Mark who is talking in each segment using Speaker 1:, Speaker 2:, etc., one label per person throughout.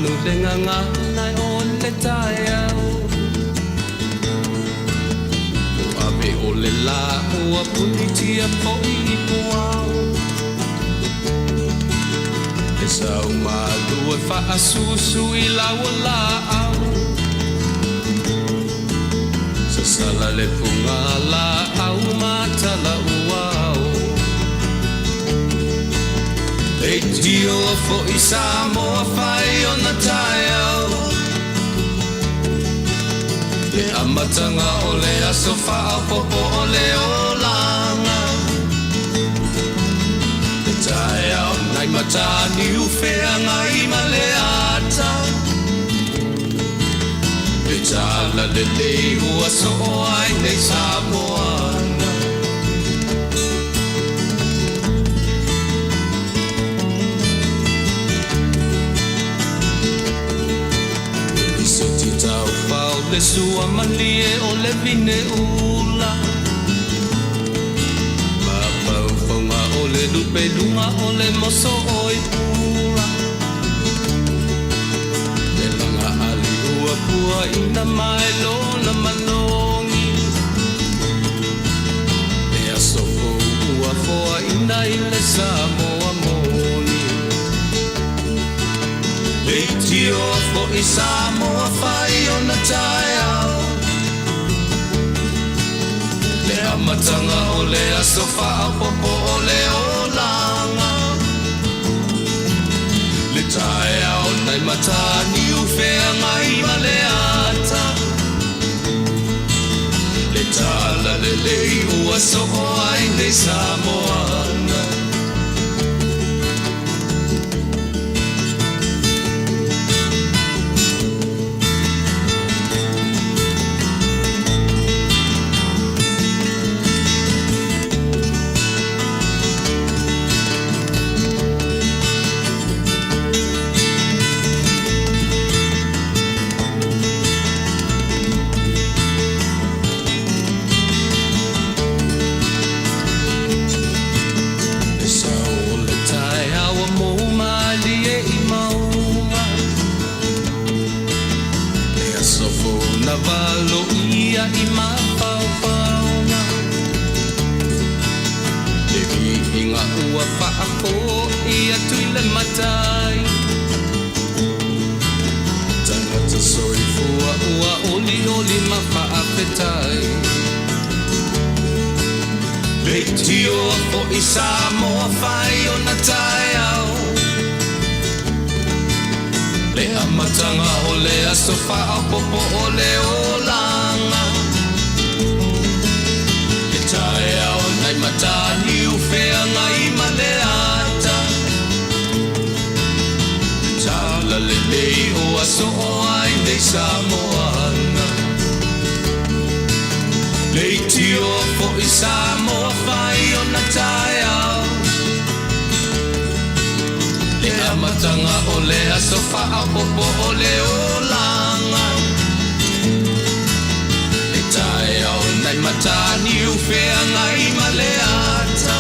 Speaker 1: Manu le gagana o le taeao Ua ave o le lā ua punitia foi i puao E sau malu e faasusu i lau laau Sasala le puga laau ma tala uao Leitio foi Samoa fai ona taeao Le amataga o le aso faaopoopo o le olaga Le taeao nai Mataniu Feagai ma le ata Le talalelei ua soo ai nei Samoana Le lisiti taufao le sua malie o le vine ula Mafaufauga o le lupe luga o le moso oi pula Le laga ali ua puaina mai lona manogi Le aso fou ua foaina i le Samoa moni Leitio foi Samoa fai ona taeao Le amataga o le aso faaopoopo o le olaga Le taeao nai Mataniu Feagai ma le ata Le talalelei ua soo ai nei Samoana. Le sao o le taeao ua mou malie i mauga Le aso fou na valoia i mafaufauga Le viiga ua faafoi atu i le Matai Tagata soifua ua olioli ma faafetai Leitio foi Samoa fai ona taeao Le amataga o le aso faaopoopo o le olaga Le taeao nai Mataniu Feagai ma le ata Le talalelei ua soo ai nei Samoana Leitio foi Samoa fai ona taeao Le amataga o le aso faaopoopo o le olaga Le taeao nai Mataniu Feagai ma le ata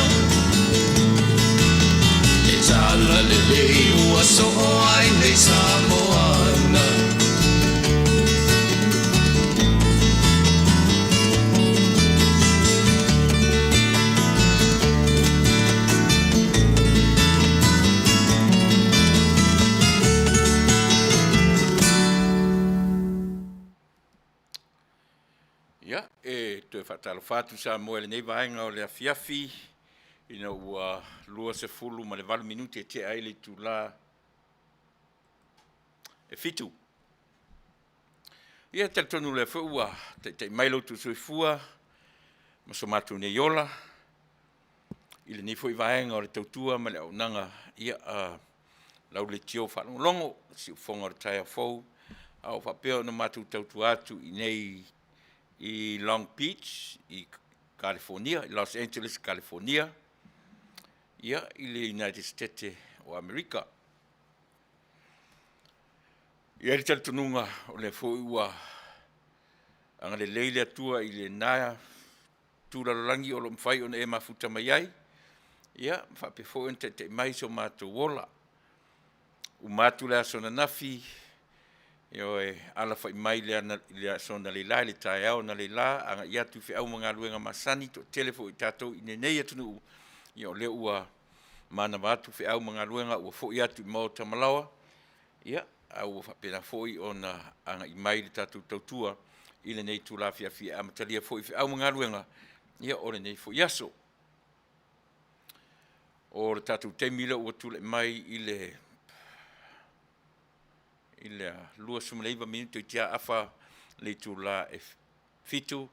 Speaker 1: Le talalelei ua soo ai nei Samoana.
Speaker 2: Ia, e toe faatalofa atu Samoa i lenei vaega o le afiafi, ina ua 28 minute e tea ai le itula e 7. Ia, e talitonu lea foi ua taitai mai lo outou soifua ma so matou nei ola i lenei foi vaega o le tautua ma le auaunaga, ia, a lau leitio faalogologo, siufofoga o le taeao fou, a o faapea ona matou tautua atu i inei i Long Beach i Kalifonia, i Los Angeles, Kalifonia, ia, i le United States o Amerika. E i ai le talitonuga o lea foi ua agalelei le Atua i lena itu lalolagi o lo o mafai ona e mafuta mai ai, ia, ma faapea foi ona taitai mai so matou ola. Uma atu le aso ananafi, ioe, alafai mai le i le aso analeila i le taeao analeila, agai atu i feau ma galuega masani, toatele foi o tatou i lenei atunuu, ia o lea ua manava atu feau ma galuega ua foi atu i maota ma laoa, ia, a ua faapena foi ona agai mai le tatou tautua i lenei itula afiafi e amatalia foi feau ma galuega, ia o lenei foi aso. O le tatou taimi lea ua tulai mai i le 29 minute toeitiiti lava afa le itula e 7:00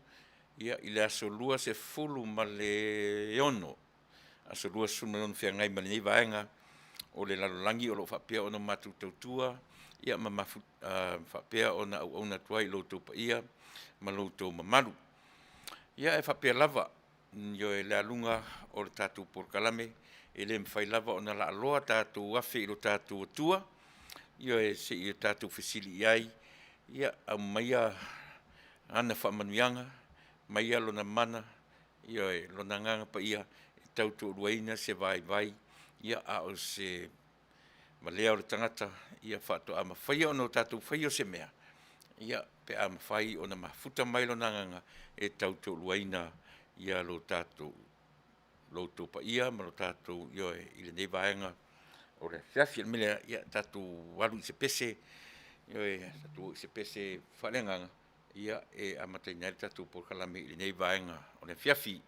Speaker 2: i le aso 26, aso 26 feagai ma lenei vaega o le lalolagi o lo o faapea ona matou tautua ma faapea ona auauna atu ai i lo outou paia ma lo outou mamalu. Ia e faapea lava, ioe, le aluga o le tatou polokalame, e le mafai lava ona laaloa tatou afe i lo tatou Atua, ioe, seia tatou fesili i ai, ia aumaia ana faamanuiaga, aumaia Lona mana, ioe, Lona Agaga Paia e tautoaluaina se vaivai a o se valea o le tagata faatoa mafai ona tatou faia se mea, pe a mafai ona mafuta mai Lona Agaga e tautoaluaina lo outou paia ma lo tatou, ioe, i lenei vaega o le afiafi. O le mea lea, ia tatou alu i se pese, ioe, tatou o i se pese faaleagaga e amataina ai le tatou polokalame i lenei vaega o le afiafi.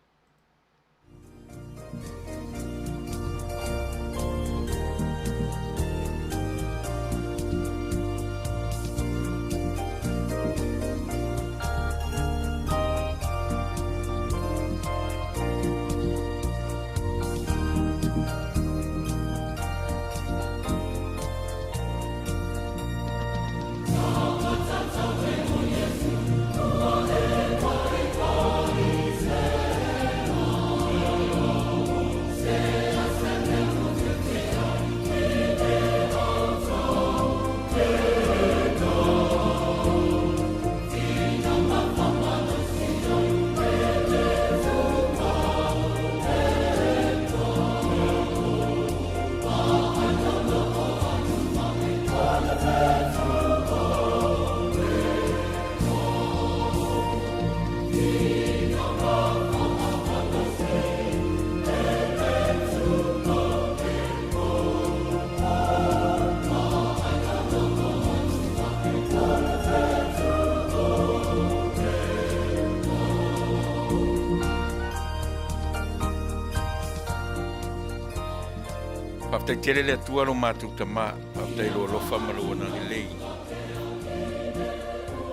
Speaker 2: Faafetai tele le Atua lo matou Tama, faafetai i lou alofa ma lou agalelei,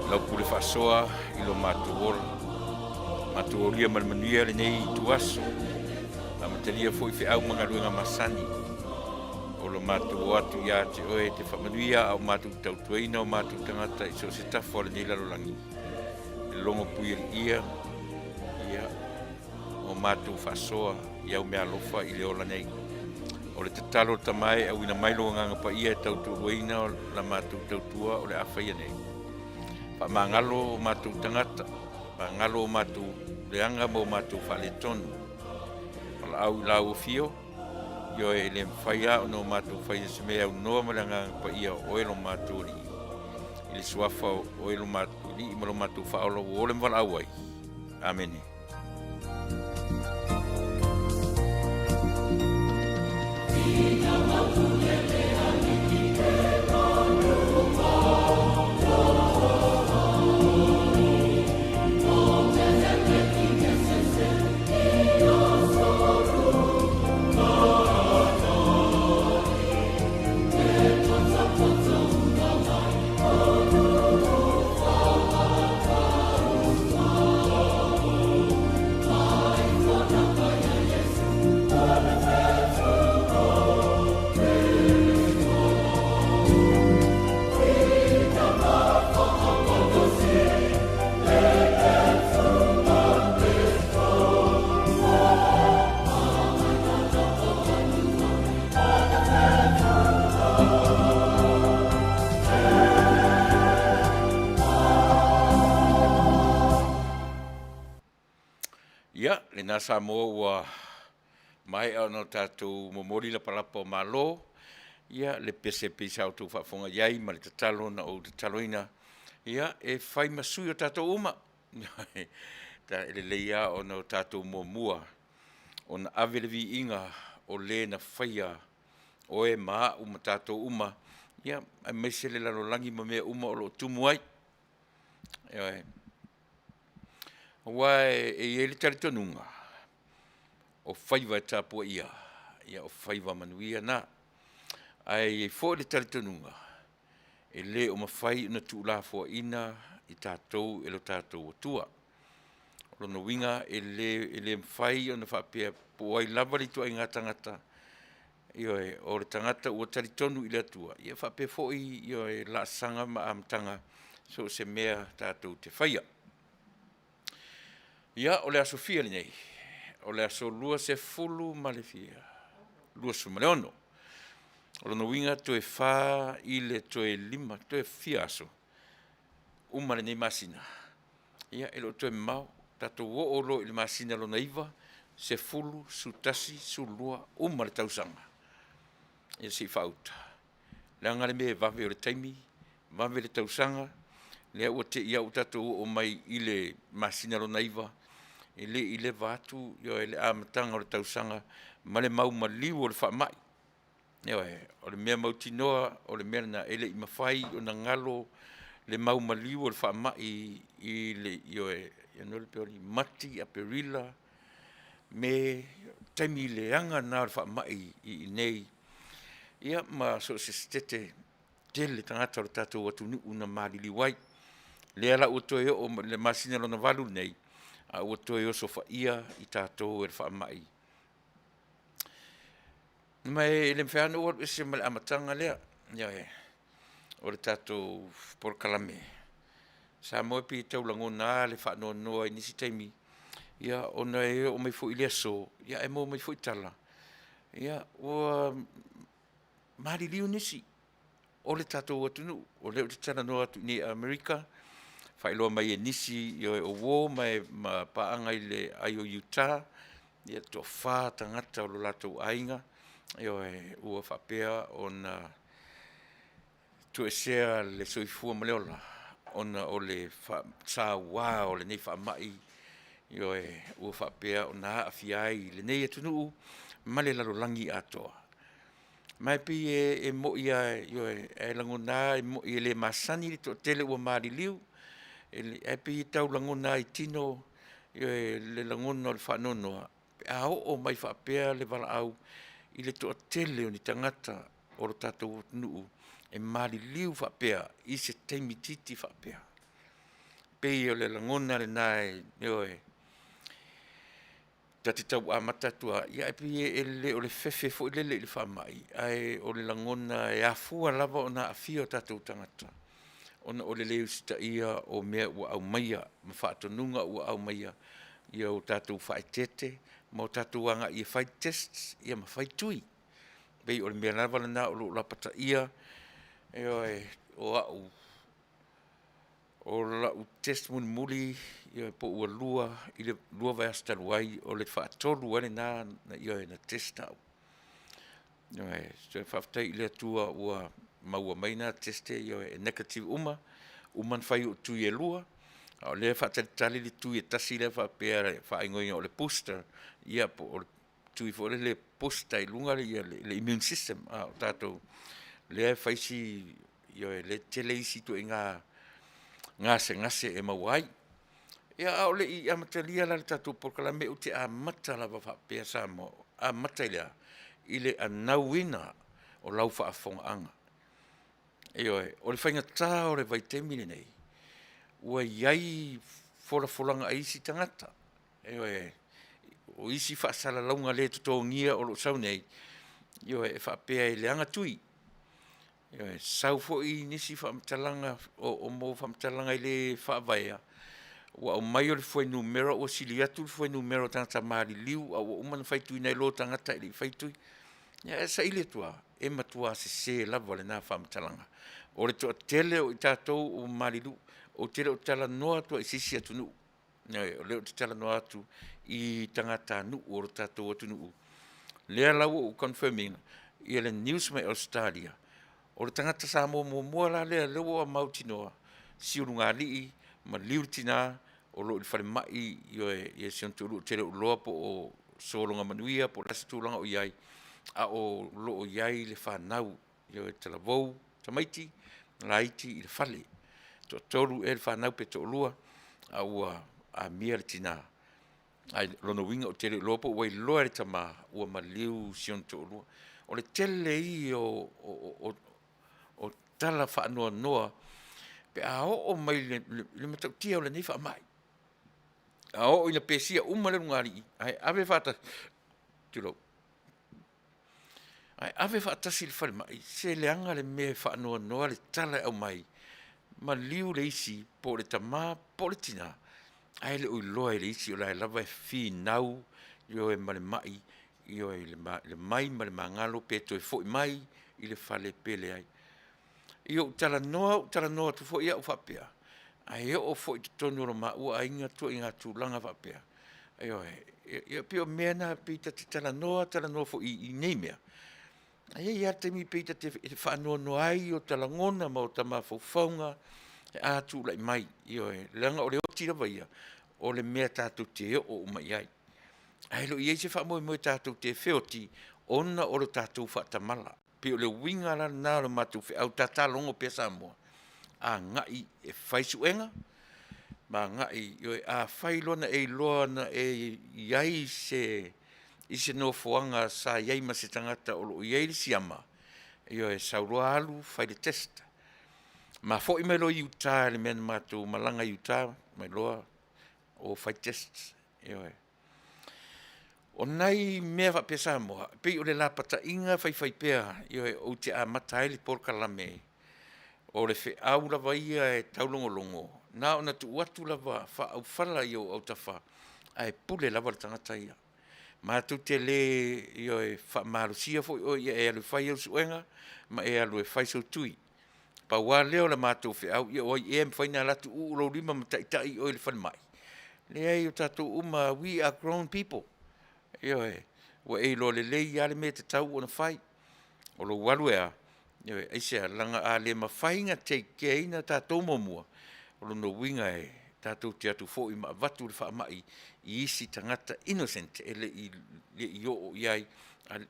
Speaker 2: lau pule faasoa i lo matou ola. Matou aulia ma le manuia lenei ituaso, amatalia foi feau ma galuega masani o lo matou o atu ia te oe e te faamanuia a o matou tautuaina o matou tagata i so o se tafa o lenei lalolagi. E logo puialiia ia o matou faasoa i au meaalofa i le ola nei. O le tatalo o le Tama e auina mai lou Agaga Paia e tautualuaina la matou tautua o le a faia nei. Faamagalo o matou tagata, faamagalo o matou leaga ma o matou faaletonu. Valaau i lau afio, ioe, e le mafai lava ona o matou faia se mea e aunoa ma le Agaga Paia o oe lo matou Alii. I le suafa o oe lo matou Alii ma lo matou Faaola ua ole ma valaau ai. Amene. Ia, lena Samoa ua maea ona tatou momoli lapalapa o malo. Ia, le pese pei sa outou faafofoga i ai ma le tatalo na ou tataloina, ia, e fai ma sui o tatou uma. E lelei lava ona o tatou muamua ona ave le viiga o le na faia oe ma au ma tatou uma, ia, aemaise le lalolagi ma mea uma o lo o tumu ai. Ioe. Aua e i ai le talitonuga, o faiva e tapuaia, ia o faiva manuia na. Ae i ai foi le talitonuga, e le o mafai ona tuulafoaiina i tatou e lo tatou Atua. O lona uiga e le mafai ona faapea po o ai lava le ituaiga tagata, ioe, o le tagata ua talitonu i le Atua, ia e faapea foi, ioe, laasaga ma amataga i so o se mea tatou te faia. Ia, o le aso fia lenei? O le aso 20 ma le fia? 26. O lona uiga toe 4 i le toe 5, toe fia aso uma lenei masina? Ia e le o toe mamao, tatou oo loa i le masina lona 9, 10, 11, 12, uma le tausaga, ia se i faauta. Leaga le mea e vave o le taimi, vave le tausaga, lea ua te i lava ua tatou oo mai i le masina lona 9, e le i leva atu le amataga o le tausaga ma le mau maliu o le faamai. Ioe, o le mea mautinoa o le mea lena, e le i mafai ona galo le mau maliu o le faamai i le, ioe, Mati, Aperila, Me, taimi leaga lena o le faamai i inei ia ma so o se Setete, tele tagata o le tatou atunuu na maliliu ai. Lea la ua toe oo mai i le masina lona 8 lenei, a ua toe osofaia i tatou e le faamai. Ma e le mafai lava ona ou alu ese ma le amataga lea, ioe, o le tatou polokalame. Samoa e pei e tau lagona lava le faanoanoa i nisi taimi, ia ona e oo mai foi i le aso, ae maua mai foi tala, ua maliliu nisi o le tatou atunuu. O lea ou te talanoa atu i inei i Amerika, faailoa mai e nisi, ioe, o uo ma paaga i le IOU, e toafa tagata o lo latou aiga, ioe, ua faapea ona toesea le soifua ma le ola ona o le saua o lenei faamai, ioe, ua faapea ona aafia ai lenei atunuu ma le lalolagi atoa. Ma e pei e moni lava, ioe, e lagona lava e moni e le masani le toatele ua maliliu, ae pei e tau lagona lava i tino, ioe, le lagona o le faanoanoa pe a oo mai faapea le valaau i le toatele o ni tagata o le tatou atunuu e maliliu faapea i se taimi itiiti faapea. E pei o le lagona lena, ioe, ta te tau amata atu lava, ae pei e le o le fefe foi lele i le faamai, ae o le lagona e afua lava ona aafia o tatou tagata ona o le le usitaia o mea ua aumaia ma faatonuga ua aumaia ia o tatou faaeteete ma o tatou agai e fai tests ma fai tui. E pei o le mea lava lena o lo o lapataia, ioe, o au, o lau test mulimuli po ua 2 i le 2 vaiaso talu ai, o le faatolu ai lena, ioe, na test au. Ioe, faafetai i le Atua ua maua mai na test ioe, e negative uma, uma ona fai ou tui e 2, a o lea e faatalitali le tui e tasi lea faapea e faaigoaina o le booster, ia po o le tui foi lele e booster ai i luga le immune system o tatou, lea e fai si, ioe, lea e tele isi ituaiga gasegase e maua ai. Ia a o le i amatalia la le tatou polokalame, ou te amata lava faapea Samoa. Amata i le a? I le anauina o lau faafofogaaga. Ioe, o le faigata o le vaitaimi lenei, ua i ai folafolaga a isi tagata, ioe, o isi faasalalauga le totogia o lo o sau nei, ioe, e faapea e leaga tui. Ioe, sau foi nisi faamatalaga o faamatalaga e le faavaea, ua aumai o le fuainumera ua sili atu le fuainumera o tagata maliliu a ua uma ona fai tui nai lo tagata e le i faia tui. Ia ae saili atu lava, e matua sese lava lena faamatalaga. O le toatele o i tatou ua maliliu, ou te le o talanoa atu i se isi atunuu, ioe, o lea ou te talanoa atu i tagatanuu o le tatou atunuu, lea la ua ou confirm ina. Ia le news mai Ausetalia, o le tagata Samoa muamua la lea lea ua mautinoa, siulugalii, maliu le tina, o lo o i le falemai, ioe, i si ona toalua. Ou te le o iloa po o sologa manuia po o le a se tulaga o i ai, a o lo o i ai le fanau, ioe, talavou tamaiti laiti i le fale. Toatolu ea le fanau pe toalua, a ua amia le tina. Ae o lona uiga ou te le iloa po ua iloa e le tama ua maliu si ona toalua. O le tele ia o tala faanoanoa pe a oo mai i le matautia o lenei faamai. A oo ina pesia uma le ulugalii ae ave faatasi, tulou, ae ave faatasi i le falemai, se leaga le mea e faanoanoa le tala e aumai, maliu le isi po o le tama po o le tina, ae le o iloa e le isi o la e lava e finau, ioe, ma le mai, ioe, le mai ma le magalo pe toe foi mai i le fale pe leai. Ia ou talanoa ou talanoa atu foi au faapea, ae oo foi i totonu o lo maua aiga ituaiga tulaga faapea, ioe. Ia pei o mea na pei ta te talanoa talanoa foi i nei mea, ae i ai lava le taimi pei ta te faanoanoa ai i ota lagona ma ota mafaufauga pe a tulai mai, ioe, leaga o le oti lava ia, o le mea tatou te oo uma i ai. Ae le o i ai se faamoemoe tatou te feoti ona o le tatou faatamala. E pei o le uiga la lena o le matou feau, tata logo pea Samoa, agai e fai suega ma agai, ioe, afai loa na e iloa na e i ai i se nofoaga sa i ai ma se tagata o lo o i ai le siama, ioe, sau loa alu fai le test. Ma foi mai loa i uta i le mea na matou malaga ai i uta, omai loa o fai tests, ioe. O nai mea faapea Samoa, e pei o le lapataiga faifaipea, ioe, ou te amata ai le polokalame, o le feau lava ia e taulogologo, na ona tuu atu lava faaaufala i ou autafa, ae pule lava le tagata ia. Matou te le, ioe, faamalosia foi oe ia e alu e fai au suega ma e alu e fai sou tui. Pau lava lea o le matou feau, ia o ai ea e mafai ona alu atu uu lou lima ma taitai oe i le falemai? Leai o tatou uma lava, we are grown people. Ioe, ua e iloa lelei lava le mea e tatau ona fai. O lou alu e a? Ioe, aisea? Leaga a le mafai ona take care ina tatou muamua, o lona uiga e tatou te o atu foi ma avatu le faamai i isi tagata innocent e le i oo i ai.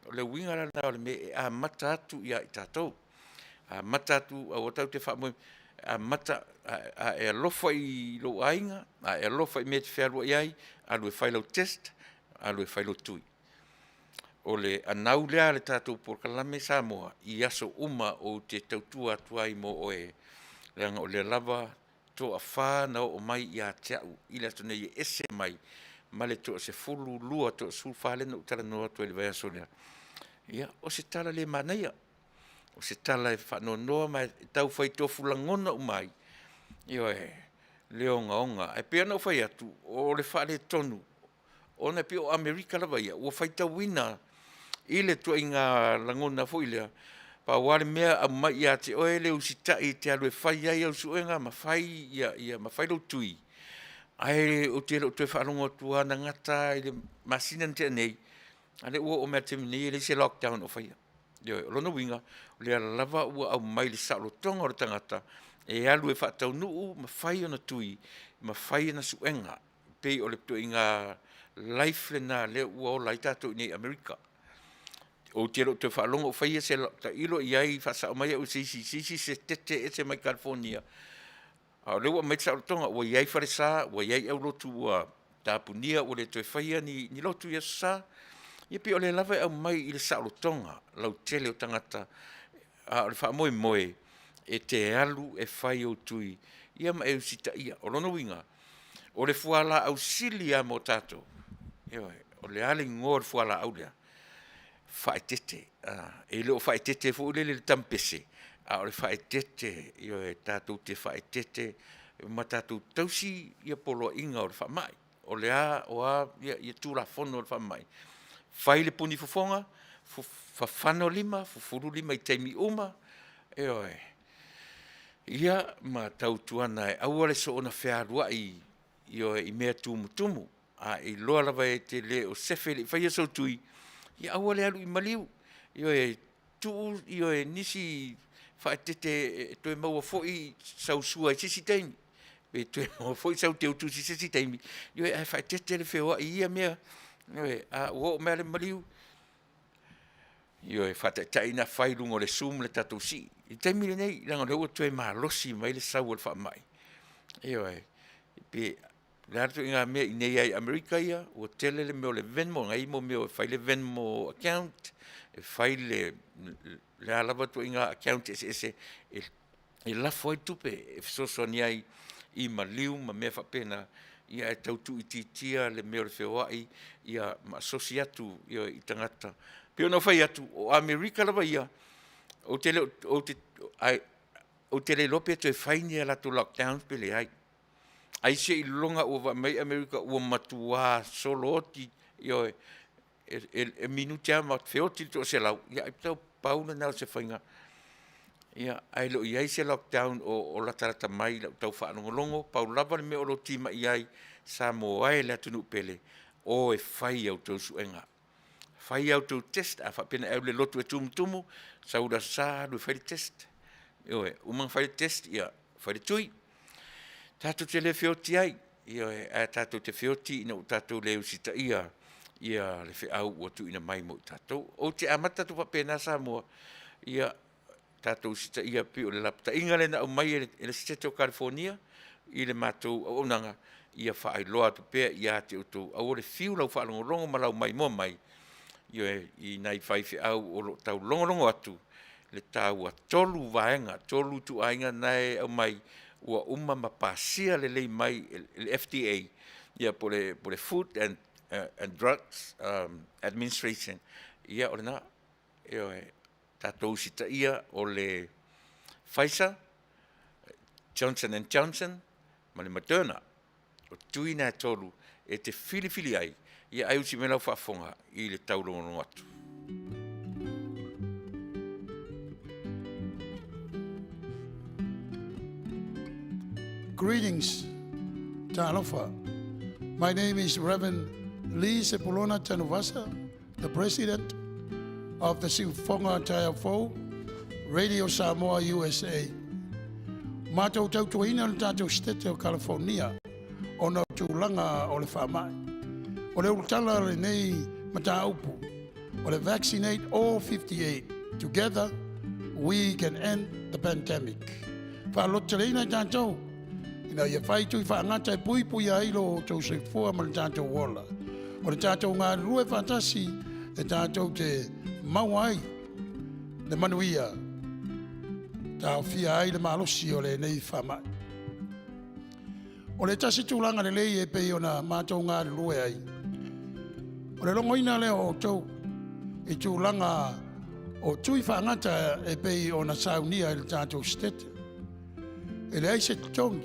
Speaker 2: O le uiga la lena o le mea e amata atu ia i tatou, amata atu aua tatou te faamoemoe, amata, a e alofa i lou aiga, a e alofa i mea e te fealuai ai, alu e fai lau test, alu e fai lou tui. O le anau lea a le tatou polokalame Samoa i aso uma ou te tautua atu ai mo oe, leaga o lea lava e toafa na oo mai ia te au i le aso nei e ese mai ma le toa-12, toa-14 lea na ou talanoa atu ai i le vaiaso lea. Ia, o se tala le manaia, o se tala e faanoanoa ma e tau fai tofu lagona uma ai, ioe, le ogaoga. Ae pei ona ou fai atu, o le faaletonu ona e pei o Amerika lava ia, ua faitauina i le ituaiga lagona foi lea, pau lava le mea aumai ia te oe le usitai e te alu e fai ai au suega ma fai lou tui, ae ou te le o toe faalogo atu lava na gata lava i le masina na tea nei, a o lea ua oo mai lava i le taimi nei e leai se lockdown o faia. Ioe, o lona uiga, o lea lava ua aumai i le saolotoga o le tagata e alu e faataunuu ma fai ana tui ma fai ana suega. E pei o le ituaiga life lena o lea ua ola ai tatou i inei i Amerika. Ou te le o toe faalogo o faia se, tailo i ai faasao mai au e se isi i se isi se ese mai Kalifonia, a o lea ua aumai le saolotoga, ua i ai falesa, ua i ai aulotu ua tapunia ua le toe faia ni lotu i aso Sa. Ia pei o lea lava e aumai i le saolotoga lautele o tagata, a o le faamoemoe, e te alu e fai ou tui ia ma e usitaia. O lona uiga, o le fualaau sili lava mo tatou, ioe, o le a le igoa o le fualaau lea? Faaeteete. E le o faaeteete foi lele i le tampese, a o le faaeteete, ioe, tatou te faaeteete ma tatou tausi poloaiga o le faamai. O a Tulafono o le faamai, fai le punifofoga, fafano lima, fufulu lima i taimi uma, ioe. Ia ma tautuana e aua le soona fealuai, ioe, i mea tumutumu. A e iloa lava e te le o sefe e le i faia sou tui, ia aua le alu i maliu, ioe. Tuu, ioe, nisi faaeteete e toe maua foi sau sua i se isi taimi, pe toe maua foi sau teutusi i se isi taimi, ioe, ae faaeteete le feoai i ia mea. Ioe, a ua oo mai lava le maliu, ioe, faataitai ona fai i luga o le zoom le tatou sii. I le taimi lenei, leaga o lea ua toe malosi mai le sau o le faamai, ioe, pe o le a le ituaiga mea i inei lava i Amerika ia, ua tele le mea o le Venmo, na e i ai mea e fai le Venmo account, e fai le a lava ituaiga account eseese e lafo ai tupe e fesoasoani ai i maliu ma mea faapena, ae tau tuuitiitia le mea o le feoai ma asosi atu i tagata. E pei ona ou fai atu, o Amerika lava ia, ou te le iloa pe toe fai ni a latou lockdown pe leai. Ai seiloga ua vaai mai Amerika ua matua solo oti, ioe, e minute lava ma feoti le toaselau, ia ai pau lena o se faiga. Ae le o i ai se lockdown o latalata mai i lau tau faalogologo, pau lava le mea o lo o timai ai Samoa e le atunuu pele, o e fai a outou suega, fai a outou test. A faapea na e alu i le lotu e tumutumu, sau i le aso Sa alu e fai le test. Ioe, uma ona fai le test, ia fai le tui. Tatou te le feoti ai, ioe, ae tatou te feoti ina ua tatou le usitaia le feau ua tuuina mai mo i tatou. Ou te amata atu faapena Samoa, ia tatou usitaia pei o le lapataiga lea na aumai e le Setete o Kalifonia i le matou auaunaga, ia faailoa atu pea ia te outou, aua le fiu lau faalogologo ma lau maimoa mai, ioe, i nai faifeau o lo o taulogologo atu i le taua. E 3 vaega, 3 ituaiga na e aumai ua uma ma pasia lelei mai e le FDA po o le Food and Drugs Administration, ia o lena. Ioe, tatou usitaia o le Pfizer, Johnson and Johnson ma le Moderna. O tui na e 3 e te filifili ai, ia ai usi mai lau faafofoga i le taulogologo atu.
Speaker 3: Greetings, Talofa. My name is Reverend Lee Sepulona Tanuvasa, the President of the Siufoga Taeafou, Radio Samoa USA. Matou tautuaina le tatou Setete o California ona o tulaga o le faamai. O le ulutala lenei mataupu o le Vaccinate All 58. Together, we can end the pandemic. Faalototeleina i tatou ina ia fai tui faagata e puipuia ai lo outou soifua ma le tatou ola. O le tatou galulue faatasi e tatou te maua ai le manuia, taofia ai le malosi o lenei faamai. O le tasi tulaga lelei e pei ona matou galulue ai, o le logoina lea o outou i tulaga o tui faagata e pei ona saunia i le tatou Setete. E leai se totogi,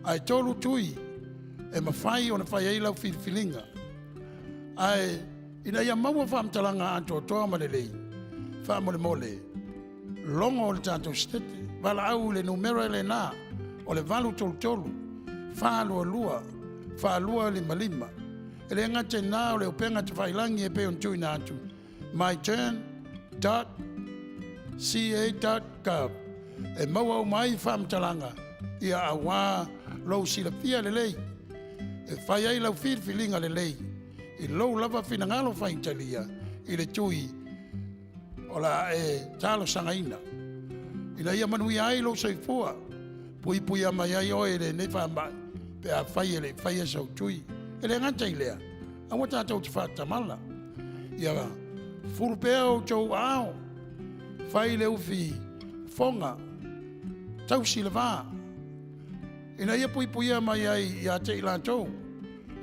Speaker 3: ae 3 tui e mafai ona fai ai lau filifiliga. Ae ina ia maua faamatalaga atoatoa ma lelei, faamolemole, logo o le tatou Setete, valaau i le numera lena o le 833 422 4255. E le gata i lena o le upega tafailagi e pei ona tuuina atu myturn.ca.gov e maua uma ai faamatalaga ia auā lou silafia lelei e fai ai lau filifiliga lelei i lou lava finagalo faitalia i le tui o la e talosagaina. Ina ia manuia ai lou soifua, puipuia mai ai oe i lenei faamai pe a fai e le i faia sau tui. E le gata i lea, aua tatou te faatamala. Ia fulu pea outou aao, fai le ufi foga, tausi le va, ina ia puipuia mai ai ia te i latou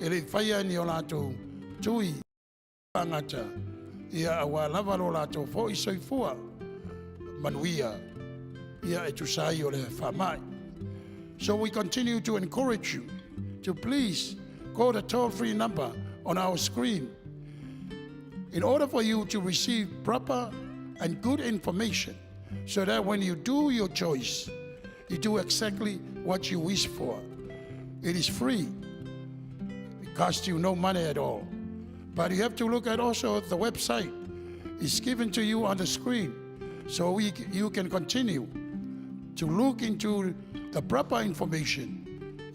Speaker 3: e le i faia ni o latou tui faagata, ia auā lava lo latou foi soifua manuia, ia e tusa ai o le faamai. So we continue to encourage you to please call the toll-free number on our screen in order for you to receive proper and good information so that when you do your choice, you do exactly what you wish for. It is free. It costs you no money at all. But you have to look at also the website. is given to you on the screen so we, you can continue to look into the proper information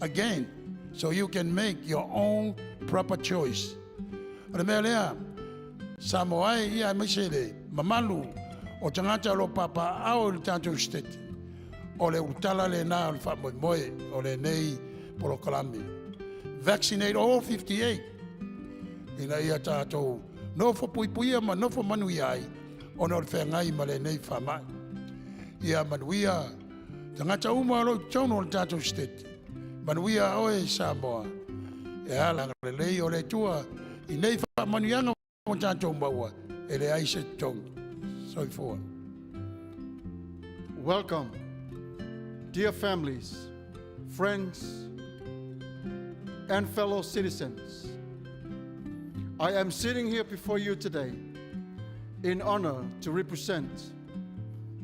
Speaker 3: again so you can make your own proper choice. O le mea lea, Samoa e, ia aemaise le mamalu o tagata o lo o papaaao i le tatou Setete, o le ulutala lena o le faamoemoe o lenei polokalame. Vaccinate all 58 ina ia tatou nofo puipuia ma nofo manuia ai ona o le feagai ma lenei faamai. Ia manuia tagata uma o lo o i totonu o le tatou Setete. Manuia oe Samoa. E ala lelei o le Atua i nei faamanuiaga ua tatou maua e leai se totogi. Soifua.
Speaker 4: Welcome, dear families, friends, and fellow citizens. I am sitting here before you today in honor to represent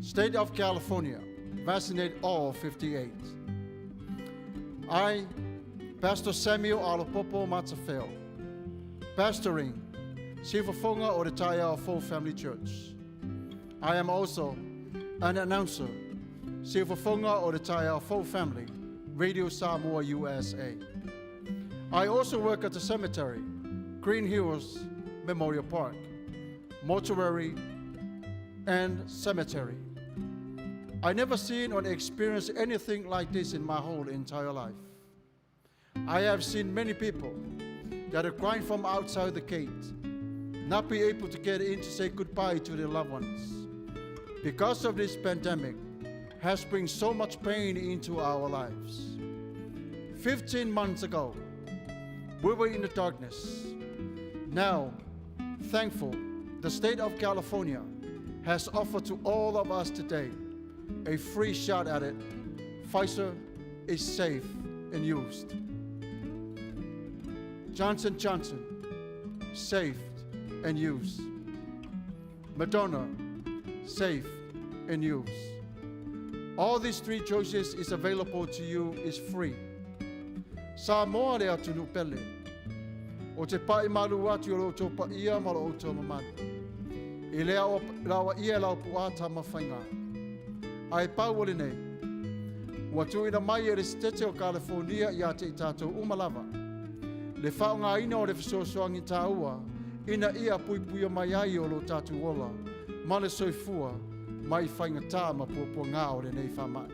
Speaker 4: State of California, vaccinate all 58. I, Pastor Samuel Alapopo Matafeo, pastoring Siufafoga o le Taeao Fou Family Church. I am also an announcer, Siufafoga o le Taeao Fou Family, Radio Samoa USA. I also work at the cemetery, Green Hills Memorial Park, mortuary, and cemetery. I never seen or experienced anything like this in my whole entire life. I have seen many people that are crying from outside the gate, not be able to get in to say goodbye to their loved ones. Because of this pandemic has bring so much pain into our lives. 15 months ago, we were in the darkness. Now, thankful, the state of California has offered to all of us today a free shot at it. Pfizer is safe and used. Johnson Johnson, safe and used. Moderna, safe and used. All these three choices is available to you is free. Samoa le atunuu pele. Ou te pai malu atu i lo outou paia ma lo outou mamalu. I le aoaia e lau puaa Tamafaiga. Ae pau o lenei, ua tuuina mai e le Setete o Kalifonia ia te i tatou uma lava le faaaogaina o le fesoasoani taua ina ia puipuia mai ai o lo tatou ola ma le soifua mai faigata ma puapuaga o lenei faamai.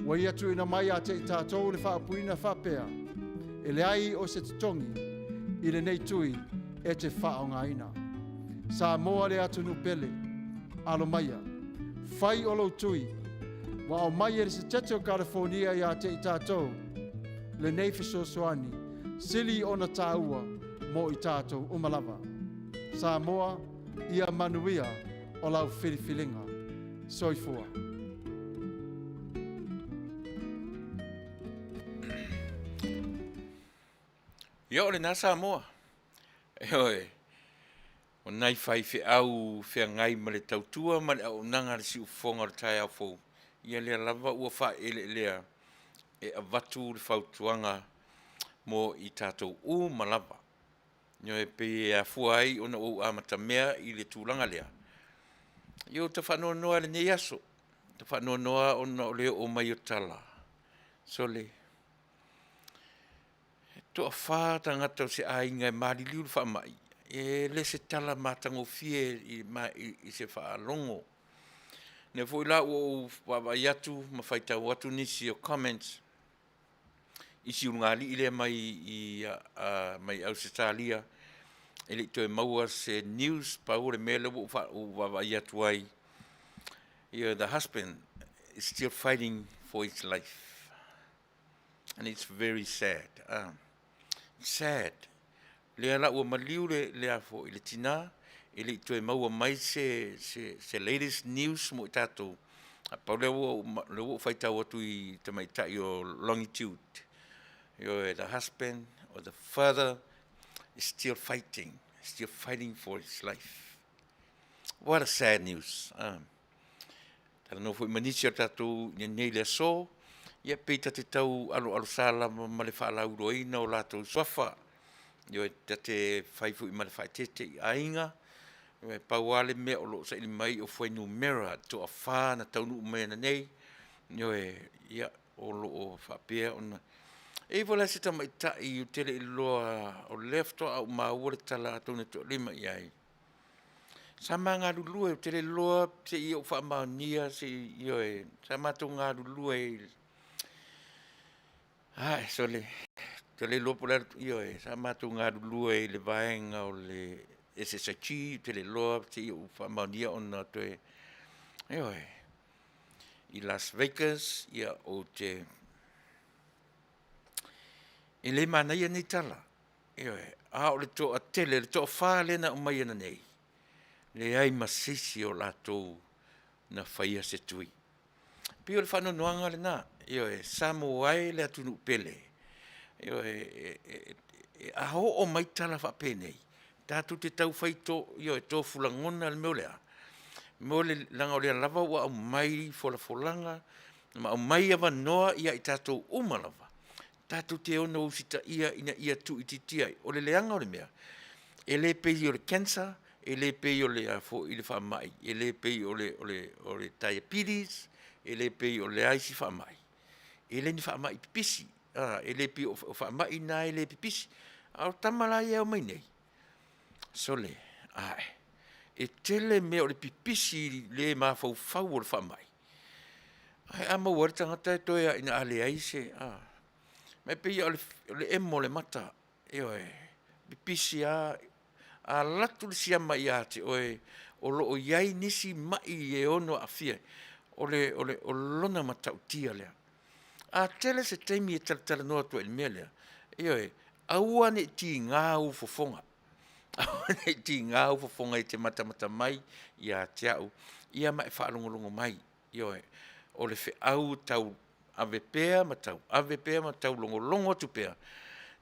Speaker 4: Ua ia tuuina mai ia te i tatou le faaupuina faapea, e leai o se totogi i lenei tui e te faaaogaina. Samoa le atunuu pele, alo maia, fai o lou tui, ua aumai e le Setete o Kalifonia ia te i tatou lenei fesoasoani sili ona taua mo i tatou uma lava. Samoa, ia manuia o lau filifiliga. Soifua.
Speaker 2: Ia o lena Samoa. Ioe. O nai faifeau feagai ma le tautua ma le auaunaga a le siufofoga o le taeao fou, ia lea lava ua faaeleelea e avatu le fautuaga mo i tatou uma lava. Ioe, pei e afua ai ona ua ou amatamea i le tulaga lea. Ia ou te faanoanoa i lenei aso. Ou te faanoanoa ona o le oo mai o tala. Sole, e toafa tagata o se aiga e maliliu le faamai, e le se tala matagofie i, i, i se faalogo. Lea foi la ua ou vaavaai atu ma faitau atu nisi o comments i si ulugalii lea mai i mai Ausetalia e le i toe maua se news pau o le mea lea ua ou vaavaai atu ai ia the husband is still fighting for his life and it's very sad sad Lea la ua maliu le, le a foi, le tina, e le i toe maua mai se, se, se latest news mo i tatou. A pau lea ua, lea ua ou faitau atu i tamaitai o Longitude. Ioe, the husband or the father is still fighting, still fighting for his life. What a sad news. Talanoa foi ma nisi o tatou i lenei le aso, ia pei ta te tau aloalosā lava ma le faalauiloaina o latou suafa. Ioe, ta te fai foi ma le faaeteete i aiga. E pau lava le mea o lo o saili mai o fuainumera toafa na taunuu mai ana nei, ioe, ia, o lo o faapea ona… E i ai foi la si tamaitai ou te le i iloa o lea faatoa ou maua le tala atonu e toalima i ai, sa ma galulue, ou te le iloa se i ou faamaonia se i, ioe, sa matou galulue i le… Ae sole, ou te le iloa po o le a le… ioe, sa matou galulue i le vaega o le SSIG, ou te le iloa se i ou faamaonia ona toe… Ioe. I Las Vegas, ou te… E le manaia nei tala, ioe, a o le toatele, le toafa lea na aumai ananei, leai ma se isi o latou na faia se tui. E pei o le faanoanoaga lena, ioe, Samoa e le atunuu pele, ioe, a oo mai tala faapenei, tatou te tau fai tofu lagona le mea o le a? Leaga o lea lava ua aumai folafolaga ma aumai avanoa ia i tatou uma lava tatou te ono usitaia ina ia tuuitiitia ai. O le leaga o le mea, e le pei o le cancer, e le pei o le a foi le faamai, e le pei o le diabetes, e le pei o le a isi faamai, e le o ni faamai pipisi, e le pei o faamai na e le pipisi. A o tama la ia e omai nei, sole, ae, e tele mea o le pipisi i le mafaufau o le faamai, ae a maua ai le tagata e toe lava ina a leai se… a. E pei lava o le emo o le mata, ioe, pipisi lava, a alu atu le siama ia te oe o lo o i ai nisi mai e ono aafia ai, o lona matautia lea. A tele se taimi e talatalanoa atu ai i le mea lea, ioe, aua ne i tiga ou fofoga, aua ne i tiga ou fofoga e te matamata mai ia te au ia ma e faalogologo mai, ioe. O le feau e tauave pea ma tauave pea ma taulogologo atu pea,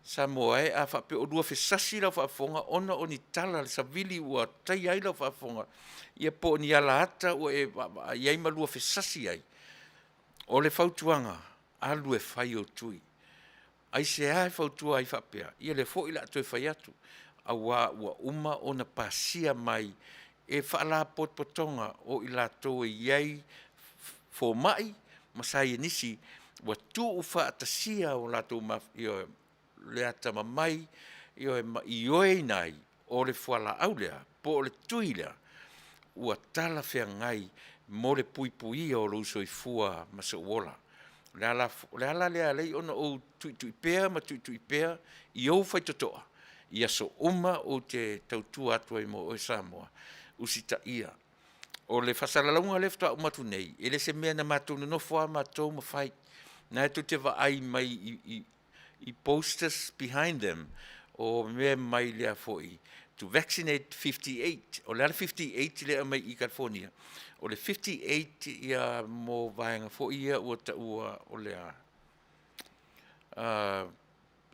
Speaker 2: Samoa e, a faapea ua lua fesasi lau faafofoga ona o ni tala a le savili ua taia ai lau faafofoga, ia po o ni alaata ua e vaavaai ai ma lua fesasi ai, o le fautuaga, alu e fai ou tui. Aisea e fautua ai faapea? Ia lea foi o le a toe fai atu, aua ua uma ona pasia mai e Faalapotopotoga o i latou e i ai fomai ma saienisi ua tuufaatasia o latou le atamamai, ioe, ma ioeina ai o le fualaau lea po o le tui lea ua talafeagai mo le puipuia o lou soifua ma sou ola. O le ala lea e ala ai ona ou tuitui pea ma tuitui pea i ou faitotoa i aso uma ou te tautua atu ai mo oe Samoa, usitaia. O le faasalalauga lea faatoa uma atu nei, e le o se mea na matou nonofo lava matou ma fai. O lena tou te vaai mai i posters behind them, o mea mai lea foi, to vaccinate 58. O le a le 58 lea e aumai i Kalifonia? O le 58 ia mo vaega foi ia ua taua o le a?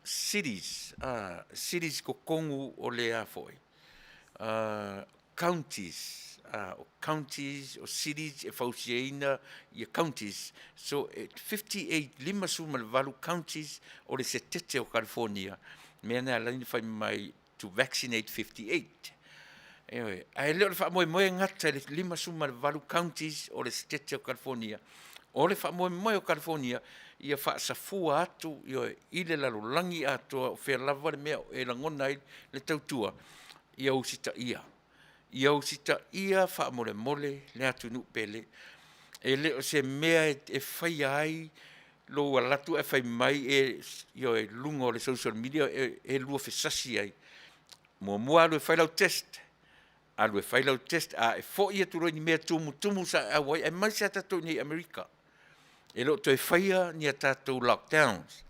Speaker 2: Cities, cities i totonu o le a foi, counties, o counties, o cities e fausiaina counties. So e 58, 58 counties o le setete o Kalifonia, mea na e ala ai ona fai mai to vaccinate 58. Ioe, ae le o le faamoemoe e gata i le 58 counties o le Setete o Kalifonia. O le faamoemoe o Kalifonia, ia faasafua atu, ioe, i le lalolagi atoa, o fea lava le mea e lagona ai le tautua, ia usitaia. Ia usitaia faamolemole le atunuu pele. E le o se mea e faia ai lou alu atu ae fai mai e, ioe, i luga o le social media e lua fesasi ai. Muamua alu e fai lau test, alu e fai lau test, a e foi atu loa i ni mea tumutumu sa e auai ai, aemaise lava tatou i inei i Amerika, e le o toe faia ni a tatou lockdowns.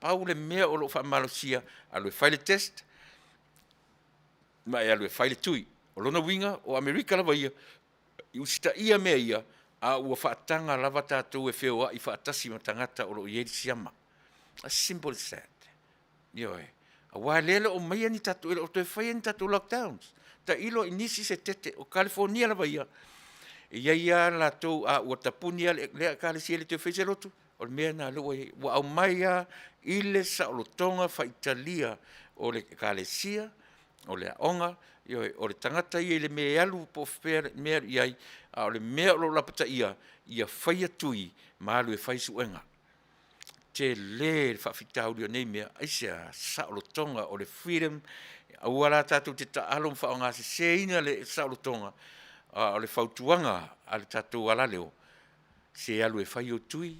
Speaker 2: Pau le mea o lo o faamalosia, alu e fai le test ma e alu e fai le tui. O lona uiga, o Amerika lava ia, i usitaia mea ia, a ua faataga lava tatou e feoai faatasi ma tagata o lo o i ai le siama. As simple as that. Ioe. Aua o lea e le o aumaia ni tatou, e le o toe faia ni tatou lockdowns. Tailo i nisi setete, o Kalifonia lava ia, e i ai lava latou, a ua tapuni lava lea ekalesia e le toe faia se lotu, o le mea lena o lea ua i ai. Ua aumai lava i le saolotoga faitalia o le ekalesia, o le aoga. Ioe, o le tagata ia i le mea e alu po o fea le mea e alu i ai, a o le mea o lo o lapataia, ia faia tui ma alu e fai suega. Tele le faafitauli o nei mea, aisea? Saolotoga o le freedom, aua la tatou te taalo ma faaaogaseseina le saolotoga, a o le fautuaga a le tatou alaleo, se alu e fai ou tui,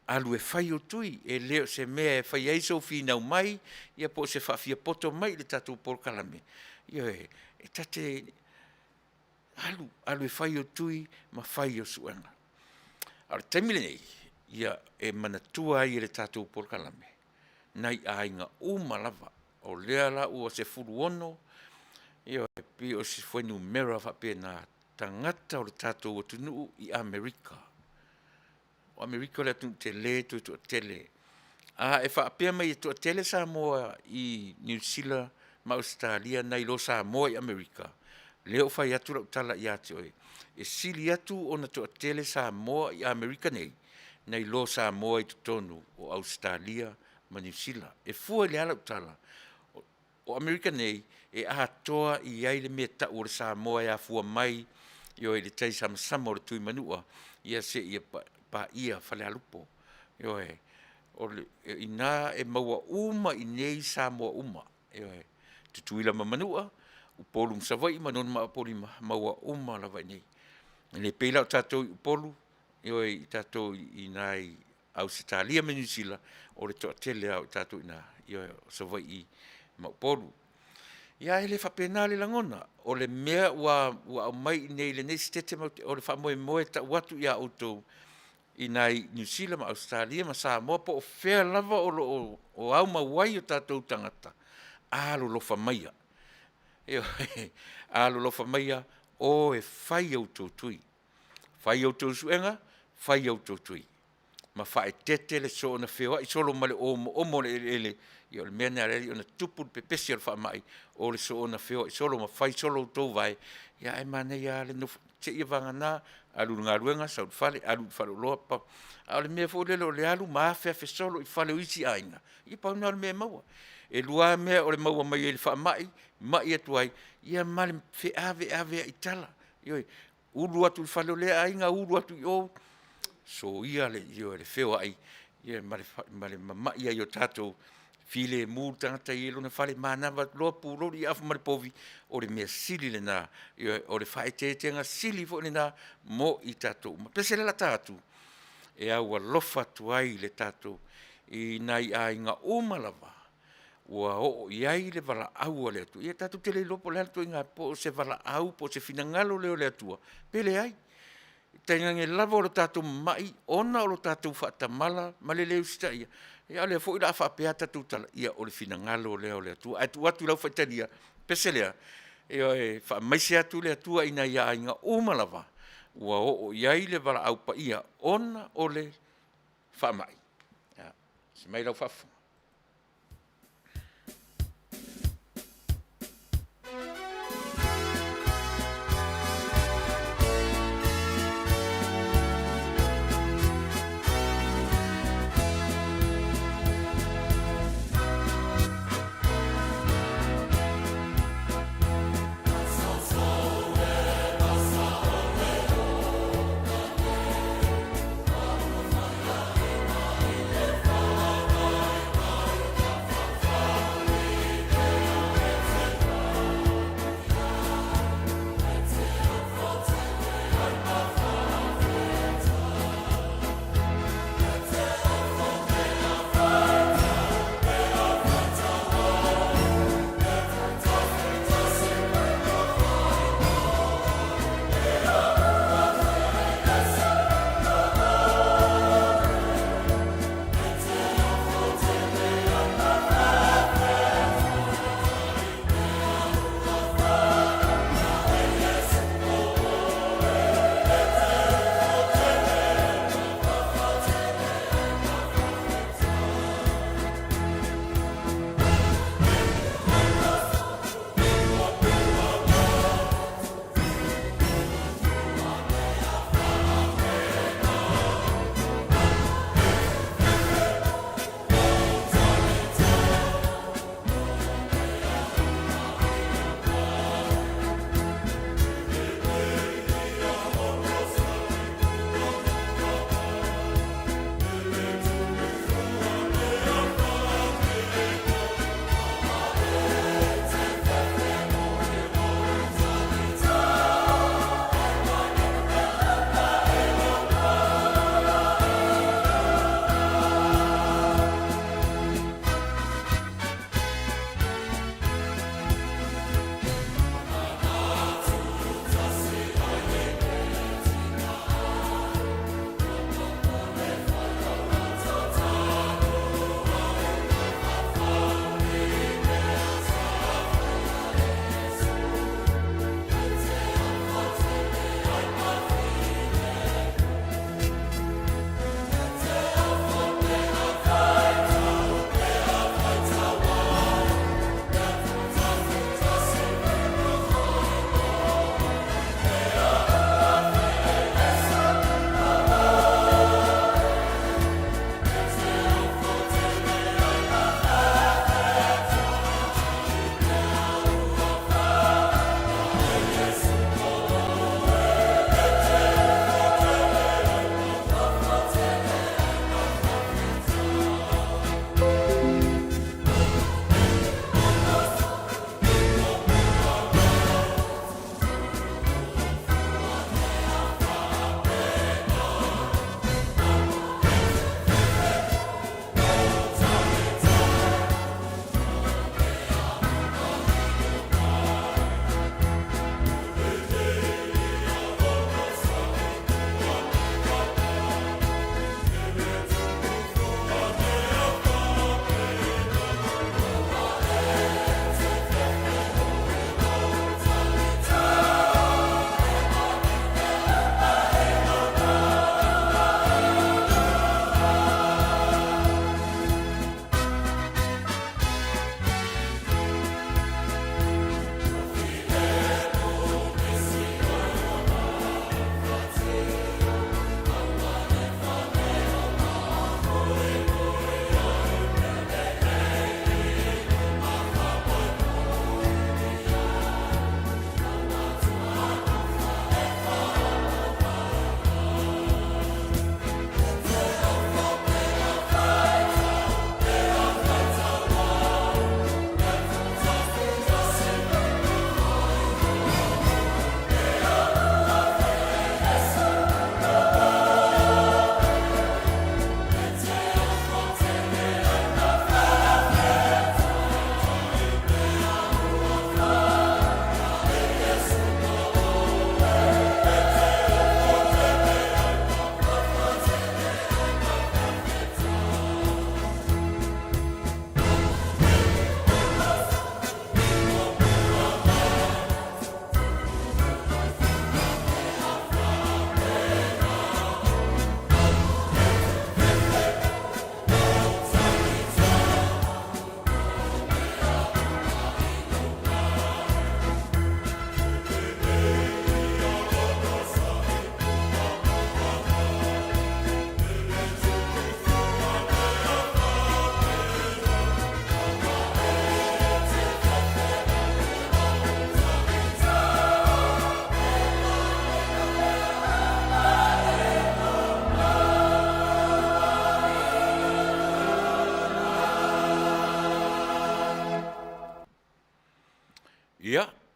Speaker 2: alu e fai ou tui, e le o se mea e fai ai sou finau mai ia po o se faafiapoto mai i le tatou polokalame. Ioe, e ta te alu, alu e fai ou tui ma fai au suega. A o le taimi lenei, ia e manatua ai e le tatou polokalame nai aiga uma lava, o lea la ua 16, ioe, pei o se fuainumera faapena tagata o le tatou atunuu i Amerika. O Amerika o le atunuu tele toe toatele. A e faapea mai e toatele Samoa i Niu Sila ma Ausetalia nai lo Samoa i Amerika, lea ua fai atu lau tala ia te oe, e sili atu ona toatele Samoa i Amerika nei nai lo Samoa i totonu o Ausetalia ma Niu Sila. E fua i le a lau tala? O Amerika nei, e atoa i ai le mea e tau o le Samoa e afua mai, ioe, i le taisamasama o le Tuimanua ia seia paia Falealupo. Ioe, o i ina e maua uma i inei Samoa uma, ioe, Tutuila ma Manua, Upolu ma Savaii, Manono ma Apolima, maua uma lava i inei. E le pei la o tatou i Upolu, ioe, i tatou i ina i Ausetalia ma Niu Sila, o le toatele lava o tatou i ina, ioe, o Savaii ma Upolu. Ia ae le faapena le lagona, o le mea ua aumai i inei i lenei Setete o le faamoemoe e tau atu ia outou i ina i Niu Sila ma Ausetalia ma Samoa po o fea lava o lo o aumau ai o tatou tagata, alolofa maia, ioe, alolofa maia, o e fai a outou tui, fai a outou suega, fai a outou tui, ma faaeteete le soona feoai solo ma le omoomo o le eleele. Ia o le mea lena e ala ai ona tupu le pepesi o le faamai, o le soona feoai solo ma fai solo outou vae, ae manaia lava le nofo, seia vagana alu i le galuega sau i le fale, alu i le faleoloa, a o le mea foi lele o le alu ma afeafe solo i fale o isi aiga, ia pau lena o le mea e maua. E lua lava mea o le maua mai ai o le faamai, mai atu ai, ia ma le feaveaveai tala, ioe, ulu atu i le fale o lea aiga ulu atu i o, soia le feoai ma le mamai ai o tatou, filemu le tagata e i lona fale, manava atu loa pulou le afa ma le povi, o le mea sili lena, ioe, o le faaeteetega sili foi lena mo i tatou uma. Pese le lata atu, e aualofa atu ai le tatou i nai aiga uma lava ua oo i ai le valaau a le Atua. Ia tatou te le iloa po o le a le ituaiga, po o se valaau po o se finagalo lea o le Atua pe leai, tainane lava o le tatou mamai ona o lo tatou faatamala ma le le usitaia, a o lea foi o le a faapea a tatou tala, ia o le finagalo lea o le Atua. Ae tuu atu i lau faitalia, pese lea, ioe, e faamaise atu le Atua i nai aiga uma lava ua oo i ai le valaau paia ona o le faamai. Ia, se i mai lau faafofoga.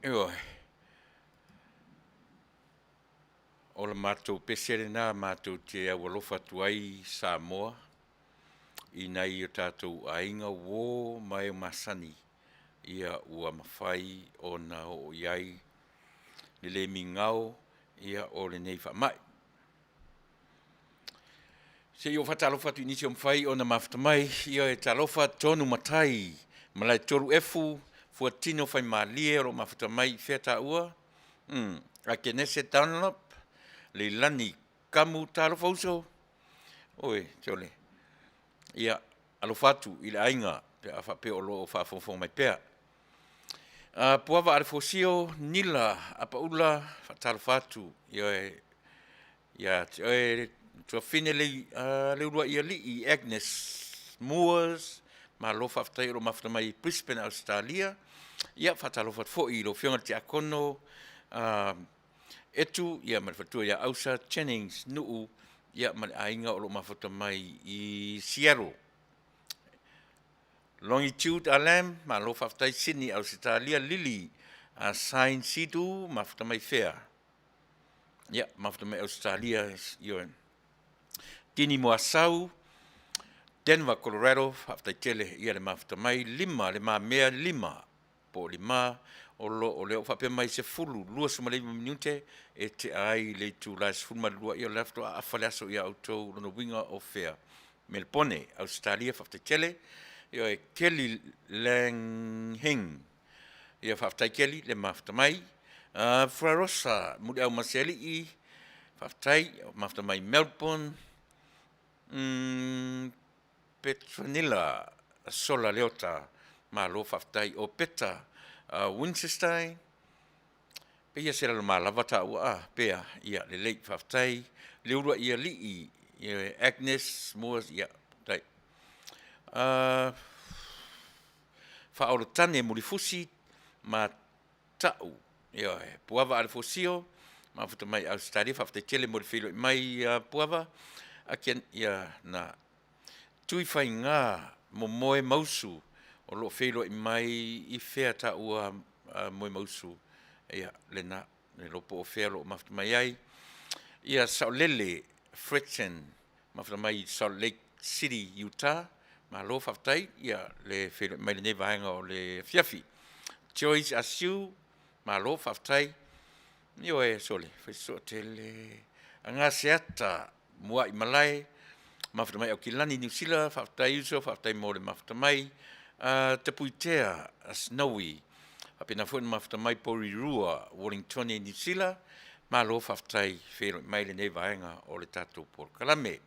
Speaker 2: Ioe. O le matou pese lena matou te aualofa atu ai Samoa i nai o tatou aiga uo ma e masani ia ua mafai ona oo i ai le le migao ia o lenei faamai. Se i ou faatalofa atu i nisi o mafai ona mafuta mai, ioe, talofa Tonu Matai, Malaetolu Efu, Fuatino Faimalie o lo o mafuta mai i fea taua? Akenese Dunlop, Leilani Kamu, talofa uso. Oi, sole. Ia, alofa atu i le aiga pe a faapea o lo o faafogafoga mai pea. Puava Alefosio, Nila Apaula, faatalofa atu, ioe, ia te oe tuafafine Leuluaialii Agnes Moores, malo faafetai o lo o mafuta mai i Brisbane, Ausetalia. Ia, faatalofa atu foi i lau Afioga i le Tiakono Etu ia ma le faletua ia Ausa Jennings Nuu ia ma le aiga o lo o mafuta mai i Seattle. Longitude Alam, malo faafetai Sydney, Ausetalia. Lily Sign Sidu, mafuta mai fea? Ia, mafuta mai Ausetalia, ioe. Tini Moasau, Denver, Colorado, faafetai tele ia le mafuta mai. Lima, Le Mamea Lima, po o Lima, o lo o lea ua faapea mai 10, 29 minute e tea ai le itula e 12, ia o lea faatoa afa le aso ia outou, lona uiga o fea? Melebone, Ausetalia, faafetai tele. Ioe, Kelly Langhing, ia faafetai Kelly le mafuta mai. Frarosa Muliau Masealii, faafetai, mafuta mai Melbourne. Petronilla Sola Leota, malo faafetai. O Peta Winchestein, pei se lalomalava taua a pea, ia lelei, faafetai. Le Uluai Alii Agnes Moores, ia faafetai. Faaolotane Mulifusi ma Ta'u, ioe, Puava Alefosio, mafuta mai Ausetalia, faafetai tele mo le feiloai mai Puava. Ia na Tuifaiga Momoe Mausu o lo o feiloai mai i fea taua Moe Mausu? Ia lena, le iloa po o fea o lo o mafuta mai ai. Ia Saolele Fredson, mafuta mai i Salt Lake City, Utah. Malo faafetai ia le feiloai mai lenei vaega o le afiafi. Joyce Asiu, malo faafetai. Ioe, sole, fai soo tele. Agaseata Muaimalae, mafuta mai Aukilani, Niu Sila, faafetai uso, faafetai mo le mafuta mai. Tapuitea Snowy, faapena foi ona mafuta mai Porirua, Wellingtone, Niu Sila. Malo faafetai feiloai mai lenei vaega o le tatou polokalame.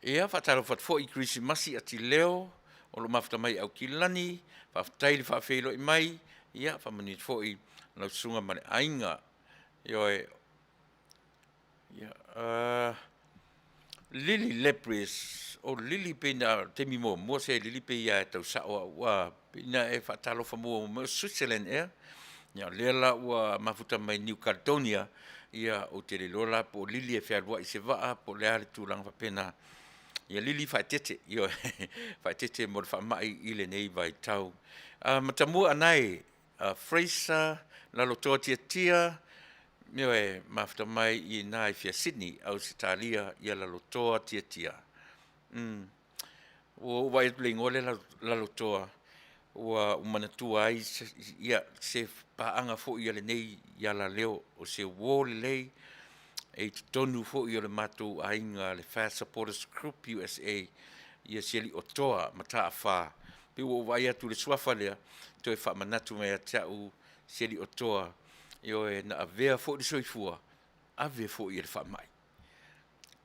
Speaker 2: Ia, faatalofa atu foi i Kerisimasi Atileo o lo o mafuta mai Aukilani, faafetai le faafeiloai mai. Ia, faamanuia atu foi lau susuga ma le aiga. Ioe. Ia, Lily Lebris, o Lily pei na taimi muamua se Lily pei lava e tau sao au a pei na e faatalofa muamua mai o Switzerland ea. Ia o lea la ua mafuta mai New Caledonia, ia ou te le iloa la po o Lily e fealuai i se vaa po o le a le tulaga faapena. Ia Lily faaeteete, ioe, faaeteete mo le faamai i lenei vaitau. Matamua Anae, Fraser, Lalotoa Tiatia, ioe, mafuta mai i ina i fia Sydney, Ausetalia, ia Lalotoa Tiatia. Ua ou vaai atu i le igoa lea Lalotoa, ua ou manatua ai ia se paaga foi a lenei alaleo, o se uo lelei e i totonu foi o le matou aiga le FAST Supporters Group USA, ia si alii Otoa Mataafa. Pei ua ou vaai atu i le suafa lea, toe faamanatu mai ia te au si alii Otoa, ioe, na avea foi le soifua, ave foi e le faamai.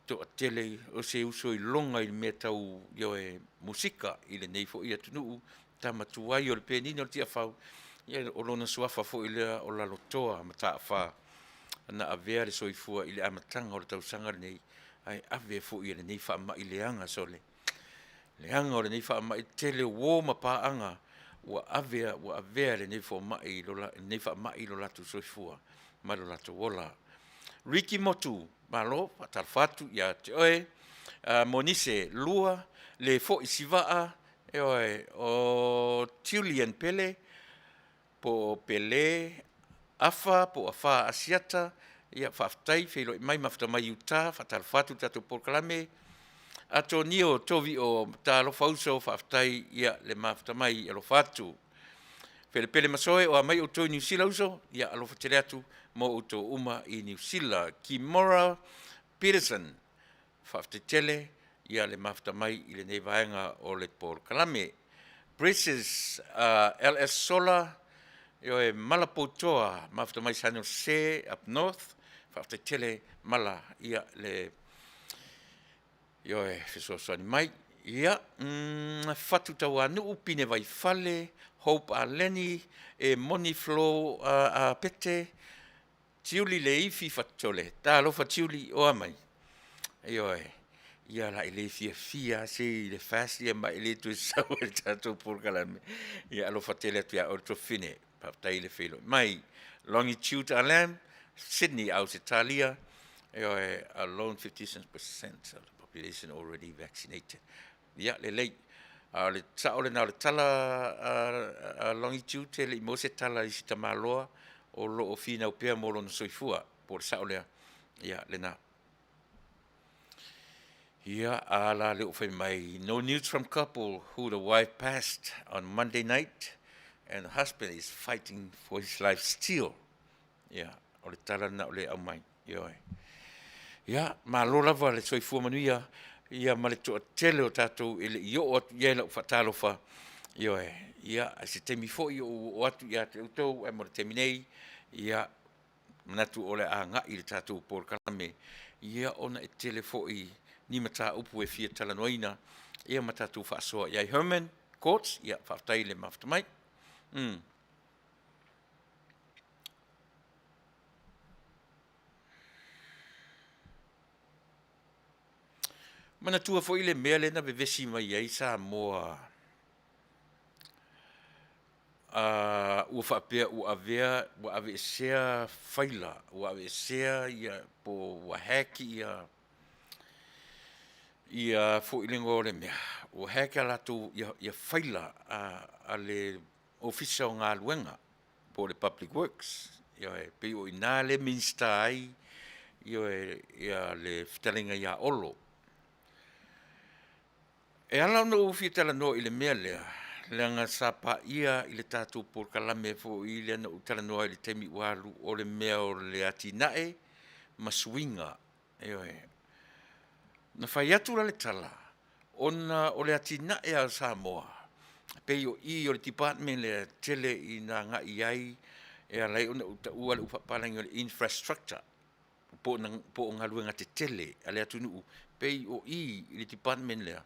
Speaker 2: Toatele o se uso iloga i le mea tau ioe musika i lenei foi atunuu, tama tuai o le penina o le Tiafau, ia o lona suafa foi lea o Lalotoa Mataafa, na avea le soifua i le amataga o le tausaga lenei, ae ave foi e lenei faamai leaga sole. Leaga o lenei faamai tele uo ma paaga ua ave ua avea e lenei fomai lenei faamai lo latou soifua ma lo latou ola. Ricky Motu, malo, faatalofa atu ia te oe. Monise Lua, Le Foi Sivaa, ioe, o Julian Pele. Po o Pele Afa po o Afa Asiata, ia faafetai feiloai mai mafuta mai i uta, faatalofa atu i le tatou polokalame. Atonio Tovi o Talofa Uso, faafetai ia le mafuta mai, alofa atu. Pelepele Masoe o a mai outou i Niu Sila uso, ia alofa tele atu mo outou uma i Niu Sila. Kimora Peterson, faafetai tele ia le mafuta mai i lenei vaega o le polokalame. Braces uh, LS Sola, ioe Mala Poutoa, mafuta mai San Jose up north, faafetai tele Mala ia le Ioe, fesoasoani mai. Ia, mm, Fatu Tauanuu, Pine Vaifale, Hope Aleni, e Moni Flo uh, uh, Pete, Tiuli Leifi Fatole, talofa Tiuli, oa mai. Ioe, ia la i le fiafia se i le fast ia ma i le toe sau e le tatou polokalame. Ia alofa tele atu ia oe le tuafafine. Faafetai i le feiloi mai. Longitude Alain, Sydney, Ausetalia, ioe, alone 56% of the population already vaccinated. Ia, lelei. A o le sao lena o le tala a, a Longitude, e le i maua se tala i si tamaloa o lo o finau pea mo lona soifua. Po o le sao lea. Ia, lena. Ia, a la le fai mai, no news from couple who the wife passed on Monday night and the husband is fighting for his life still. Ia, o le tala na o le au mai. Ioe. Ia, malo lava le soifua manuia, ia ma le toatele o tatou e le i oo atu i ai lau faatalofa. Ioe. Ia, se taimi foi o ou oo atu ia te outou, ae mo le taimi nei, ia, manatu o le a agai i le tatou polokalame, ia ona e tele foi ni mataupu e fia talanoaina, ia ma tatou faasoa i ai. Herman Courts, ia faafetai i le mafuta mai. Mm. Manatua foi le mea lea na vevesi mai ai Samoa a ua faapea ua avea ua aveesea faila ua aveesea ia po ua hack ia ia foi le igoa o le mea ua hack a latou ia, ia faila a, a le Ofisa o Galuega po o le Public Works. Ioe, pei o i ina lea e Minisita ai ioe, ia le fetalaiga ia Olo. E ala ona ou fia talanoa i le mea lea, leaga sa paia i le tatou polokalame foi lea na ou talanoa ai i le taimi ua alu, o le mea o le atinae ma suiga. Ioe. Na fai atu la le tala, ona o le atinae a Samoa, pei o i o le department lea e tele ina agai i ai e ala ai ona ou taua le faapalagi o le infrastructure po o, po o galuega tetele a le atunuu, pei o i i le department lea.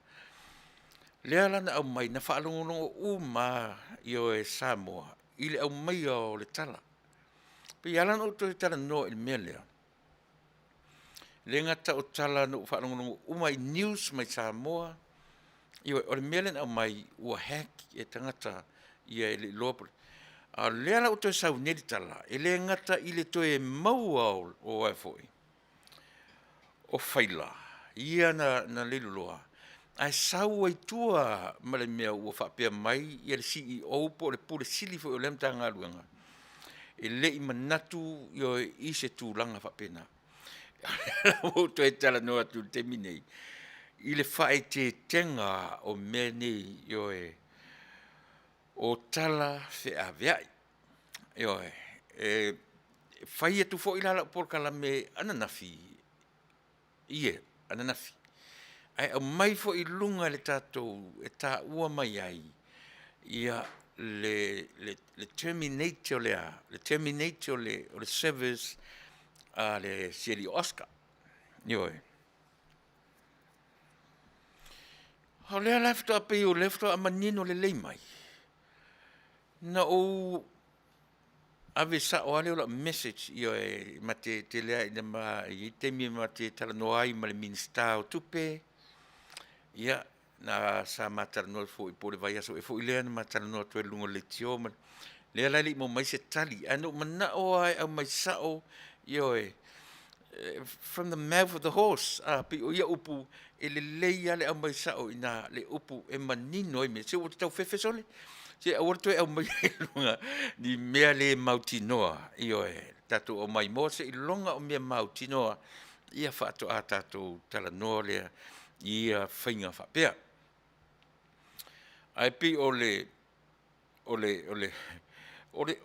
Speaker 2: Lea la na aumai, na faalogologo uma ioe Samoa i le aumaia o le tala. Pei e ala ona ou toe talanoa i le mea lea, le gata o tala na ou faalogologo uma i news mai Samoa, ioe, o le mea lea na aumai ua hack e tagata ia e le i iloa po a o lea la ua toe sau nei le tala, e le gata i le toe maua o, o a foi o faila ia na, na leiloloa, ae sau ai tua ma le mea ua faapea mai ia le CEO po o le Pule Sili foi o lea Matagaluega, e le i manatu ioe i se tulaga faapena. Ua ou toe talanoa atu i le taimi nei i le faaeteetega o mea nei ioe o tala feaveai. Ioe, e fai atu foi la lau polokalame ananafi, ie, ananafi, ae aumai foi i luga e le tatou e taua mai ai ia le, le, le terminate o le a, le terminate o le, o le service a le siali o Oscar. Ioe. O lea la faatoa pei o lea faatoa manino lelei mai, na ou ave sao lava lea o lau message, ioe, ma te tele lava ina ma e i ai taimi ma te talanoa ai ma le Minisita o Tupe, ia, na sa ma talanoa foi po o le vaiaso ea foi lea na ma talanoa atu ai i luga o le leitio ma lea la e le i maua mai se tali, ae na ou manao lava e aumai sao, ioe, from the mouth of the horse, a pei o ia upu e lelei lava le aumai sao i ina le upu e manino ai mea. Se ua tau fefe sole. Se aua le toe aumaia i luga ni mea le mautinoa, ioe, tatou aumai moa seiloga o mea mautinoa, ia faatoa tatou talanoa lea i ia faiga faapea. Ae pei o le o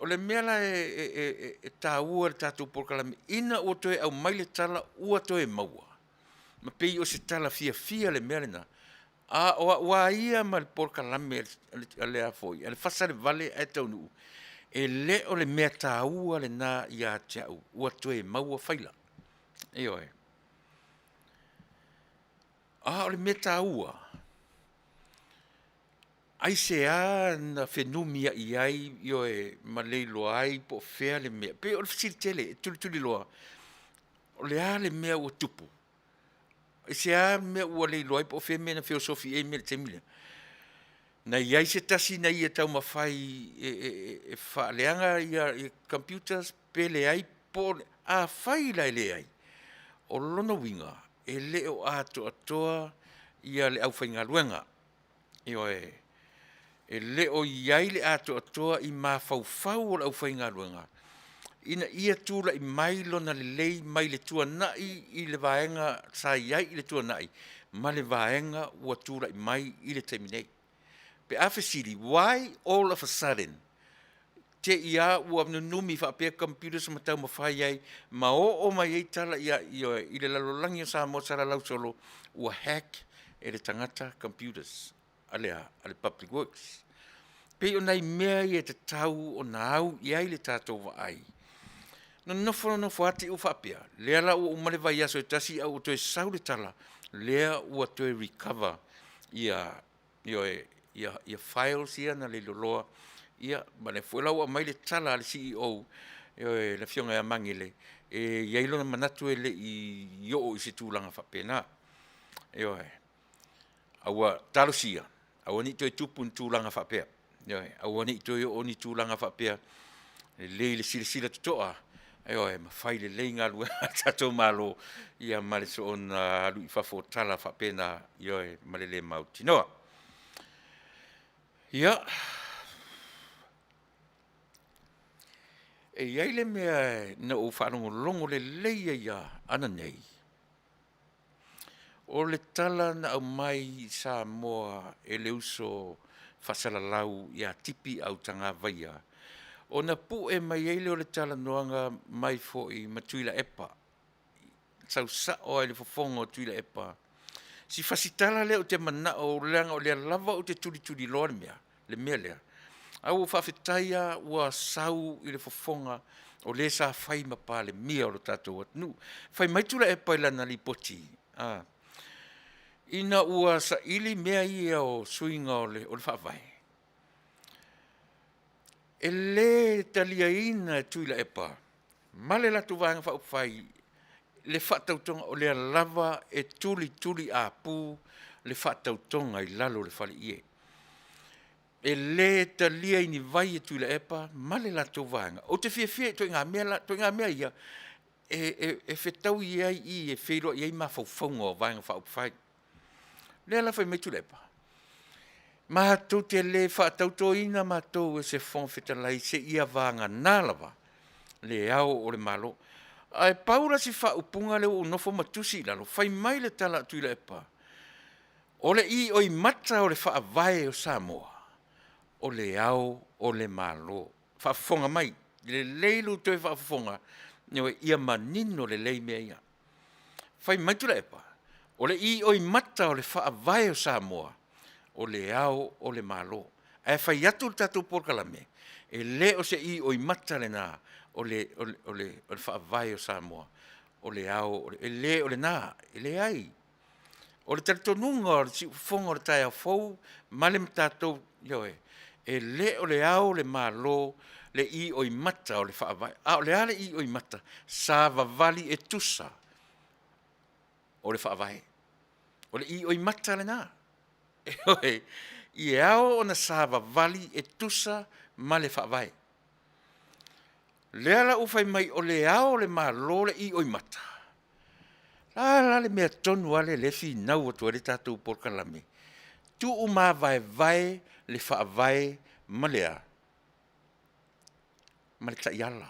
Speaker 2: le mea la e taua i le tatou polokalame ina ua toe aumai le tala ua toe maua, ma pei o se tala fiafia le mea lena, a o au lava ia ma le polokalame a le fasa i le vale ae taunuu, e le o le mea taua lena ia te au ua toe maua faila. Ioe. A o le mea taua, aisea na fenumiai ai, ioe, ma leiloa ai po o fea le mea. E pei o le fesili tele e tulituliloa, o le a le mea ua tupu? Aisea le mea ua leiloa ai po o fea le mea na feosofi ai mea i le taimi lea? Na i ai se tasi na ia taumafai e faaleaga ia computers pe leai po o le a? Afai la e leai, o lona uiga e le o atoatoa ia le aufaigaluega. Ioe, e le o i ai le atoatoa i mafaufau o le aufaigaluega ina ia tulai mai lona lelei mai le tuanai i le vaega sa i ai i le tuanai ma le vaega ua tulai mai i le taimi nei. Pe a fesili, why all of a sudden te i lava ua nunumi faapea computers ma taumafai ai ma oo mai ai tala ia, ioe, i le lalolagi o Samoa salalau solo ua hack e le tagata computers a le a? A le Public Works. Pei o nai mea ia e tatau ona au i ai le tatou vaai. Nonofo nonofo lava te i ua faapea, lea la ua uma le vaiaso e tasi ae ua toe sau le tala, lea ua toe recover ia, ioe, ia files ia na leiloloa, ia ma lea foi la ua aumai le tala a le CEO, ioe, le Afioga ia Magele, e i ai lona manatu e le i oo i se tulaga faapena. Ioe. A ua talosia, aua ne i toe tupu ni tulaga faapea. Ioe, aua ne i toe oo ni tulaga faapea, lelei le silasila totoa, ioe, ma fai lelei galuega a le tatou Malo, ia ma le soona alu i fafo o tala faapena, ioe, ma le le mautinoa. Ia, e i ai le mea na ou faalogologo lelei ai lava ananei, O le tala na aumai i Samoa e le uso faasalalau ia Tipi Autagavaia, ona pue mai ai lea o le talanoaga mai foi ma Tuilaepa, sau sao lava i le fofoga o Tuilaepa, si fasi tala lea ou te manao leaga o lea lava ou te tulituliloa le mea, le mea lea, ae ua ou faafetai lava ua sau i le fofoga o le sa fai ma Palemia o le tatou atunuu. Fai mai Tuilaepa i lana lipoti, ina ua saili mea ia o suiga o le Faavae, e le taliaina e Tuilaepa ma le latou Vaega Faaupufai le faatautoga o lea lava e tulituliapu le faatautoga i lalo o le faleie. E le talia i ni vai e Tuilaepa ma le latou vaega. Ou te fiafia i ituaiga mea la, ituaiga mea ia e fetaui ai i i e feiloai ai mafaufauga o Vaega Faaupufai. O lea la fai mai Tuilaepa, matou te le faatautoina matou e se Fofoga Fetalai seia vagana lava le Ao o le Malo. Ae pau la si faaupuga lea ua ou nofo ma tusi i lalo, fai mai le tala a Tuilaepa, o le ioimata o le Faavae o Samoa, o le Ao o le Malo. Faafofoga mai, lelei lo outou faafofoga, ioe, ia manino lelei mea ia. Fai mai Tuilaepa, o le ioimata o le Faavae o Samoa, o le Ao o le Malo. Ae fai atu le tatou polokalame, e le o se ioimata lena o le Faavae o Samoa, o le Ao, e le o lena, e leai. O le talitonuga o le siufofoga o le taeao fou ma le tatou, ioe, e le o le Ao o le Malo le ioimata o le Faavae. A o le a le ioimata? Savavali e tusa o le Faavae. O le ioimata lena. Ioe, e ao ona savavali e tusa ma le Faavae. Lea la ua fai mai o le Ao o le Malo le ioimata, o le a la le mea tonu lava lea o lea e finau atu ai le tatou polokalame? Tuumavaevae le Faavae. ma le a? Ma le taiala.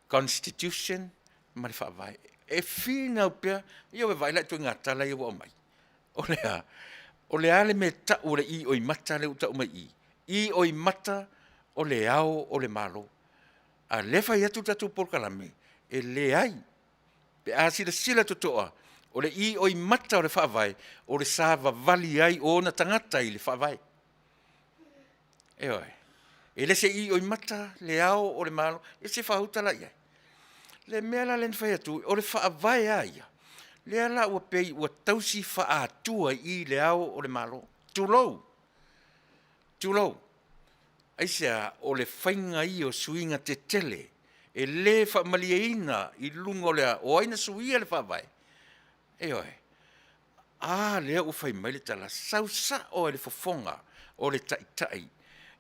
Speaker 2: Constitution ma le Faavae. E finau pea, ia ua vaai la i ituaiga tala ia ua aumai. O le a? O le a le mea e tau o le ioimata lea ua tau mai i i? Ioimata o le ao o le Malo. A lea e fai atu le tatou polokalame, e leai. Pe a silasila totoa, o le ioimata o le Faavae, o le savavali ai o ona tagata i le Faavae. Ioe. E le se ioimata le ao o le Malo, e se faauta la i ai. Le mea la lea na fai atu, o le Faavae lava ia, lea la ua pei ua tausi faatua i i le ao o le Malo, tulou, tulou. Aisea? O le faiga ia o suiga tetele e le faamalieina i luga o le a? O ai na suia le Faavae? Ioe. A lea ua fai mai le tala, sau sao lava i le fofoga o le Taitai,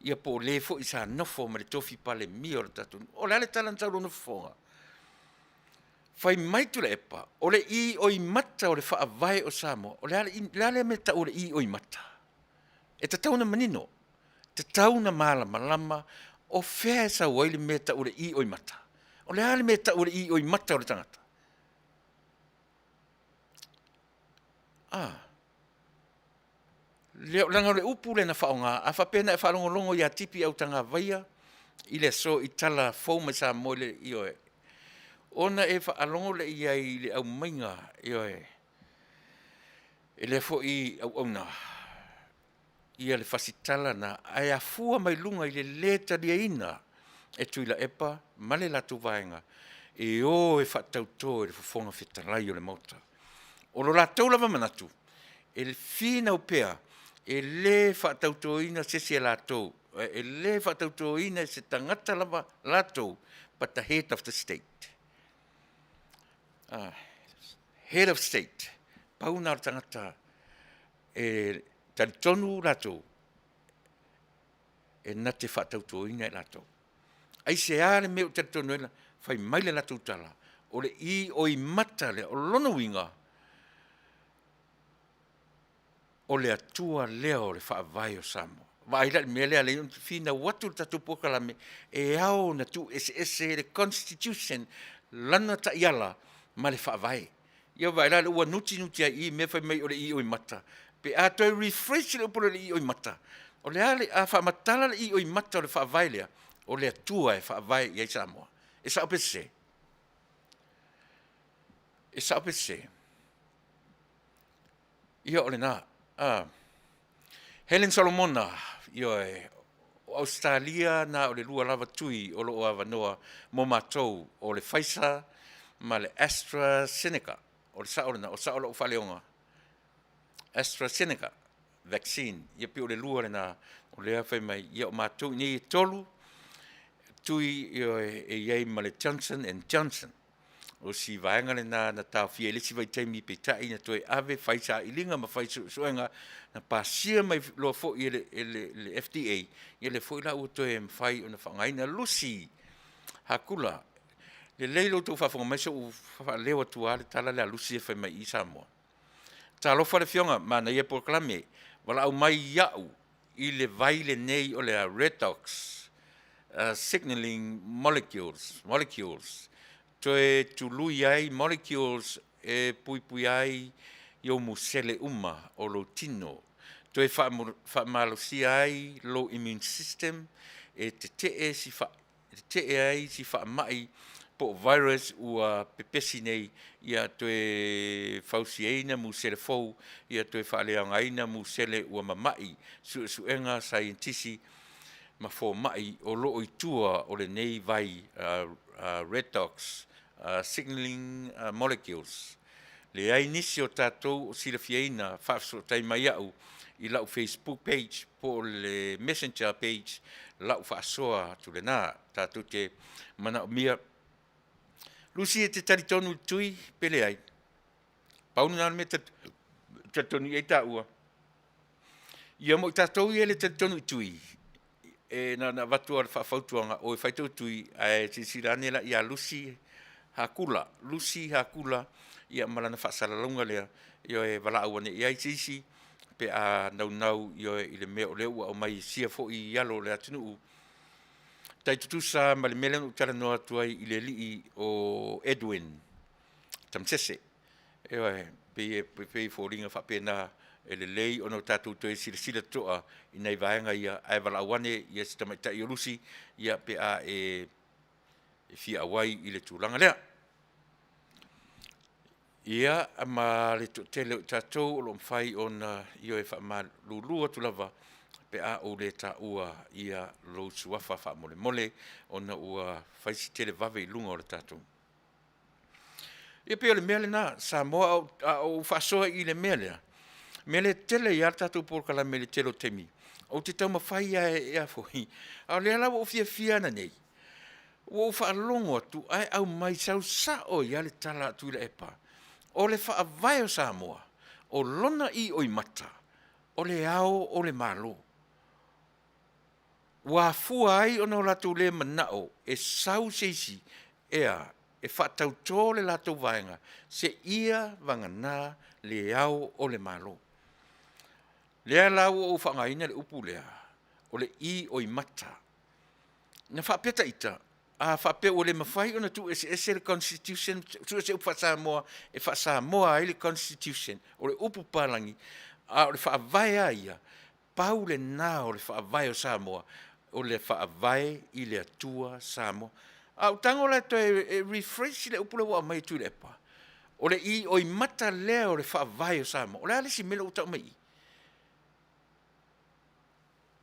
Speaker 2: ia po o le foi sa nofo ma le tofi Palemia o le tatou atunuu. O le a le tala na sau i lona fofoga? Fai mai Tuilaepa, o le ioimata o le Faavae o Samoa. O le a le mea e tau o le ioimata? E tatau ona manino, tatau ona malamalama o fea e sau ai le mea e tau o le ioimata. O le a le mea e tau o le ioimata o le tagata? A, leaga o le upu lea na faaaoga, a faapea na e faalogologo ia Tipi Autagavaia i le aso i tala fou mai Samoa i le, ioe, ona e faalogo lea i ai i le aumaiga, ioe, e lea foi auauna ia le fasi tala lena, ae afua mai luga i le lē taliaina e Tuilaepa ma le latou vaega e o e faatauto i le Fofoga Fetalai o le Maota. O lo latou lava manatu, e finau pea e le faatautoina se isi e latou, e le faatautoina e se tagata lava latou, but the head of the state. Head of state, pau lena o le tagata e talitonu latou e na te faatautoina i latou. Aisea le mea ua talitonu ai? Fai mai le latou tala, o le ioimata lea, o lona uiga, o le Atua lea o le Faavae o Samoa. Vaai la i le mea lea e ala ai ona finau atu le tatou polokalame, e ao ona tuueseese le Constitution, lana taiala ma le Faavae. Ia vaai la ua nutinuti ai i i mea fai mai o le ioimata. Pe a toe rephrase le upu lea o le ioimata, o le a le, a faamatala le ioimata o le Faavae lea, o le Atua e faavae i ai Samoa. E sao pe sese? E sao pe sese? Ia o lena. Helen Solomona, ioe, o Ausetalia na o le lua lava tui o lo o avanoa mo matou, o le Pfizer ma le AstraZeneca. O le sao lena, o sao lau faaleoga. AstraZeneca vaccine, ia pei o le lua lena o lea fai mai, ia o matou i inei e tolu tui, ioe, e i ai ma le Johnson and Johnson. O si vaega lena na taofia i le isi vaitaimi, peitai na toe ave fai sailiga ma fai suesuega, na pasia mai loa foi e le, e le, le FDA, ia lea foi la ua toe mafai ona faaaogaina. Lucy Hakula, lelei lo outou faafofoga mai se i ou faaleo atu lava le tala lea a Lucy e fai mai i Samoa. Talofa le Afioga, manaia polokalame, valaau mai ia'u i le vai lenei o le redox signaling molecules, molecules, toe tului ai molecules e puipuia ai i ou musele uma o lou tino, toe faamalosia ai lou immune system e tetee si tetee ai si faamai po o virus ua pepesi nei, ia toe fausiaina musele fou, ia toe faaleaogaina musele ua mama'i. Suesuega saienitisi ma fomai o lo o i tua o lenei vai redox signaling molecules. Leai nisi o tatou o silafiaina, faafesootai mai au i lau Facebook page po o le Messenger page lau faasoa atu lena. Tatou te manaomia. Lucy e te talitonu i le tui pe leai? Pau lena o le mea e talitonu i ai taua. Ia mo i tatou ia e le talitonu i tui, e na ona avatu lava o le faafautuaga, o e fai tou tui, ae silasila ane la ia Lucy Hakula, Lucy Hakula, ia ma lana faasalalauga lea, ioe, valaau ane i ai se isi. pe a naunau ioe i le mea o lea ua aumai e sia foi i alo o le atunuu, tai tutusa ma le mea lea na ou talanoa atu ai i le alii o Edwin Tamasese. Ioe, pei e pei e foliga faapena e lelei ona o tatou toe silasila totoa i nai vaega ia, ae valaau ane ia si tamaitai o Lusi, ia pe a e fia auai i le tulaga lea. Ia, ma le toatele o i tatou o lo o mafai ona ioe faamalulu atu lava pe a ou le taua ia lou suafa faamolemole ona ua fai si televave i luga o le tatou. Ia pei o le mea lena Samoa a ou faasoa i le mea lea, mea lea e tele ai lava le tatou polokalame i le tele o taimi, ou te taumafai lava e a foi, a o lea la ua ou fiafia ananei, ua ou faalogo atu ae aumai sau sao ai lava le tala a Tuilaepa, o le Faavae o Samoa, o lona ioimata, o le Ao o le Malo. Ua afua ai ona o latou le manao e sau se isi e a? E faatauto le latou vaega seia vagana le Ao o le Malo. Lea la ua ou faaaogaina le upu lea, o le ioimata. Na faapea ta ita, a faapea ua le mafai ona tuueseese le Constitution, sue se upu faa-Samoa e faa-Samoa ai le Constitution, o le upu papalagi, a o le Faavae lava ia, pau lena o le Faavae o Samoa, o le Faavae i le Atua Samoa. A ou tago la e toe rephrase le upu lea ua aumai e Tuilaepa, o le ioimata lea o le Faavae o Samoa. O le a le isi mea lea ua tau mai i i?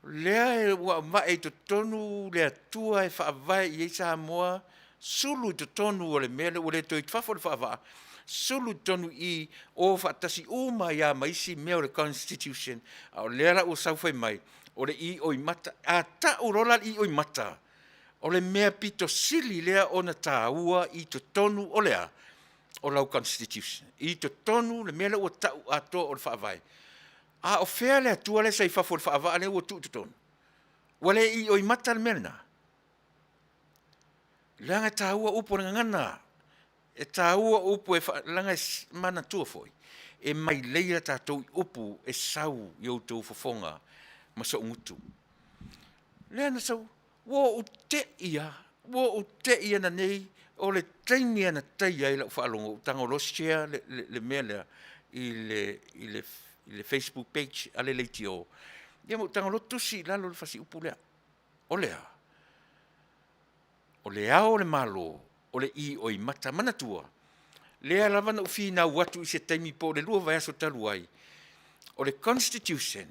Speaker 2: O lea ua avae i totonu le Atua e faavae i ai Samoa, sulu i totonu o le mea lea ua le toe i fafo o le faavaa, sulu i totonu i i, o faatasi uma ai lava ma isi mea o le Constitution, a o lea la ua sau fai mai, o le ioimata. A tau loa la le ioimata, o le mea pito sili lea ona taua i totonu o le a? O lau Constitution. I totonu le mea lea ua tau atoa o le Faavae. A o fea le Atua lea sa i fafo o le faavaa lea ua tuu i totonu? Ua le ioimata le mea lena? Leaga e taua upu o le gagana, e taua upu e leaga e manatua foi, e maileia tatou i upu e sau i outou fofoga ma sou gutu. Lea na sau, ua ou te i lava, ua ou te i ananei, o le taimi lava na taia ai lau faalogo, ou tago loa share le mea lea i le facebook page a le leitio, ia ma ou tago loa tusi i lalo le fasiupu lea. O le a? O le Ao o le Malo, o le ioimata. Manatua, lea lava na ou finau atu i se taimi po o le 2 vaiaso talu ai, o le Constitution,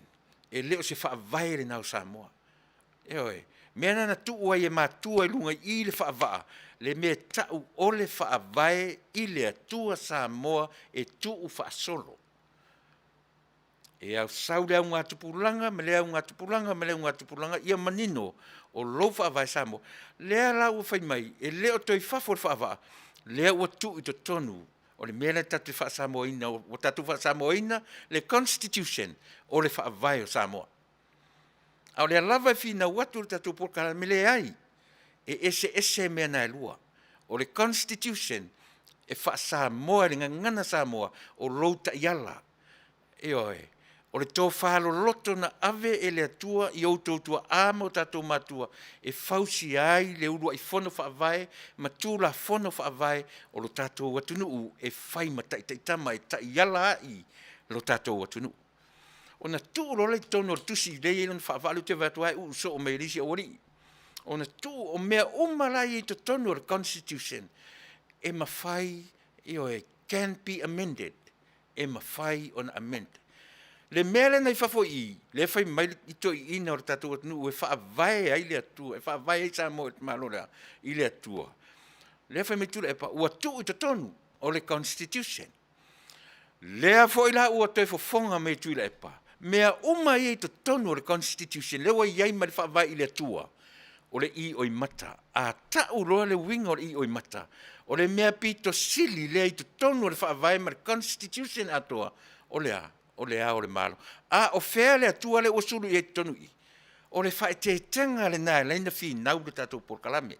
Speaker 2: e le o se faavae lena o Samoa. Ioe. Mea na na tuu ai e matua i luga i i le faavaa, le mea e tau o le Faavae i le Atua Samoa e tuu faasolo. E sau le augatupulaga ma le augatupulaga ma le augatupulaga ia manino o lou faavae Samoa. Lea la ua fai mai, e le o toe i fafo o le faavaa, lea ua tuu i totonu o le mea lea tatou te faa-Samoaina, ua tatou faa-Samoaina le Constitution o le Faavae o Samoa. A o lea lava e finau atu le tatou polokalame, leai, e eseese mea na e lua. O le Constitution e faa-Samoa i le gagana Samoa, o lou taiala, ioe, o le tofa loloto na ave e le Atua i outou tuaa ma o tatou matua e fausia ai le uluai fono faavae ma Tulafono Faavae o lo tatou atunuu e fai ma taitaitama e taiala ai lo tatou atunuu. Ona tuu loa lea i totonu o le tusi lea e i ai lona faavaa lea ou te vaai atu lava e uu soo mai e le isi aualii, ona tuu o mea uma la e i ai i totonu o le Constitution, e mafai, ioe, can be amended, e mafai ona amend. Le mea lea na i fafo i i, lea e fai mai le toeaiina o le tatou atunuu e faavae ai le Atua, e faavae ai Samoa i le Malo lea, i le Atua. Lea e fai mai Tuilaepa, ua tuu i totonu o le Constitution. Lea foi la ua toe fofoga mai e Tuilaepa, mea uma ia i totonu o le Constitution, lea ua i ai ma le faavae i le Atua, o le ioimata. A tau loa le uiga o le ioimata, o le mea pito sili lea i totonu o le Faavae ma le Constitution atoa, o le a? O le Ao o le Malo. A o fea le Atua lea ua sulu i ai i totonu i i? O le faaeteetega lena e ala ai ona finau le tatou polokalame.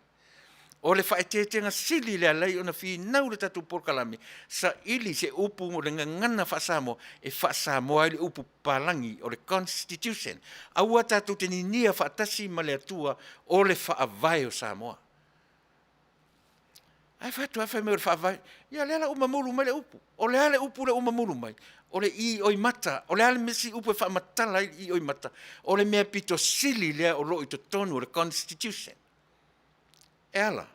Speaker 2: O le faaeteetega sili le alai ona finau le tatou polokalame, saili se upu o le gagana faa-Samoa e faa-Samoa ai le upu papalagi o le Constitution. Aua tatou te ninia faatasi ma le Atua o le Faavae o Samoa. Ae fai atu lava fai mai o le Faavae. Ia lea la ua mamulu mai le upu. O le a le upu lea ua mamulu mai? O le ioimata. O le a le isi upu e faamatala ai le ioimata? O le mea pito sili lea o lo o i totonu o le Constitution. E a la?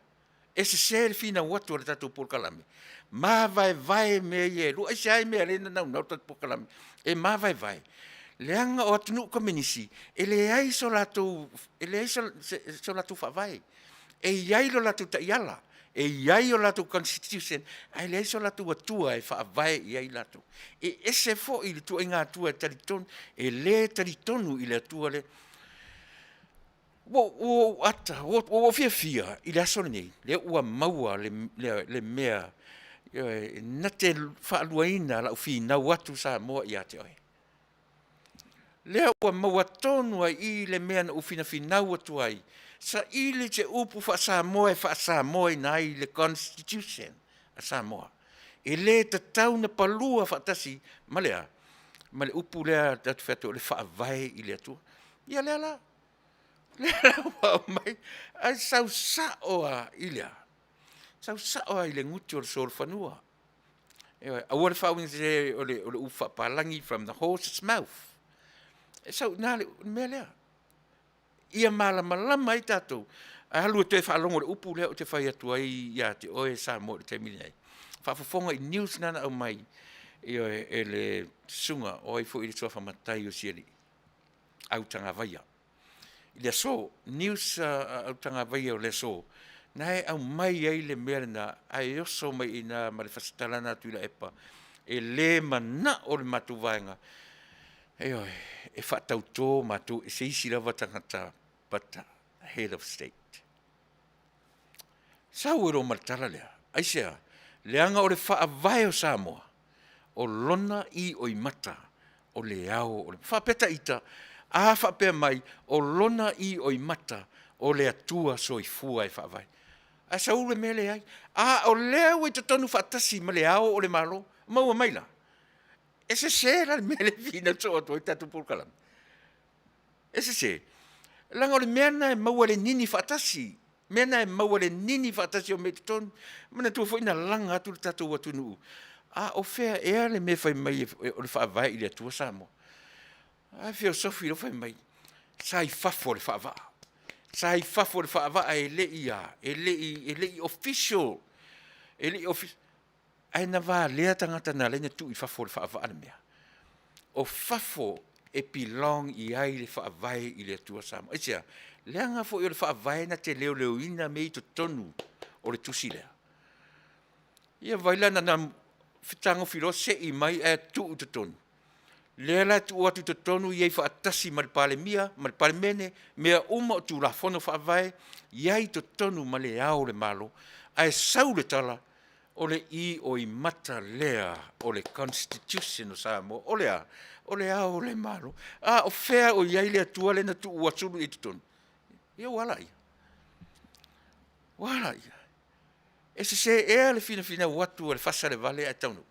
Speaker 2: E sese le finau atu a le tatou polokalame. Mavaevae mea ia e lua. Aisea i mea lea na naunau le tatou polokalame e mavaevae? Leaga o atunuu komenisi e leai so latou, e leai so latou faavae. E i ai lo latou taiala, e i ai o latou constitution, ae leai so latou atua e faavae i ai latou. E ese foi le ituaiga atua e talitonu, e le talitonu i le Atua lea. Ua ou ata, ua ou fiafia i le aso lenei, lea ua maua le mea ioe, na te faaluaina lau finau atu Samoa ia te oe. Lea ua maua tonu ai i i le mea na ou finafinau atu ai, saili se upu faa-Samoa e faa-Samoaina ai le Constitution a Samoa. E le tatau ona palua faatasi ma le a? Ma le upu lea tatou te fai atu o le Faavae i le Atua. Ia lea la, lea la ua aumai, ae sau sao lava i le a? Sau sao lava i le gutu o le solofanua. Ioe, aua le faauigasese o le upu faapalagi from the horse's mouth. E sau i ina le mea lea. Ia malamalama ai tatou, alu e toe faalogo i le upu lea ou te fai atu ai ia te oe Samoa i le taimi lenei. Faafofoga i news na na aumai, ioe, e le susuga o ai foi le suafa matai o si alii, Autagavaia. I le aso, news a Autagavaia o le aso, na e aumai ai le mea lena, ae oso mai i ina ma le fasitala lena a Tuilaepa, e le manao le matou vaega, ioe, e faatauto matou i se isi lava tagata but the head of state. Sau ai loa ma le tala lea, aisea? Leaga o le faavae o Samoa, o lona ioimata o le ao o le. Faapea ta ita, a faapea mai o lona ioimata o le Atua soifua e faavae. Ae sau le mea leai. A o lea ua i totonu faatasi ma le ao o le Malo, maua mai la? E sese la le mea lea e finau soo atu ai le tatou polokalame. E sese. Leaga o le mea lena e maua e le nini faatasi. Mea lena e maua e le nini faatasi o mea i totonu. Manatua foi na laga atu le tatou atunuu, a o fea ea le mea fai mai o le faavae i le Atua Samoa? Ae feosofi loa fai mai, sa i fafo o le faavaa. Sa i fafo o le faavaa e le i a, e le i, e le i official, e le i official. Ae na valea tagata na ala ai ona tuu i fafo o le faavaa le mea. O fafo e belong i ai le Faavae i le Atua Samoa. Aisea? Leaga foi o le Faavae na te leoleoina mea i totonu o le tusi lea. Ia vaai la na fetagofi loa sei mai ae tuu i totonu. Lea la e tuu atu i totonu i ai faatasi ma le Palemia ma le Palemene, mea uma o Tulafono Faavae, i ai i totonu ma le Ao o le Malo. Ae sau le tala, o le ioimata lea o le Constitution o Samoa. O le a? O le Ao o le Malo. A o fea o i ai le Atua lea na tuu ua sulu i totonu? Ia ua ala ia. Ua ala ia. E sese ea le finafinau atu a le fasa le vale ae taunuu?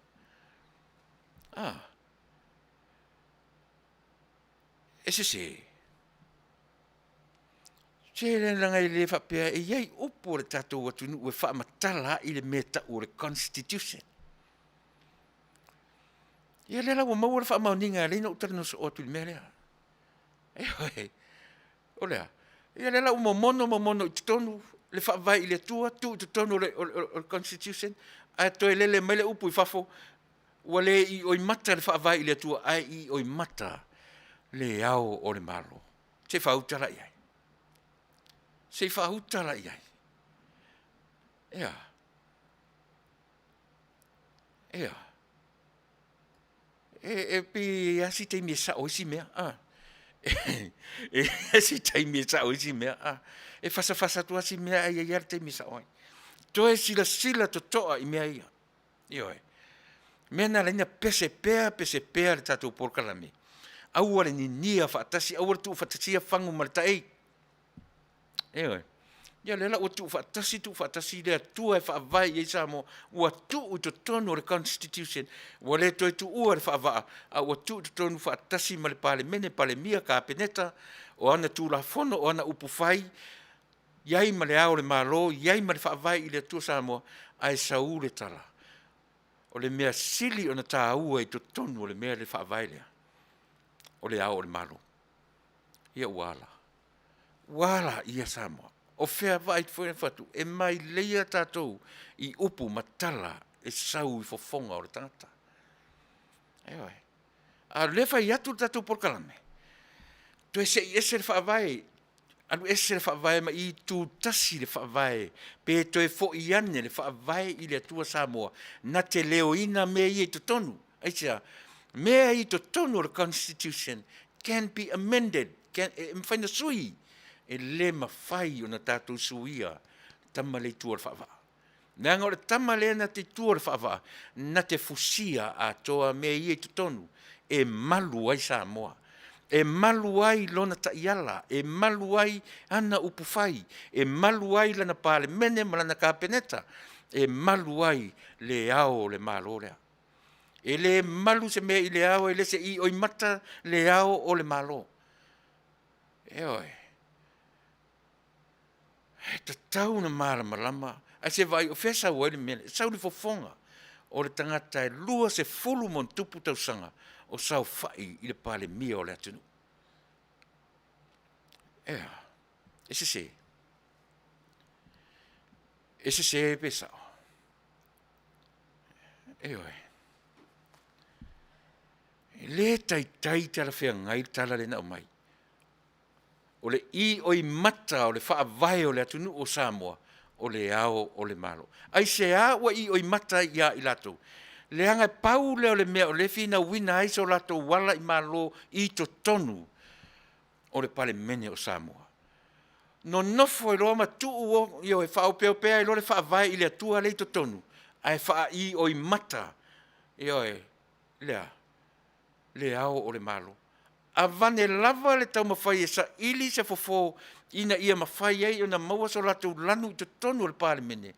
Speaker 2: A. E sese. Se leaga e le faapea e i ai upu a le tatou atunuu e faamatala ai le mea e tau o le Constitution. Ia lea la ua maua le faamaoniga e ala ai ona ou talanoa soo atu i le mea lea. Ioe. O le a? Ia lea la ua momono momono i totonu le faavae i le Atua, tuu i totonu o le Constitution, ae toe lele mai le upu i fafo, ua le ioimata le faavae i le Atua, ae ioimata le Ao o le Malo. Se i faauta la i ai. Se i faauta la i ai. Ea. Ea. E, e pei e asi taimi e sao ai si mea. A. E asi taimi e sao ai si mea. A. E fasafasa atu lava si mea ae i ai lava le taimi e sao ai. Toe silasila totoa i mea ia. Ioe. Mea na ala ai ona pese pea, pese pea le tatou polokalame. Aua le ninia faatasi, aua le tuufaatasia fagu ma le taei. Ioe. Ia lea la ua tuufaatasi, tuufaatasi le Atua e faavae i ai Samoa, ua tuu i totonu o le Constitution, ua le toe tuua le faavaa, a ua tuu i totonu faatasi ma le Palemene, Palemia, Kapeneta, o ana Tulafono, o ana upu fai, i ai ma le Ao o le Malo, i ai ma le Faavae i le Atua Samoa, ae sau le tala, o le mea sili ona taua i totonu o le mea le Faavae lea, o le Ao o le Malo. Ia ua ala. Ua ala ia Samoa. O fea vaai foi fatu, e maileia tatou i upu ma tala e sau i fofoga o le tagata. Ioe. A o lea fai atu le tatou polokalame, toe sei ese le faavae, alu ese le faavae ma i tu tasi le faavae, pe toe foi ane le faavae i le Atua Samoa, na te leoina mea ia i totonu. Aisea? Mea i totonu o le Constitution can be amended, can, e mafai na sui, e le mafai ona tatou suia tama le itu o le faavaa. Leaga o le tama lea na te itu o le faavaa, na te fusia atoa mea ia i totonu, e malu ai Samoa, e malu ai lona taiala, e malu ai ana upufai, e malu ai lana Palemene ma lana Kapeneta, e malu ai le ao o le Malo lea. E le malu se mea i le ao, e le se i oimata le ao o le Malo. Ioe. E tatau ona malamalama, ae se vaai o fea sau ai le mea lea? E sau i le fofoga o le tagata e 20+ tausaga o saofai i le Palemia o le atunuu. Ea, e sese. E sese pe sao? Ioe. E le taitai talafeagai le tala lea na aumai. O le ioimata o le faavae o le atunuu o Samoa, o le ao o le Malo. Aisea ua ioimata ai ia i latou? Leaga e pau lea o le mea o lea e finauina ai so latou ala i Malo i totonu o le Palemene o Samoa. Nonofo ai loa ma tuu, ioe, faaopeopea ai loa le faavae i le Atua lea i totonu, ae faaioimata, ioe, le a? Le ao o le Malo. Avane lava le taumafai e saili se fofo ina ia mafai ai ona maua so latou lanu i totonu o le Palemene,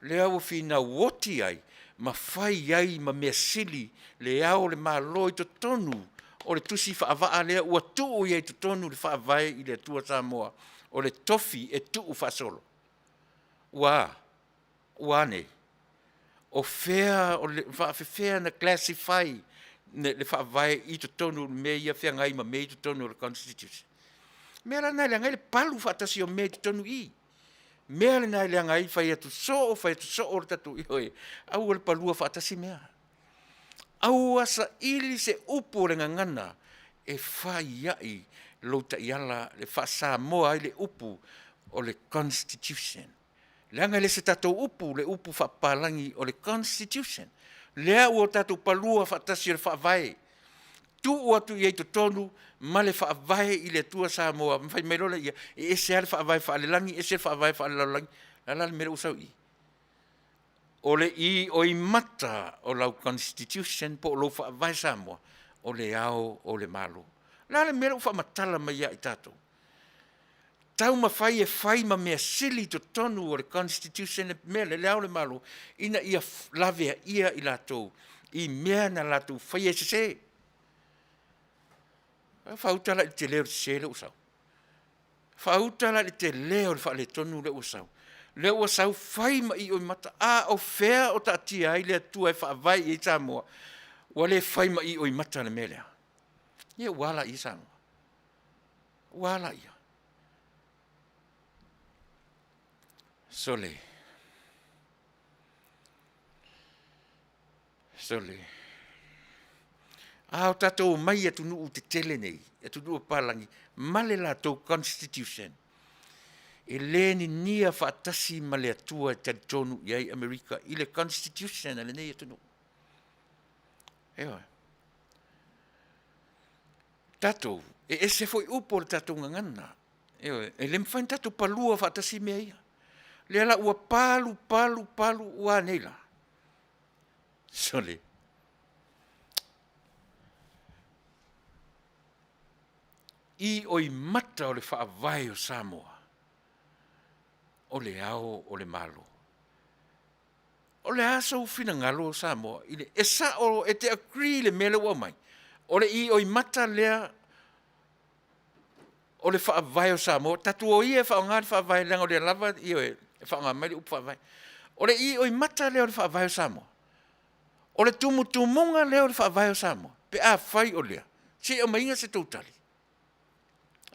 Speaker 2: lea ua finau oti ai ma fai ai ma mea sili le Ao o le Malo i totonu o le tusi faavaa lea ua tuu i ai i totonu le Faavae i le Atua Samoa, o le tofi e tuu faasolo. Ua a? Ua a nei? O fea o le faafefea na classify le faavae i totonu o mea ia feagai ma mea i totonu o le Constitution? Mea la na e leaga ai le palu faatasi o mea i totonu i i. Mea lena e leaga ai fai atu soo, fai atu soo le tatou, ioe, aua le palua faatasi mea. Aua saili se upu o le gagana e faiai lou taiala e faa-Samoa ai le upu o le Constitution. Leaga e le se tatou upu le upu faapapalagi o le Constitution. Lea ua tatou palua faatasi o le Faavae, tuu atu i ai i totonu ma le Faavae i le Atua Samoa, ma fai mai loa lea, e ese lava le faavae faalelagi, ese le faavae faalelalolagi. O le a la le mea lea ua sau i i? O le ioimata o lau Constitution po o lou Faavae Samoa, o le Ao o le Malo. O le a le mea lea ua faamatala mai ia i tatou? Taumafai e fai ma mea sili i totonu o le Constitution le mea lea, le Ao o le Malo, ina ia laveaia i latou i mea na latou faia e sese. Faauta la i le tele o le sese lea ua sau. Faauta la i le tele o le faaletonu lea ua sau. Lea ua sau fai ma ioimata, a o fea o taatia ai le Atua e faavae i ai Samoa? Ua le fai ma ioimata le mea lea. Ia ua a laia Samoa? Ua a laia? Sole, sole, a o tatou omai i atunuu tetele nei, atunuu o papalagi, ma le latou constitution, e le ninia faatasi ma le Atua e talitonu i ai Amerika i le constitution a lenei atunuu. Ioe. Tatou, e ese foi upu o le tatou gagana. Ioe, e le mafai ona tatou palua faatasi mea ia. Lea la ua palu, palu, palu, ua a nei la? Sole. Ioimata o le faavae o Samoa. O le Ao o le Malo. O le a sou finagalo Samoa i le, e sao e te agree i le mea lea ua aumai? O le ioimata lea o le Faavae o Samoa, tatou o ia e faaaoga le Faavae leaga o lea lava, ioe, e faaaoga mai le upu Faavae. O le ioimata lea o le Faavae o Samoa? O le tumutumuga lea o le Faavae o Samoa? Pe afai o lea, se i aumaiga se tou tali.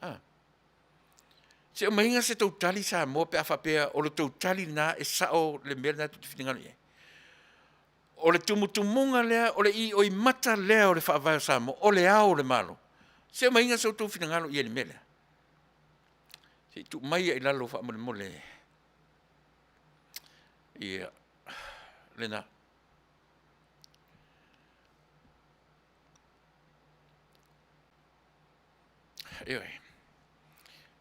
Speaker 2: A. Se i aumaiga se tou tali Samoa pe a faapea o le tou tali lena e sao le mea lena tou te finagalo i ai. O le tumutumuga lea, o le ioimata lea o le Faavae o Samoa, o le Ao o le Malo. Se i aumaiga so outou finagalo i ai i le mea lea. Se i tuu mai i lalo faamolemole. Ia, lena. Ioe.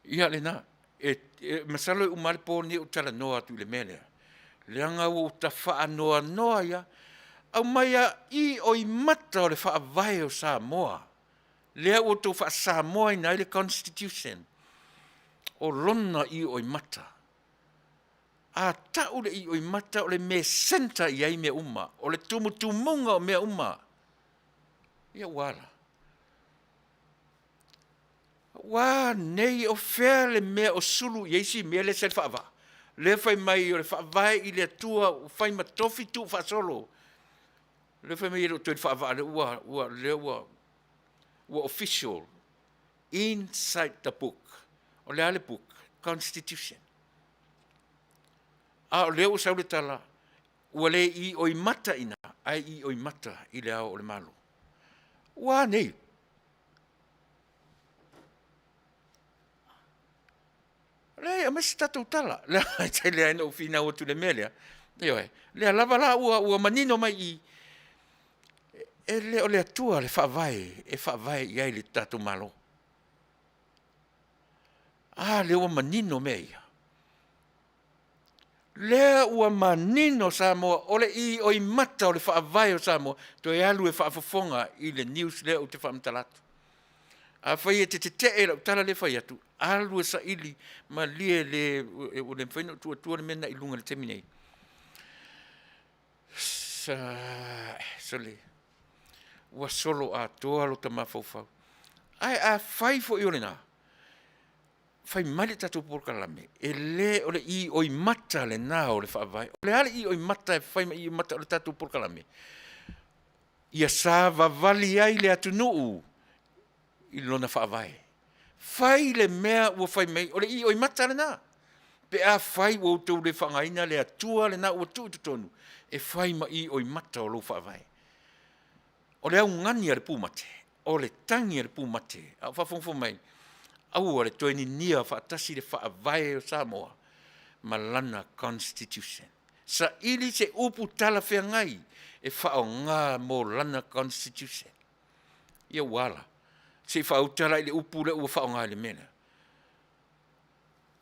Speaker 2: Ia lena, e, e masalo e uma le po lenei o talanoa atu i le mea lea. Leaga ua ou tafaanoanoa ia, aumai a i oi mata o le faavae o Samoa, lea ua outou faa-Samoa-ina ai le Constitution, o lona ioimata. A tau le ioimata o le mea e centre i ai mea uma, o le tumutumuga o mea uma. Ia ua ala. Ua a nei, o fea le mea o sulu i ai si mea lea sa i le faavaa? Lea fai mai o le Faavae i le Atua ua fai ma tofi tuufaasolo. Lea fai mai e le o toe i le faavaa lea ua, ua, lea ua, ua official inside the book. O le a le book? Constitution. A o lea ua sau le tala, ua le ioimata i ina, ae ioimata i le Ao o le Malo. Ua a nei? Leai, aumai se tatou tala. Leaga e tele ai na ou finau atu i le mea lea. Ioe, lea lava la ua, ua manino mai i, e le o le Atua le faavae e faavae i ai le tatou Malo. A lea ua manino mea ia. Lea ua manino Samoa, o le ioimata o le faavae o Samoa, toe alu e faafofoga i le news lea ou te faamatala atu. Afai e te tetee i lau tala lea e fai atu, alu e saili malie le, ua le mafai ona ou tuu atua le mea lena i luga i le taimi nei. Sole, ua solo atoa lota mafaufau. Ae afai foi o lena, fai mai le tatou polokalame, e le o le ioimata lena o le faavae. O le a le ioimata e fai ma ioimata o le tatou polokalame? Ia savavali ai le atunuu i lona faavae. Fai le mea ua fai mai, o le ioimata lena. Pe afai ua outou le faaaogaina le Atua lena ua tuu i totonu e fai ma ioimata o lou faavae. O le augani a le pumate, o le tagi a le pumate, a o faafogafoga mai, aua le toe ninia faatasi le Faavae o Samoa ma lana Constitution. Saili se upu talafeagai e faaaoga mo lana Constitution. Ia ua ala. Se i faauta la i le upu lea ua faaaoga i le mea lea.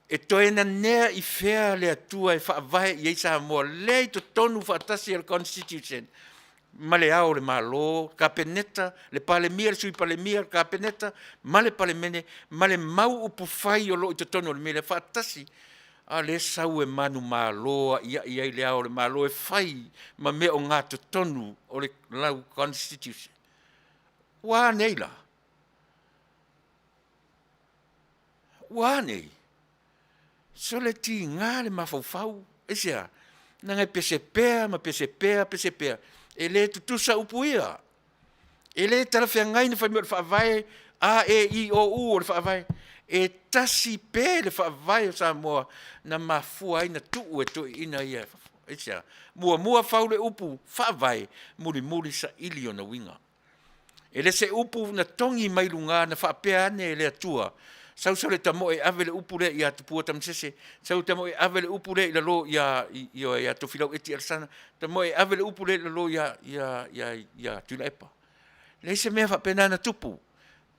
Speaker 2: E toe nanea i fea le Atua e faavae i ai Samoa, lea i totonu faatasi o le Constitution ma le Ao o le Malo, Kapeneta, le Palemia, le Sui Palemia, le Kapeneta ma le Palemene ma le mau upufai o lo o i totonu o le mea lea faatasi, a o lea e sau e manumalo a'ia'i ai le Ao o le Malo e fai ma mea ogatotonu o le lau Constitution. Ua a nei la? Ua a nei? Sole tiga le mafaufau. Aisea? Leaga e pese pea ma pese pea, pese pea. E le tutusa upu ia. E le talafeagai na fai mai o le faavae A, E, I, O, U o le faavae. E tasi pea le faavae o Samoa na mafua ai na tuu e toeaiina ia. Aisea? Muamua fau le upu faavae, mulimuli saili ona uiga. E le se upu na togi mai luga na faapea ane e le Atua, sau sau le tamoe e ave le upu lea ia Tupua Tamasese, sau le tamoe e ave le upu lea i lalo ia ia ia Tofilau Eti Alesana, tamoe e ave le upu lea i lalo ia ia ia ia Tuilaepa. Leai se mea faapena na tupu.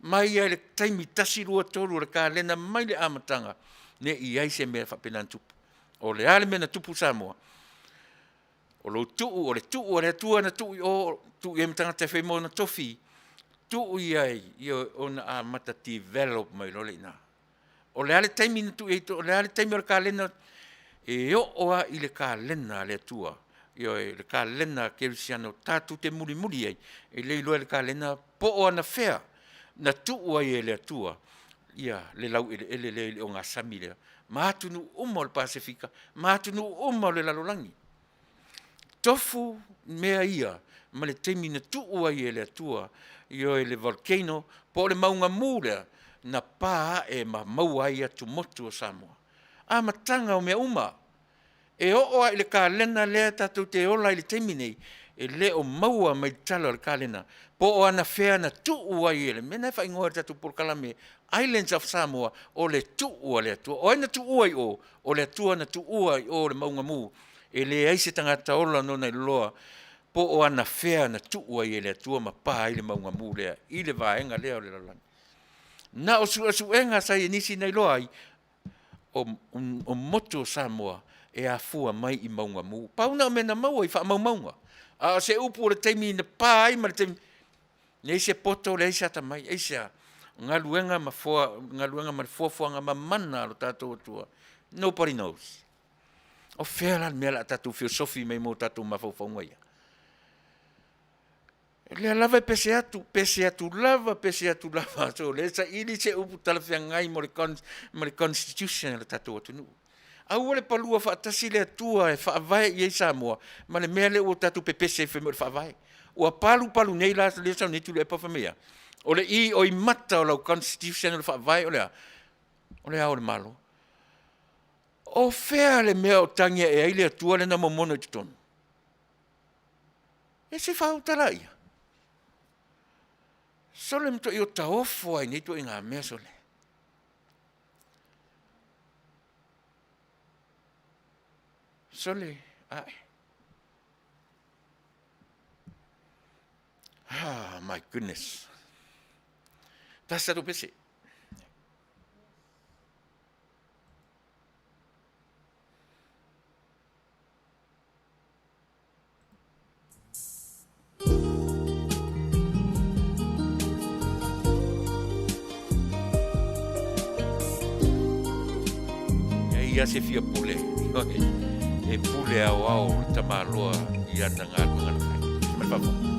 Speaker 2: Mai lava i le taimi 1, 2, 3 o le kalena mai le amataga, ne i i ai se mea faapena na tupu. O le a le mea na tupu Samoa? O lou tuu, o le tuu a le Atua na tuu i o, tuu i ai ma tagata e fai ma ona tofi, tuu i ai, ioe, ona amata develop mai loa lea i ina. O le a le taimi na tuu i ai, o le a le taimi o le kalena? E oo lava i le kalena a le Atua, ioe, le kalena a kerisiano tatou te mulimuli ai, e le iloa e le kalena po o anafea na tuu ai e le Atua ia le laueleele lea i le ogasami lea ma atunuu uma o le Pasefika ma atunuu uma o le lalolagi. Tofu mea ia ma le taimi na tuu ai e le Atua, ioe, le volcano po o le mauga mu lea na pa ae ma maua ai atumotu o Samoa. Amataga o mea uma, e oo lava i le kalena lea tatou te ola ai i le taimi lenei, e le o maua mai le tala o le kalena po o anafea na tuu ai e le mea lena e faaigoa ai e le tatou polokalame Islands of Samoa, o le tuu a le Atua. O ai na tuua i o? O le Atua na tuua i o le mauga mu, e leai se tagata ola nona iloa po o anafea na tuu ai e le Atua ma pa ai le mauga mu lea i le vaega lea o le lalolagi. Na o suesuega a saienisi na iloa ai, o motu o Samoa e afua mai i mauga mu. Pau lena o mea na maua i faamaumauga, a o se upu o le taimi na pa ai ma le taimi, leai se poto leai se atamai. Aisea? O galuega ma galuega ma le fuafuaga mamana a lo tatou Atua, nobody knows. O fea la le mea o le a tatou feosofi mai ai ma o tatou mafaufauga ia? O lea lava e pese atu, pese atu lava, pese atu lava, sole, o lea e saili se upu talafeagai mo le constitution a le tatou atunuu. Aua le palua faatasi le Atua e faavae i ai Samoa ma le mea lea ua tatou pepese ai fai mai o le Faavae. Ua palupalu nei la, lea e sau nei Tuilaepa fai mai e a? O le ioimata o lau constitution o le Faavae o le a? O le Ao o le Malo. O fea le mea o tagi ae ai le Atua lea na momono i totonu? E se i faaauta laia. Sole, matuai ota ofo lava i nei ituaiga mea sole. Sole, ae. Ah, my goodness. Tasi tatou pese. E ia se fia pule, e pule aoao le tamaloa i ana galuega na fai. Ma le faafofoga.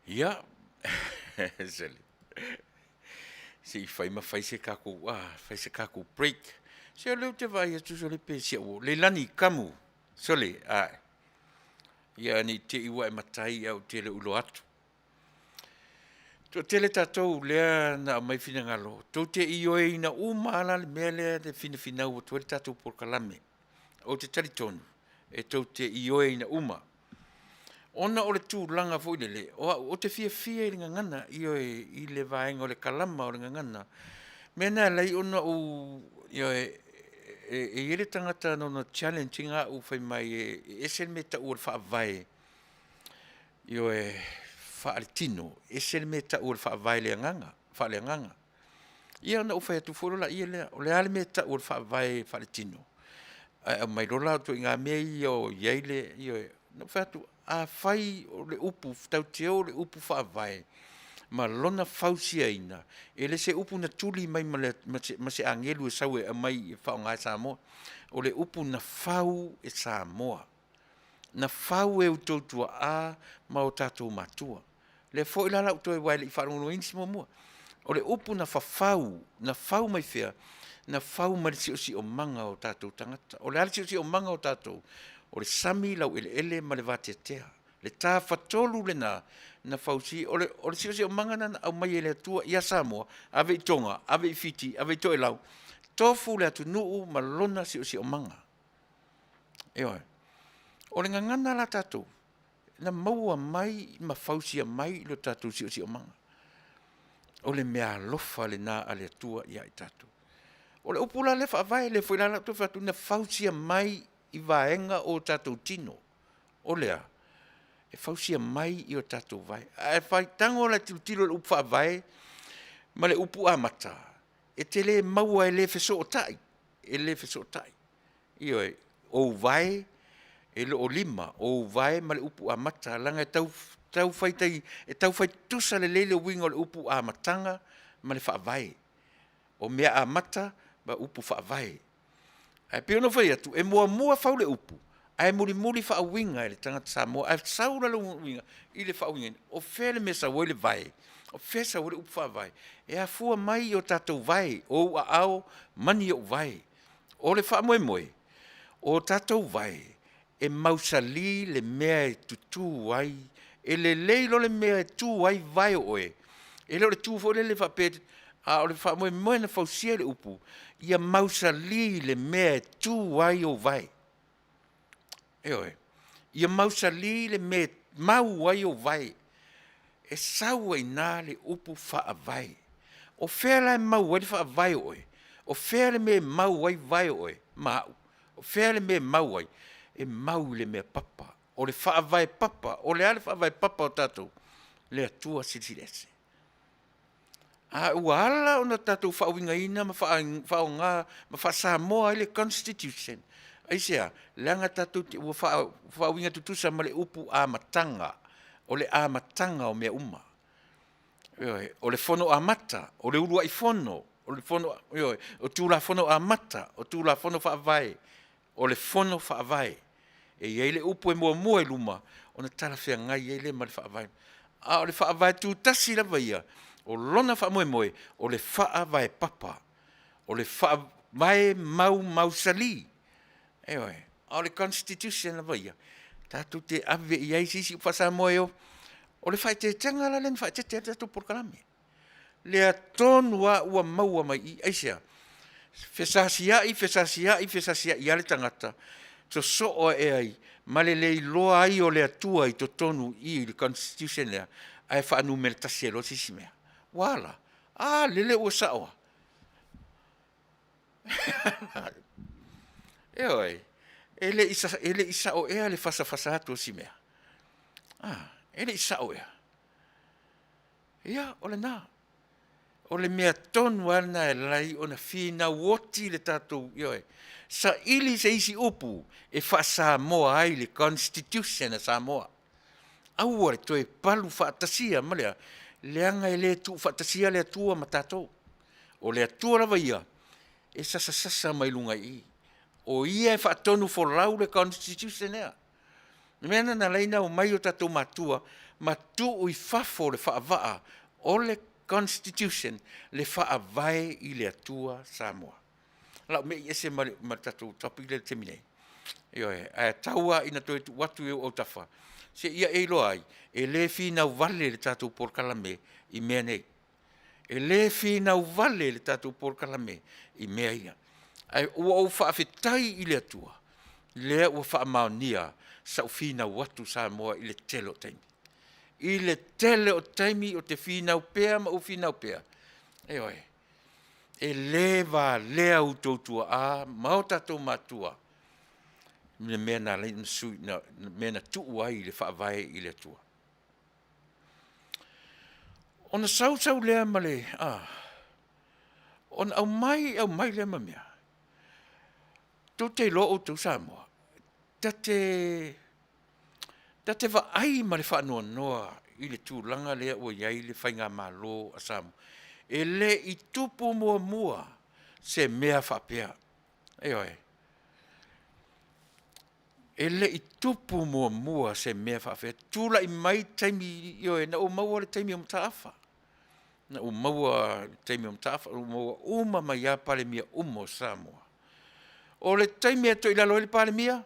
Speaker 2: Ia, sole, se i fai ma fai se tatou, ah, fai se tatou break. Se o lea ou te vaai atu sole pe si au Leilani Kamu, sole, ae. Ia ne i te i ua e matai ae ou te le o iloa atu. Toatele tatou lea na aumai finagalo, tou te ioeina uma lava la le mea lea e finafinau atu ai le tatou polokalame. Ou te talitonu e tou te ioeina uma. Ona o le tulaga foi lele, o au ou te fiafia i le gagana, ioe, i le vaega o le kalama o le gagana. O le mea lena e ala ai ona ou, ioe, e i ai le tagata na ona challenge ina au fai mai e ese le mea e tau o le faavae, ioe, faaletino, ese le mea e tau o le faavae i le agaga, faaleagaga. Ia ona ou fai atu foi loa lea, o le a le mea e tau o le faavae faaletino? Ae aumai loa la o ituaiga mea ia o i ai le, ioe. Na ou fai atu, afai o le upu tatou te o i le upu faavae ma lona fausiaina, e le o se upu na tuli mai ma se agelu e sau e aumai e faaaoga e Samoa. O le upu na fau e Samoa, na fau e outou tuaa ma o tatou matua. O lea foi la o le a ou toe, aua e le i faalogologoina isi muamua. O le upu na fafau, na fau mai fea? Na fau mai le siosiomaga o tatou tagata. O le a le siosiomaga o tatou? O le sami, laueleele ma le vateatea. Le tafatolu lena na fausia, o le siosiomaga lena na aumai e le Atua ia Samoa, ave i Toga, ave i Fiti, ave i Toelau, tofu le atunuu ma lona siosiomaga. Ioe. O le gagana la a tatou, na maua mai ma fausia mai lo tatou siosiomaga. O le meaalofa lena a le Atua ia i tatou. O le upu la lea faavae, lea foi la o le a ou toe fai atu, na fausia mai i vaega o tatou tino. O le a? E fausia mai i o tatou vae. A e faitago la e tilotilo i le upu faavae ma le upu amata, e te le maua e le fesootai, e le fesootai. Ioe, o ou vae e le o lima, o ou vae ma le upu amata, leaga e tau fai tutusa lelei le uiga o le upu amataga ma le faavae. O mea amata ma upu faavae. Ae pei ona ou fai atu, e muamua fau le upu ae mulimuli faauiga e le tagata Samoa. Ae sau la le uiga i le faauigaina, o fea le mea e sau ai le vae? O fea e sau ai le upu faavae? E afua mai i o tatou vae, o ou aao mani ou vae. O le faamoemoe, o tatou vae, e mausali le mea e tutu ai, e lelei loa le mea e tu ai vae o oe, e le o le tu foi lele faapea, a o le faamoemoe na fausia ai le upu, ia mausali le mea e tu ai ou vae. Ioe, ia mausali le mea e mau ai ou vae. E sau ai i ina le upu faavae. O fea la e mau ai le faavae o oe? O fea le mea e mau ai vae o oe ma au? O fea le mea e mau ai? E mau i le mea papa, o le faavae papa. O le a le faavae papa o tatou? Le Atua Silisili Ese. A ua ala ona tatou faauigaina ma faaaoga ma faa-Samoa ai le Constitution. Aisea? Leaga tatou te, ua faauiga tutusa ma le upu amataga. O le amataga o mea uma. Ioe, o le fono amata, o le uluai fono, o le fono, ioe, o Tulafono amata, o Tulafono Faavae, o le Fono Faavae. E i ai le upu e muamua i luma ona talafeagai ai lea ma le faavae. A o le faavae tutasi lava ia, o lona faamoemoe, o le faavae papa, o le faavae maumausali. Ioe, a o le Constitution lava ia, tatou te ave i ai se isi upu faa-Samoa e o. O le faaeteetega la lea na faaeteete ai le tatou polokalame, lea tonu lava ua maua mai i i. Aisea? Fesasiai, fesasiai, fesasiai lava le tagata, sosoo ae ai ma le le iloa ai o le Atua i totonu i i i le Constitution lea, ae faanumera tasi ai loa se isi mea. Ua a la? A lele ua sao lava. Ioe, e le i sao ea le fasafasa atu o si mea? A, e le i sao ea? Ia, o lena. O le mea tonu lava lena e ala ai ona finau oti le tatou, ioe, saili se isi upu e faa-Samoa ai le Constitution a Samoa. Aua le toe palu faatasia ma le a? Leaga e le tuufaatasia le Atua ma tatou. O le Atua lava ia, e sasasasa mai luga i i. O Ia e faatonufolau le Constitution lea. Le mea lena na ala ai ona omai o tatou matua ma tuu i fafo le faavaa o le Constitution, le Faavae i le Atua Samoa. O lau mei ese ma le, ma le tatou topic lea i le taimi nei. Ioe, ae tau lava ina toe tuu atu i ou autafa, seia e iloa ai, e le finau vale le tatou polokalame i mea nei. E le finau vale le tatou polokalame i mea ia. Ae ua ou faafetai i le Atua, lea ua faamaonia sau finau atu Samoa i le tele o taimi. I le tele o taimi ou te finau pea ma ou finau pea, ioe, e le valea outou tuaa ma o tatou matua i le mea na ala ai ona sui, le mea na tuu ai le Faavae i le Atua. Ona sau sau lea ma le, ona aumai aumai lea ma mea, tou te iloa outou Samoa, ta te vaai ma le faanoanoa i le tulaga lea ua i ai le faigamalo a Samoa. E le i tupu muamua se mea faapea, ioe. E le i tupu muamua se mea faapea, tulai mai taimi, ioe, na ou maua le taimi o Mataafa, na ou maua le taimi o Mataafa, na ou maua uma mai lava Palemia uma o Samoa. O le taimi e toilalo ai le Palemia,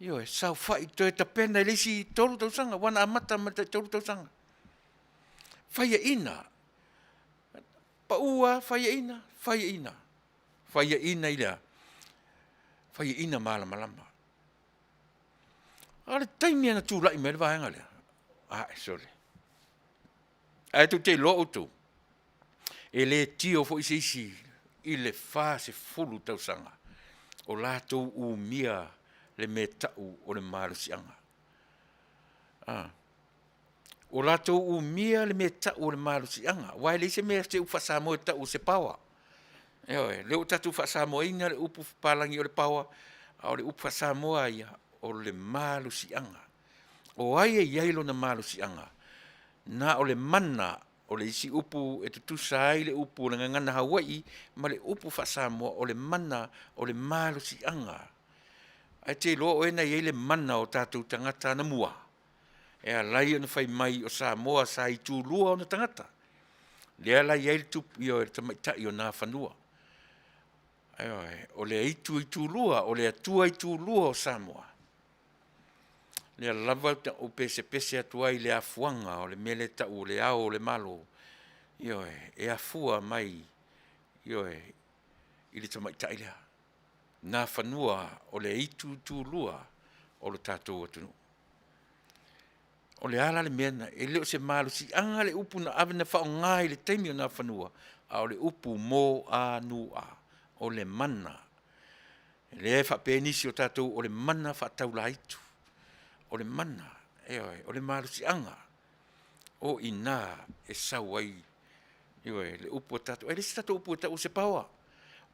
Speaker 2: ioe, saofai toe tapena i le isi 3 tausaga, aua na amata mai i le tai 3 tausaga. Faiaina, pau lava faiaina, faiaina, faiaina i le a? Faiaina malamalama. A o le taimi na tulai mai ai le vaega lea, ae sole, ae tou te iloa outou, e le tio foi se isi i le 40 tausaga o latou umia le mea e tau o le malosiaga. Ua latou umia le mea e tau o le malosiaga, aua e leai se mea se upu faa-Samoa e tau o se power. Ioe, o lea ua tatou faa-Samoaina le upu papalagi o le power, a o le upu faa-Samoa lava ia, o le malosiaga. O ai e i ai lona malosiaga? Na o le mana, o le isi upu e tutusa ai le upu o le gagana Hawaii ma le upu faa-Samoa o le mana, o le malosiaga. Ae te iloa o e na i ai le mana o tatou tagata anamua? E ala ai ona fai mai o Samoa sa itulua ona tagata. Lea la e i ai le tupu, ioe, le tamaitai o Nafanua. Ioe, o le aitu itulua, o le Atua itulua o Samoa. Lea lava na ou pesepese atu ai i le afuaga o le mea lea e tau o le Ao o le Malo, ioe, e afua mai, ioe, i le tamaitai lea. Nafanua o le aitu itulua o le tatou atunuu. O le a la le mea na, e le o se malosiaga le upu na ave na faaaoga i le taimi o Nafanua, a o le upu M-A-N-A, o le mana. Lea e faapea ai nisi o tatou o le mana faataulaitu, o le mana, ioe, o le malosiaga o i ina e sau ai, ioe, le upu a tatou. E leai se tatou upu e tau o se power.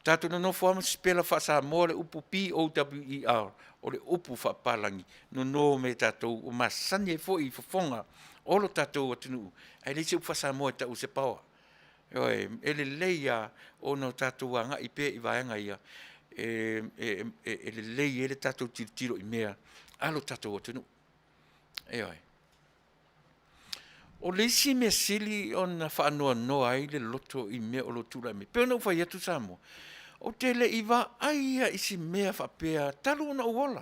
Speaker 2: Ua tatou nonofo lava ma sipela faa-Samoa le upu P-O-W-E-R, o le upu faapapalagi, nono ma tatou ua masani ai foi i fofoga o lo tatou atunuu, ae leai se upu faa-Samoa e tau o se power. Ioe, e lelei lava ona o tatou agai pea i vaega ia e lelei ai le tatou tilotilo i mea a lo tatou atunuu. Ioe. O le isi mea sili ona faanoanoa ai le loto i mea o lo o tulai mai, pei ona ou fai atu Samoa, ou te le i vaai lava i se mea faapea talu ona ou ola.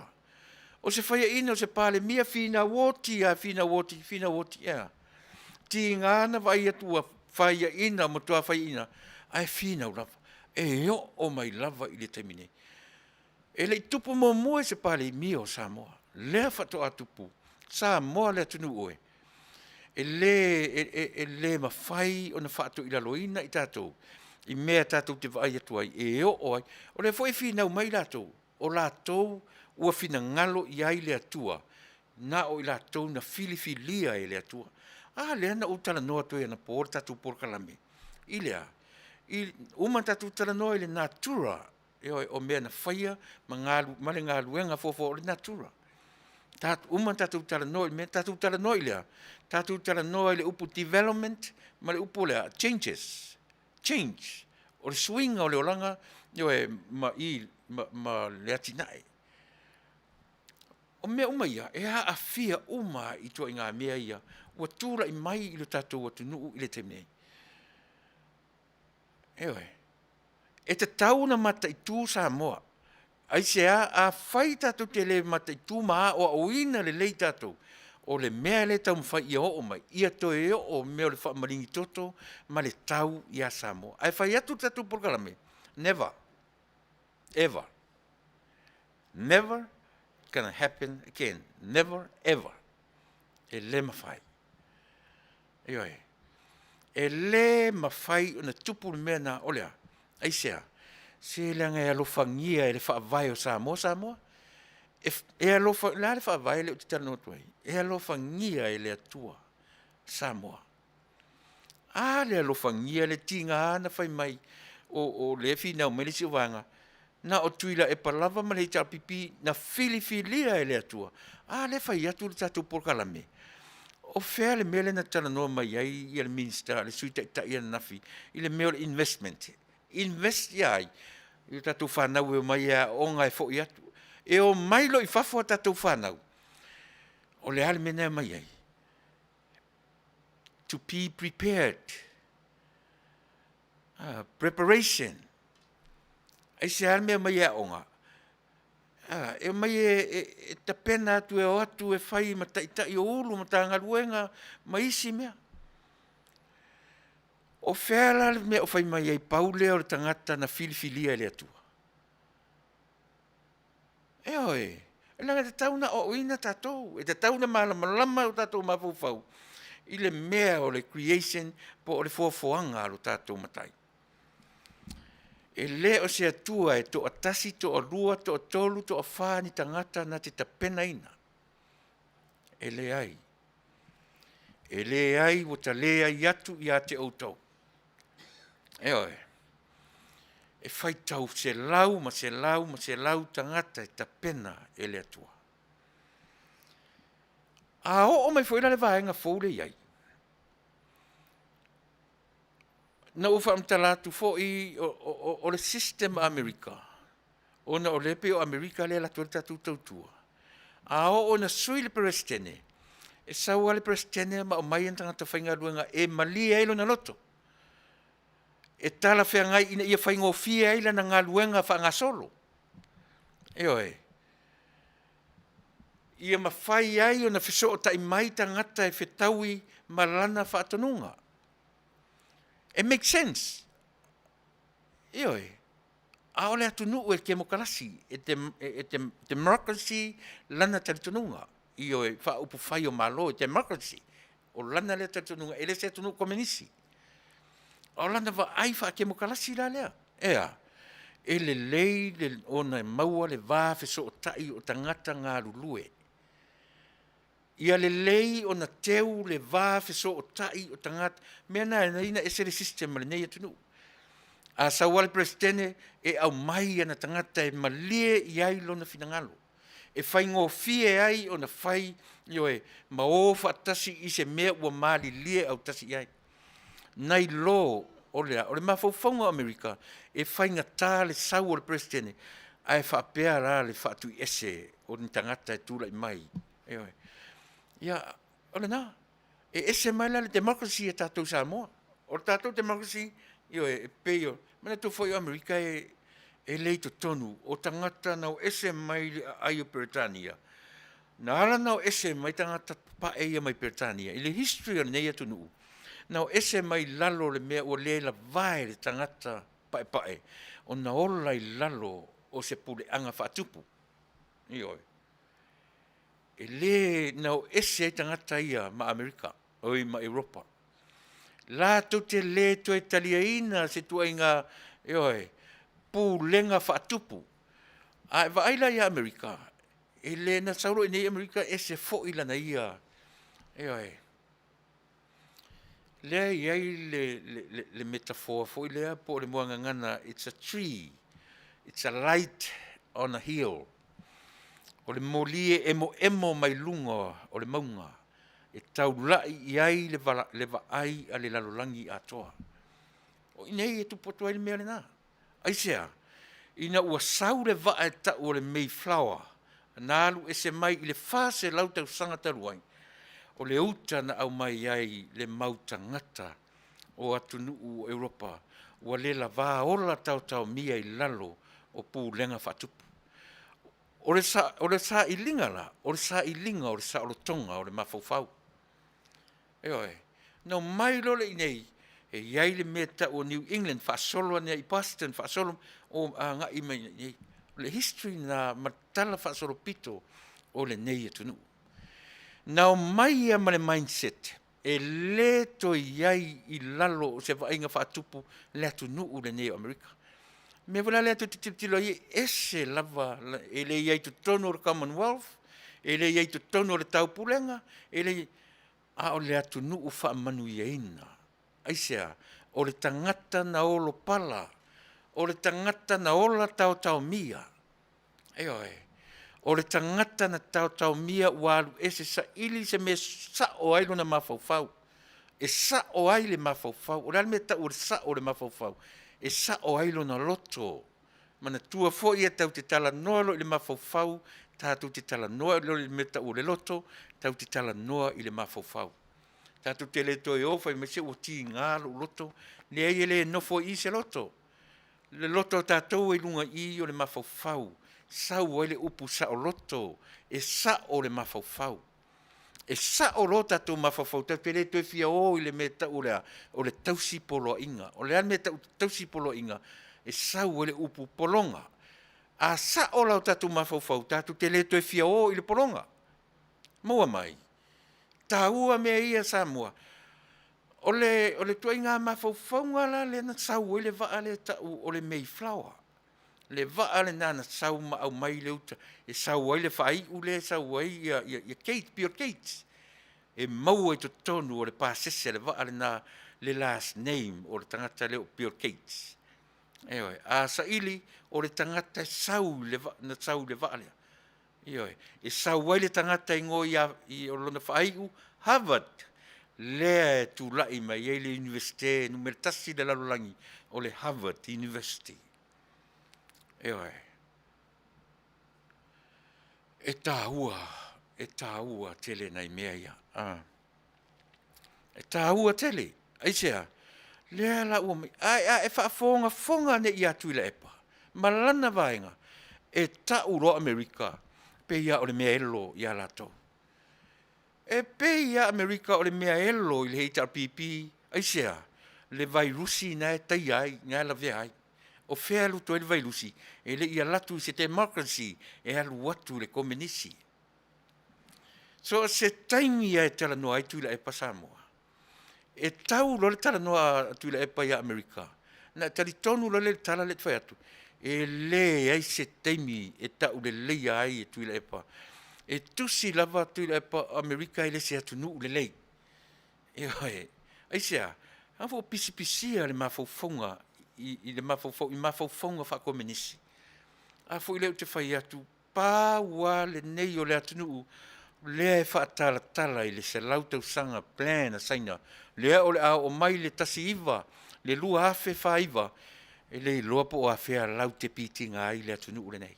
Speaker 2: O se faiaina o se Palemia finau oti lava, finau oti, finau oti, ea. Tiga na vaai atu ua faiaina, matua faiaina, ae finau lava. E oo mai lava i le taimi nei. E le i tupu muamua i se Palemia o Samoa, lea faatoa tupu, Samoa le atunuu oe, e le mafai ona faatoilaloina i tatou i mea tatou te vaai atu ai e oo ai. O lea foi e finau mai latou, o latou ua finagalo i ai le Atua, na o i latou na filifilia e le Atua. A lea na ou talanoa atu ai anapo i le tatou polokalame, i le a? I uma ona tatou talanoa i le natura, ioe, o mea na faia ma le galuega fuafua o le natura. Uma ona tatou talanoa i mea, tatou talanoa i le a? Tatou talanoa i le upu development ma le upu o le a? Changes, change, o le suiga o le olaga, ioe, ma i, ma le atinae. O mea uma ia, e aafia uma i ituaiga mea ia ua tulai mai i lo tatou atunuu i le taimi nei. Ioe. E tatau ona mataitu Samoa. Aisea? Afai tatou te le mataitu ma aoaoina lelei tatou, o le mea lea e taumafai ia oo mai, ia toe oo mea o le faamaligi toto ma le tau ia Samoa. Ae fai atu le tatou polokalame, never, ever, never gonna happen again, never ever. E le mafai. Ioe. E le mafai ona tupu le mea lena, o le a? Aisea? Se leaga e alofagia e le Faavae o Samoa Samoa. E, e alofa, o le a le Faavae lea ou te talanoa atu ai? E alofagia e le Atua Samoa. A le alofagia le tiga na fai mai o, o lea e finau mai le isi vaega, na o Tuilaepa lava ma le HRPP na filifilia e le Atua. A lea e fai atu le tatou polokalame, o fea le mea lea na talanoa mai ai ia le Minisita, le Sui Taitai ananafi i le mea o le investment. Invest ia ai? I o tatou fanau e omai e aooga e foi atu. E omai loa i fafo a tatou fanau, o le a le mea na e omai ai? To be prepared. Preparation. Aisea le mea e omai e aooga? E omai e tapena atu e o atu e fai ma taitai o Ulu o Matagaluega ma isi mea. O fea la le mea o fai mai ai pau lea o le tagata na filifilia e le Atua? Ioe, leaga e tatau ona aoaoina tatou, e tatau ona malamalama o tatou mafaufau i le mea o le creation po o le foafoaga a lo tatou Matai. E le o se Atua e toatasi, toalua, toatolu, toafa ni tagata na te tapenaina. E leai. E leai ua ta leai atu ia te outou. Ioe. E faitau selau ma selau ma selau tagata e tapena e le Atua. A oo mai foi la le vaega fou lea e i ai, na ou faamatala atu foi o, o, o le system a Amerika, ona o lea pei o Amerika lea e alu atu ai le tatou tautua. A oo ina sui le Peresetene, e sau lava le Peresetene ma aumai ana tagata faigaluega e malie ai lona loto, e talafeagai ina ia faigofie ai lana galuega faagasolo. Ioe. Ia mafai ai ona fesootai mai tagata e fetaui ma lana faatonuga. E make sense. Ioe. A o le atunuu e kemokarasi, e democracy lana talitonuga. Ioe, faaupufai o Malo, democracy. O lana lea talitonuga, e le se atunuu komenisi. A o lana vaai faakemokarasi la lea, e a? E lelei ona e maua le va fesootai o tagata galulue. Ia lelei ona teu le va fesootai o tagata, mea na e ala ai ona ese le system a lenei atunuu. A sau lava le Peresetene e aumai ana tagata e malie i ai lona finagalo, e faigofie ai ona fai, ioe, ma o faatasi i se mea ua malilie autasi i ai. Nai lo o le a? O le mafaufauga o Amerika, e faigata le sau o le Peresetene, ae faapea la le faatuiese o ni tagata e tulai mai, ioe. Ia, o lena. E ese mai la le democracy a tatou i Samoa. O le tatou democracy, ioe, e pei o, manatua foi o Amerika e, e le i totonu, o tagata na o ese mai le aai o Peretania, na ala na o ese mai tagata papae ia mai Peretania i le history o lenei atunuu, na o ese mai lalo o le mea ua le lavae le tagata paepae ona ola i lalo o se puleaga faatupu. Ioe. E le na o ese ai tagata ia ma Amerika, oi ma Europa. Latou te le toe taliaina se tuaiga, ioe, pulega faatupu. A e vaai la ia Amerika, e le na sau loa i inei Amerika ese foi lana ia, ioe. Lea e i ai le, le, le, le metafoa foi lea po o le muagagana, it's a tree, it's a light on a hill. O le moli e emoemo mai luga o le mauga e taulai i ai le, vala, le vaai a le lalolagi atoa. O i nei e tupu atu ai le mea lena. Aisea? Ina ua sau le vaa e tau o le Mayflower. Na alu ese mai i le 400 tausaga talu ai, o le uta na aumai ai le mau tagata o atunuu o Europa ua le lavā ola taotaomia i lalo o pulega faatupu. O le sa, o le sailiga la, o le sailiga o le saolotoga o le mafaufau. Ioe, na omai loa lea i inei, e i ai le mea e tau o New England faasolo ane ai i Boston faasolo o agai mai i inei. O le history lena ma le talafaasolopito o lenei atunuu. Na omai ia ma le mindset e le toe i ai i lalo o se vaaiga faatupu le atunuu lenei o Amerika. O le mea foi la lea tou te tilotilo ai e ese lava, e le i ai i totonu o le Commonwealth, e le i ai i totonu o le Taupulega, e le i, a o le atunuu faamanuiaina. Aisea? O le tagata na olopala, o le tagata na ola taotaomia, ioe, o le tagata na taotaomia ua alu ese saili se mea e sao ai lona mafaufau. E sao ai le mafaufau. O le a le mea e tau o le sao o le mafaufau? E sao ai lona loto. Manatua foi e tatou te talanoa loa i le mafaufau, tatou te talanoa loa i le mea e tau o le loto, tatou te talanoa i le mafaufau. Tatou te le toe o fai mai se ua tiga lou loto. Leai e le nofo i i se loto. Le loto o tatou e i luga i i o le mafaufau, sau ai le upu saoloto, e sao le mafaufau. E sao loa tatou mafaufau tatou te le toe fia o i le mea e tau o le a? O le tausipoloaiga. O le a le mea e tau o le tausipoloaiga? E sau ai le upu pologa. A sao la o tatou mafaufau, tatou te le toe fia o i le pologa. Maua mai? Taua mea ia Samoa. O le ituaiga mafaufauga la lea na sau ai le vaa lea e tau o le Mayflower. Le vaa lena na sau ma aumai le uta e sau ai le faaiu lea e sau ai ia Gates, Bill Gates. E maua i totonu o le pasese a le vaa lena le last name o le tagata lea o Bill Gates. Ioe, a saili o le tagata e sau i le vaa, na sau i le vaa lea. Ioe, e sau ai le tagata e igoa ia, i o lona faaiu Harvard, lea e tulai mai ai le Iunivesite numera tasi i le lalolagi o le Harvard University. Ioe. E taua, e taua tele nai mea ia. E taua tele. Aisea? Lea la ua omai, ae a e faafogafoga nei ia Tuilaepa ma lana vaega, e tau loa Amerika pei lava o le mea elo ia latou. E pei lava Amerika o le mea elo i le HRPP, aisea? Le vairusi na e taia ai, na e lavea ai. O fea e alu atu ai le vairusi? E le i alu atu i se democracy, e alu atu i le komenisi. So o se taimi lava e talanoa ai Tuilaepa Samoa, e tau loa le talanoa a Tuilaepa ia Amerika, ona e talitonu loa lea i le tala lea e te fai atu, e leai se taimi e tauleleia ai e Tuilaepa. E tusi lava Tuilaepa o Amerika e le se atunuu lelei. Ioe. Aisea? A ua pisipisia le mafaufauga i le mafaufau i mafaufauga faakomenisi. A foi lea ou te fai atu, pau lava lenei o le atunuu lea e faatalatala i le 100 tausaga plan a Saina, lea o le a oo mai le 19, le 2049, e le iloa po o afea latou te pitina ai le atunuu lenei.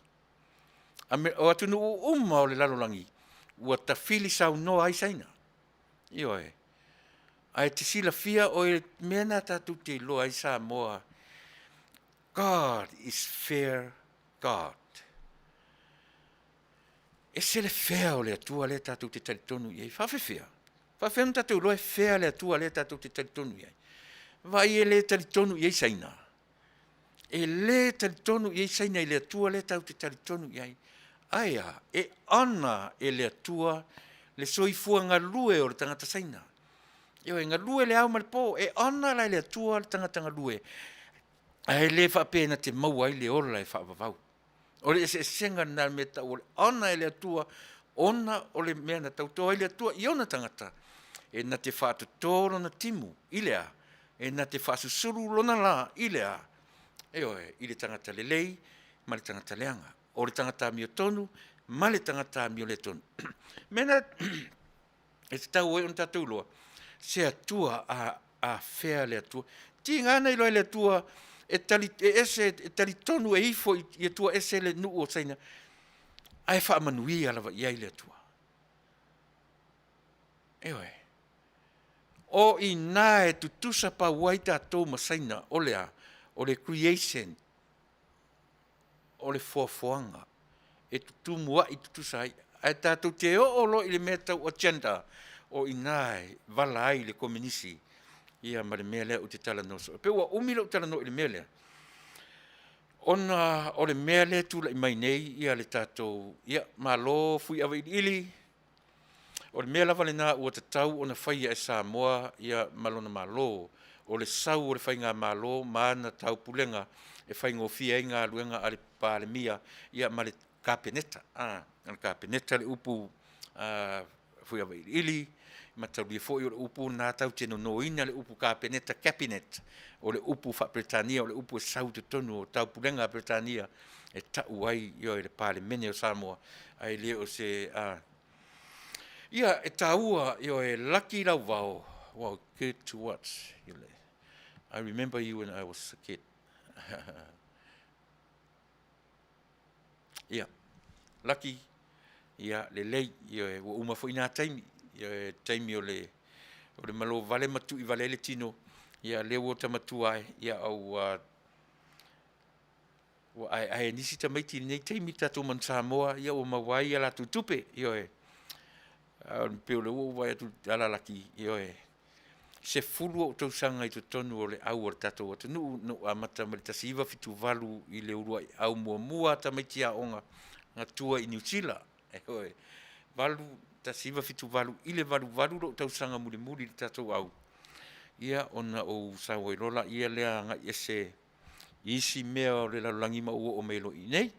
Speaker 2: O atunuu uma o le lalolagi ua tafili saunoa ai Saina. Ioe. Ae te silafia o le mea lena tatou te iloa ai Samoa, God is fair God. Ese le fea o le Atua lea tatou te talitonu i ai. Faafefea? Faafefea ona tatou iloa e fea le Atua lea tatou te talitonu i ai? Vaai e le talitonu i ai Saina. E le talitonu i ai Saina i le Atua lea tatou te talitonu i ai. Ae a? E ana e le Atua le soifua galue o le tagata Saina. Ioe, galue le ao ma le po. E ana la e le Atua le tagata galue. Ae le faapea na te maua ai le ola e faavavau. O le eseesega lena mea tau o le ana e le Atua, ona o le mea na tauto ai le Atua i ona tagata, e na te faatotō lona timu i le a? E na te faasusulu lona lā i le a? Ioe, i le tagata lelei ma le tagata leaga, o le tagata amiotonu ma le tagata amioletonu. Mea na e tatau ai ona tatou iloa se Atua a afea le Atua. Tiga na iloa e le Atua e tali, e ese, e talitonu e ifo i Atua ese le nuu o Saina. Ae faamanuia lava i ai le Atua. Ioe. O i ina e tutusa pau ai tatou ma Saina, o le a? O le creation, o le foafoaga e tutumua'i tutusa ai. Ae tatou te oo loa i le mea tau agenda, o i ina e vala ai le Komenisi ia ma le mea lea ou te talanoa soo. E pei ua umi lou talanoa i le mea lea, ona o le mea lea e tulai mai nei ia le tatou, ia malo Fuiava iliili, O le mea lava lena ua tatau ona faia e Samoa ia ma lona Malo, o le sau o le Faigamalo ma ana taupulega e faigofie ai galuega a le Palemia ia ma le Kapeneta. A, o le Kapeneta le upu a Fuiava Iliili, mataulia foi o le upu lena tatou te nonoina le upu Kapeneta, Cabinet, o le upu faa-Peretania, o le upu e sau i totonu o Taupulega a Peretania e tau ai le Palemene o Samoa, ae le o se a, Ia, e taua, ioe, laki lauvao, wow, good to watch. I remember you when I was a kid. Ia, laki, ia, lelei, ioe, ua uma foi nā taimi, ioe, taimi o le, o le malo vale ma tui vale ai le tino, ia, lea ua ta matua ai, ia, au, uh, Ua aeae e nisi tamaiti i lenei taimi le tatou Manu Samoa, ia ua maua ai a latou tupe, ioe. A pei o lea ua ou vaai atu i alalaki, ioe, 10 ou tausaga i totonu o le au a le tatou atunuu, na ou amata mai le 1978 i le uluai au muamua a tamaiti aoga na tua i Niu Sila, ioe, 8, 1978 i le 88 lou tausaga mulimuli i le tatou au, ia ona ou sau ai loa lea lea agai ese i isi mea o le lalolagi ma ou oo mai loa i inei.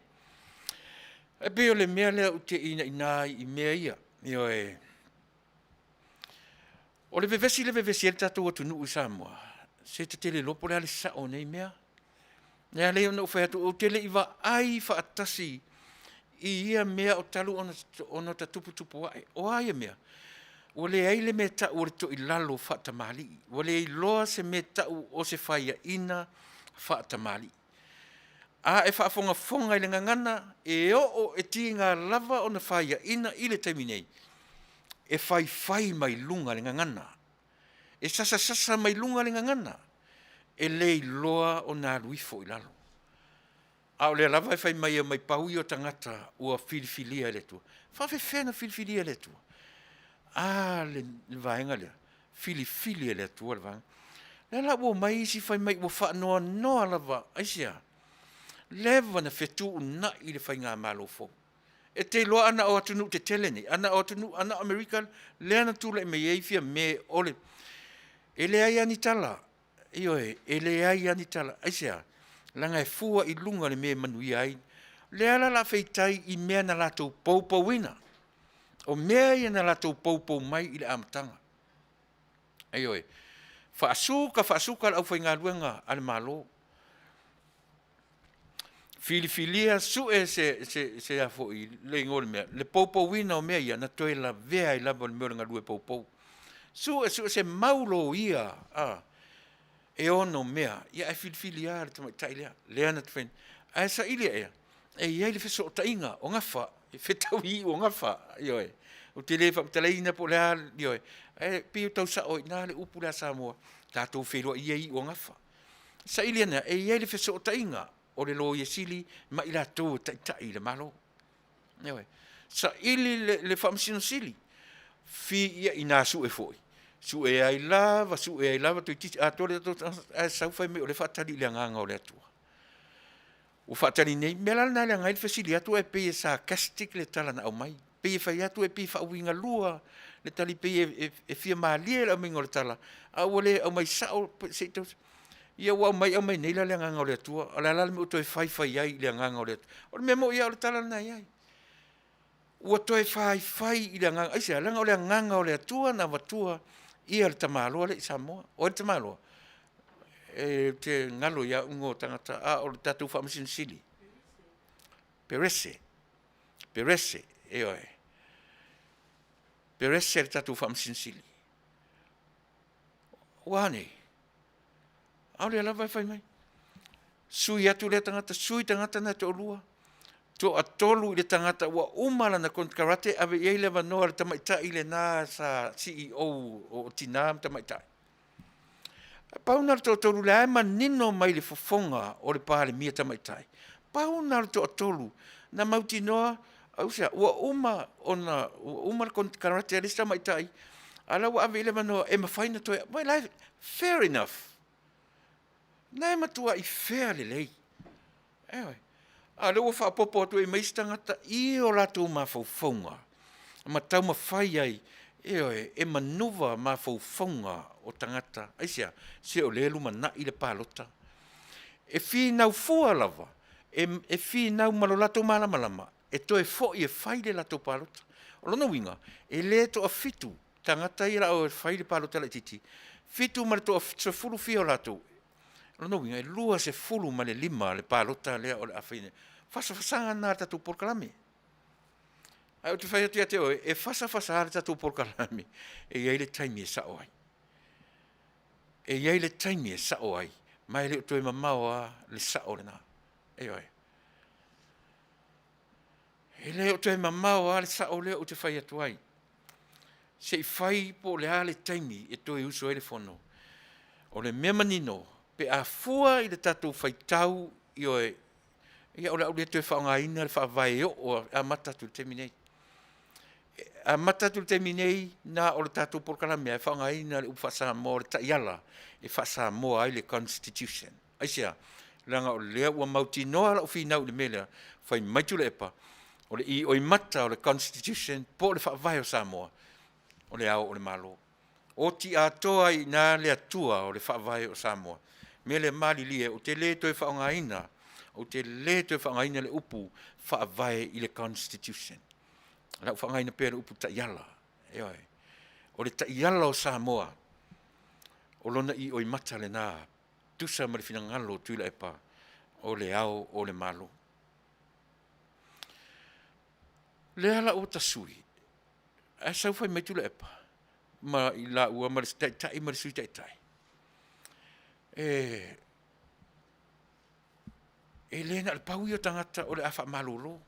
Speaker 2: E pei o le mea lea ou te inaina ai i mea ia, ioe. O le vevesi le vevesi ai le tatou atunuu i Samoa, se ta te le iloa po o le a le sao o nei mea. E ala ai ona ou fai atu, ou te le i vaai faatasi i ia mea o talu ona ta tuputupu ae. O a ia mea? Ua leai le mea e tau o le toilalo faatamalii. Ua le iloa se mea e tau o se faiaina faatamalii. A e faafogafoga i le gagana, e oo e tiga lava ona faiaina i le taimi nei, e faifai mai luga le gagana. E sasasasa mai luga le gagana, e le iloa ona alu ifo i lalo. A o lea lava e fai mai e omai pau ia o tagata ua filifilia e le Atua. E faapefea ona filifilia e le Atua? A le vaega lea, filifili e le Atua le vaega. Lea la ua omai isi fai mai ua faanoanoa lava, aisea? Leva na fetuunai le faigamalo fou. E te iloa ana o atunuu tetele nei, ana o atunuu, ana o Amerika lea na tulai mai ai Fiame o le, e leai lava ni tala. Ioe, e leai lava ni tala. Aisea? Leaga e fua i luga le mea e manuia ai. Lea la o le a feitai i mea na latou poupouina. O mea ia na latou poupou mai i le amataga. Ioe, faasuka faasuka le aufaigaluega a le Malo. Filifilia sue se, se, se a foi, le igoa o le mea, le poupouina o mea ia, na toe lavea ai lava le mea o le galue poupou. Sue, sue se mau loia, a, e ono mea, ia ae filifili lava le tamaitai lea, lea na te Ae saili ea, e i ai le fesootaiga o gafa, e fetau i iu o gafa, ioe. Ou te le faamatalaina po o le a, ioe. Ae pei e tau sao ai i ina le upu lea a Samoa, tatou feiloai ia i iu o gafa. Saili ane, e i ai le fesootaiga o le Loia Sili ma i latou e taitai i le Malo. Ioe. Saili le, le Faamasino Sili, fi ia inā sue foi, sue ai lava, sue ai lava, toeitiiti atoa le tatou ae sau fai mai o lea e faatali i le agaga o le Atua. Ua faatali nei, mea la lena e leaga ai le fesili atu ae pei e sarcastic le tala na aumai. Pei e fai atu e pei e faauigalua le tali, pei e, e, e fia malie le aumaiga o le tala, a ua le aumai sao se i tau Ia ua aumai aumai nei la le agaga o le Atua, o le a la le mea ua toe faifai ai i le agaga o le Atua? O le mea moni lava o le tala lena e i ai. Ua toe faifai i le agaga, aisea? Leaga o le agaga o le Atua na avatua ia le tamaloa lea i Samoa. O ai le tamaloa? E te galo ia au igoa o tagata, a o le tatou Faamasino Sili. Perese. Perese, ioe. Perese le tatou Faamasino Sili. Ua a nei? A o lea lava e fai mai. Sui atu lea tagata, sui tagata na e toalua. Toatolu i le tagata ua uma lana konekarate ave i ai le avanoa le tamaitai lena sa CEO o Tina ma Tamaitai. Pau na o le toatolu lea e manino mai le fofoga o le Palemia tamaitai. Pau na o le toatolu na mautinoa ausea ua uma ona ua uma le konekarate a le isi tamaitai a la ua ave i ai le avanoa e mafai ona toe well I fair enough. Na e matuai fair lelei. Ioe. A o lea ua faaopoopo atu ai ma isi tagata i o latou mafaufauga ma taumafai ai, ioe, e manuva mafaufauga o tagata. Aisea? Se o lea e lumanai le palota. E finau fua lava, e finau ma lo latou malamalama e toe foi e fai le latou palota. O lona uiga, e le toafitu tagata ia o le a o e fai le palota laitiiti, 7 ma le toasefulu fia o latou, o lona uiga e 25 le palota lea o le a fai nei. Fasafasaga lena a le tatou polokalame. Ae ou te fai atu ia te oe, e fasafasa lava le tatou polokalame, e i ai le taimi e sao ai. E i ai le taimi e sao ai, ma e le o toe mamao lava le sao lena. Ioe. E le o toe mamao lava le sao lea ou te fai atu ai. Se i fai po o le a le taimi e toe usu ai le Fono. O le mea manino, pe a fua i le tatou faitau, ioe, ia o le a ou le toe faaaogaina le faavae oo e amata atu i le taimi nei. E amata atu i le taimi nei, na o le tatou polokalame lava e faaaogaina le upu faa-Samoa o le taiala e faa-Samoa ai le Constitution. Aisea? Leaga o lea ua mautinoa lau finau i le mea lea, fai mai Tuilaepa, o le ioimata o le Constitution po o le Faavae o Samoa, o le Ao o le Malo. Oti atoa ai i ina le Atua o le Faavae o Samoa. O le mea lea, malilie, ou te le toe faaaogaina, ou te le toe faaaogaina le upu Faavae i le Constitution. O le a ou faaaogaina pea le upu taiala. Ioe. O le taiala o Samoa, o lona ioimata lena, tusa ma le finagalo o Tuilaepa, o le Ao o le Malo. Lea la ua ta sui, ae sau fai mai Tuilaepa ma i laua ma le Taitai ma le Sui Taitai, e le na o le pau ia o tagata o le a faamalolo.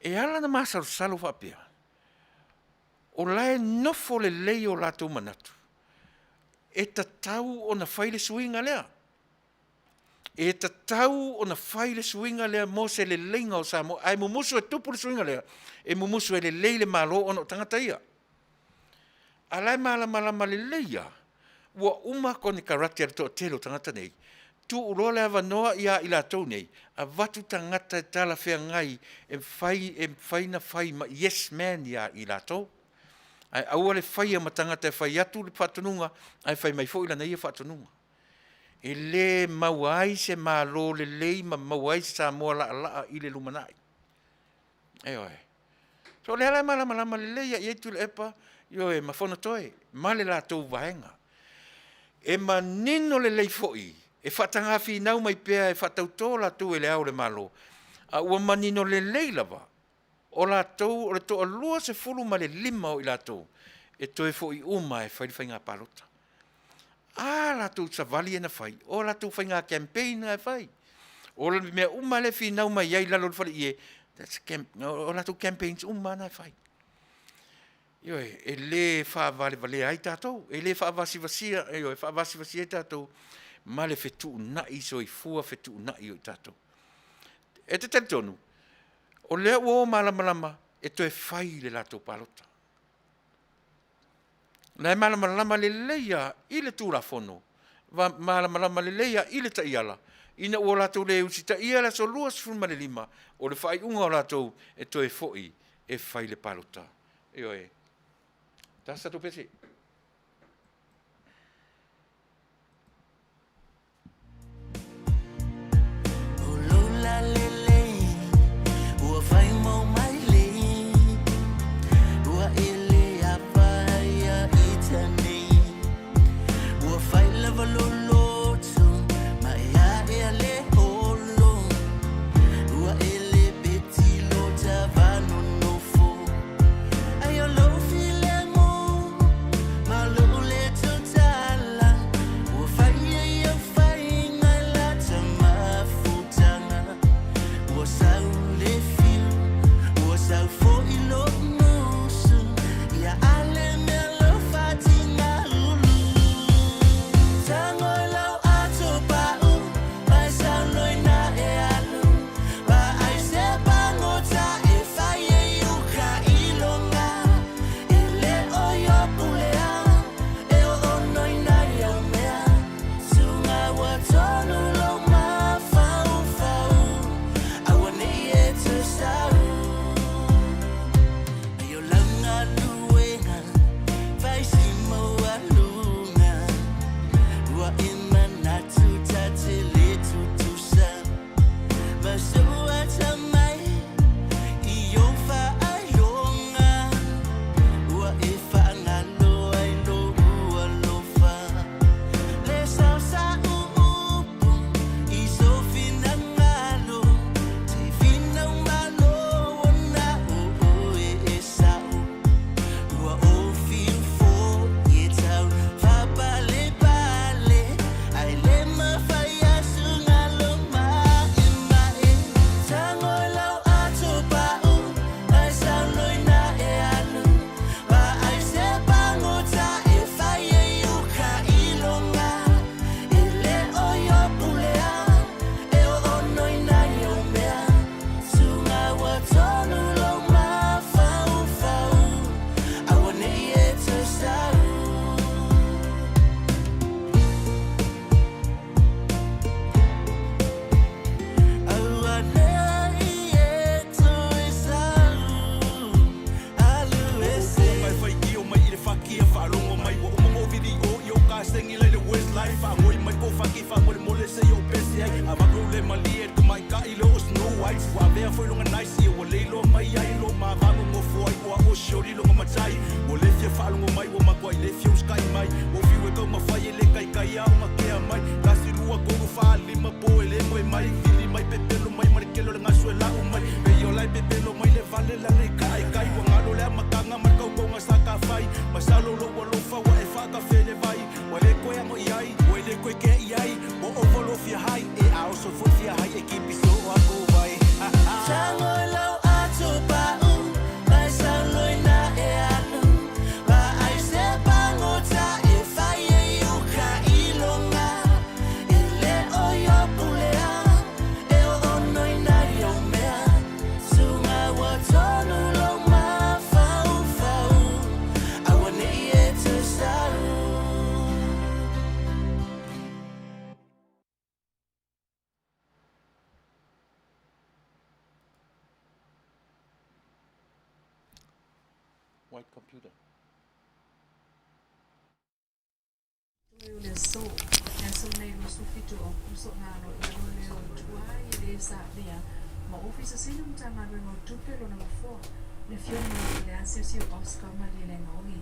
Speaker 2: E ala ona masalosalo faapea, o la e nofo lelei o latou manatu, e tatau ona fai le suiga lea. E tatau ona fai le suiga lea mo se leleiga o Samoa, ae mumusu e tupu le suiga lea, e mumusu e lelei le Malo ona o tagata ia. A o la e malamalama lelei lava, ua uma konekarate a le toatele o tagata nei, tuu loa le avanoa ia i latou nei, avatu tagata e talafeagai e mafai e mafai ona fai ma yes man ia i latou. Ae aua le faia ma tagata e fai atu le faatonuga ae fai mai foi lana ia faatonuga. E le maua ai se Malo lelei ma maua ai se Samoa laalaa i le lumanai. Ioe. So o lea la e malamalama lelei lava i ai Tuilaepa, ioe, ma Fonotoe ma le latou vaega. E manino lelei foi, e faataga finau mai pea e faatauto latou e le Ao o le Malo, a ua manino lelei lava, o latou o le toa 25 o i latou e toe foi uma lava e fai le faiga palota. A latou savali ia na fai, o latou faiga campaign na e fai. O le mea uma lea e finau mai ai i lalo o le faleie, that's o latou campaigns uma lava na e fai. Ioe, e le faavalevalea ai tatou, e le faavasivasia, ioe, faavasivasia ai tatou ma le fetuunai soifua fetuunai o i tatou. E te talitonu, o lea ua o malamalama e toe fai le latou palota. O la e malamalama lelei lava i le Tulafono, malamalama lelei lava i le taiala, ina ua latou le usitaia le aso 25, o le faaiuga o latou e toe foi e fai le palota. Ioe. Tasi tatou pese.
Speaker 1: whaakawhele vai Ua le koe ango i ai, ua le koe kea i ai Mo ovo lo fia hai, e ao so foi fia hai E kipi so o ako vai White computer.
Speaker 5: Toe o le aso, le aso nei 27 o Aokuso na alo i lalo lea o tuai e le sa avea ma Ofisa Sili o Matagaluega o Tupe lona nofoa, le Afioga i le Asiasi o Oscar Malielegaoi.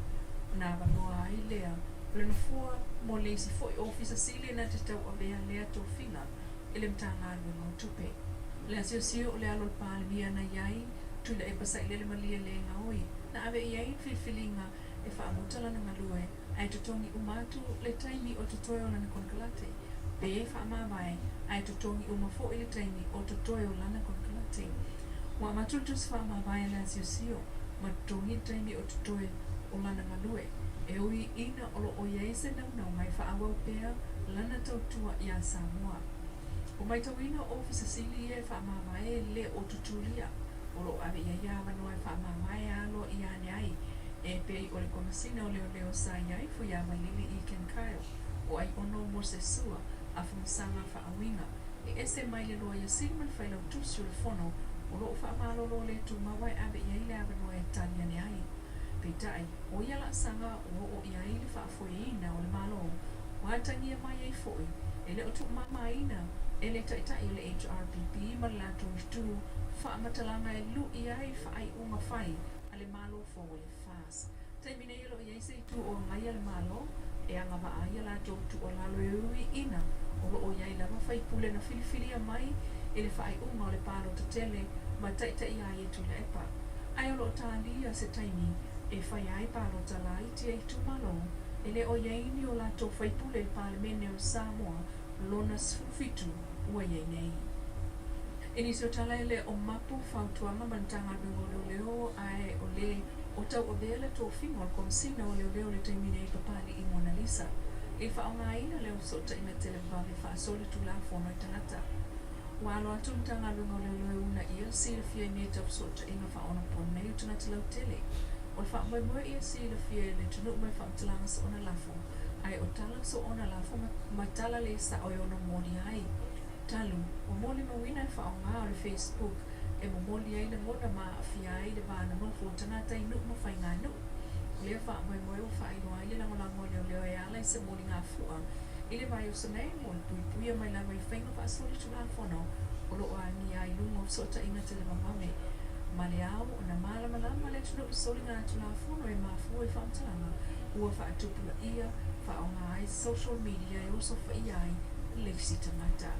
Speaker 5: Ona avanoa ai lea o le nofoa mo le isi foi Ofisa Sili na te tauavea lea tofiga i le Matagaluega o Tupe. O le asiasi o le alo o le Palemia na i ai, Tuilaepa Sailele Malielegaoi, na ave i ai le filifiliga e faamuta lana galue ae totogi uma atu le taimi o totoe o lana konekarate, pe faamavae ae totogi uma foi le taimi o totoe o lana konekarate. Ua avatu le tusi faamavae a le asiosio ma totogi le taimi o totoe o lana galue, e ui ina o lo o i ai se naunauga e faaauau pea lana tautua iā Samoa. Ua maitauina o Ofisa Sili ia e faamavae le o tutulia o lo o ave i ai ia avanoa e faamavae alo ia ane ai e pei o le Komesina o Leoleo sa i ai Fuiavailili i Ken Kyle, o Aiono Mose Sua, Afamasaga Faauiga, e ese mai le Loia Sili ma le Failautusi o le Fono o lo o faamalolo le tumau e ave i ai le avanoa e tali ane ai. Peitai, o ia laasaga ua oo i ai le faafoeina o le Malo, ua atagia mai ai foi e le o tuumamaina e le Taitai o le HRPP ma le latou itu faamatalaga e lui ai faaiuga fai a le Malo fou o le FAS. Taimi nei o lo o i ai se itu o agaia le Malo e agavaa ai a latou tuualalo e ui ina o lo o i ai lava faipule na filifilia mai i le faaiuga o le palota tele ma taitaia ai e Tuilaepa. Ae o lo o talia se taimi e faia ai palota laiti a itumalo e le o i ai ni o latou faipule i le Palemene o Samoa lona 17 ua i ai nei. I nisi o tala e le o mapu fautuaga ma le Matagaluega o Leoleo ae o le o tauavea le tofiga o le Komesina o Leoleo i le taimi nei Papali'i Monalisa i le faaaogaina lea o fesootaiga televavave faasolitulafono i tagata. Ua alo atu le Matagaluega o Leoleo e uunaia le silafia i mea tau fesootaiga faaonaponei o tagata lautele. O le faamoemoe ia silafia e le atunuu mai faamatalaga soona lafo ae o tala soona lafo ma tala le sao e ono molia ai. Talu, ua molimauina le faaaoga o le Facebook e momoli ai lagona ma aafia ai le va nonofo o tagata i nuu ma faiganuu. O lea faamoemoe ua faailoa ai le lagolago a leoleo e ala i se moligafua i le vaioso nei mo le puipuia mai lava i faiga faasolitulafono o lo o agia ai luga o fesootaiga televavave ma le ao ona malamalama le atunuu i soligatulafono e mafua i faamatalaga ua faatupulaia faaaoga ai social media e osofaia ai le isi tagata.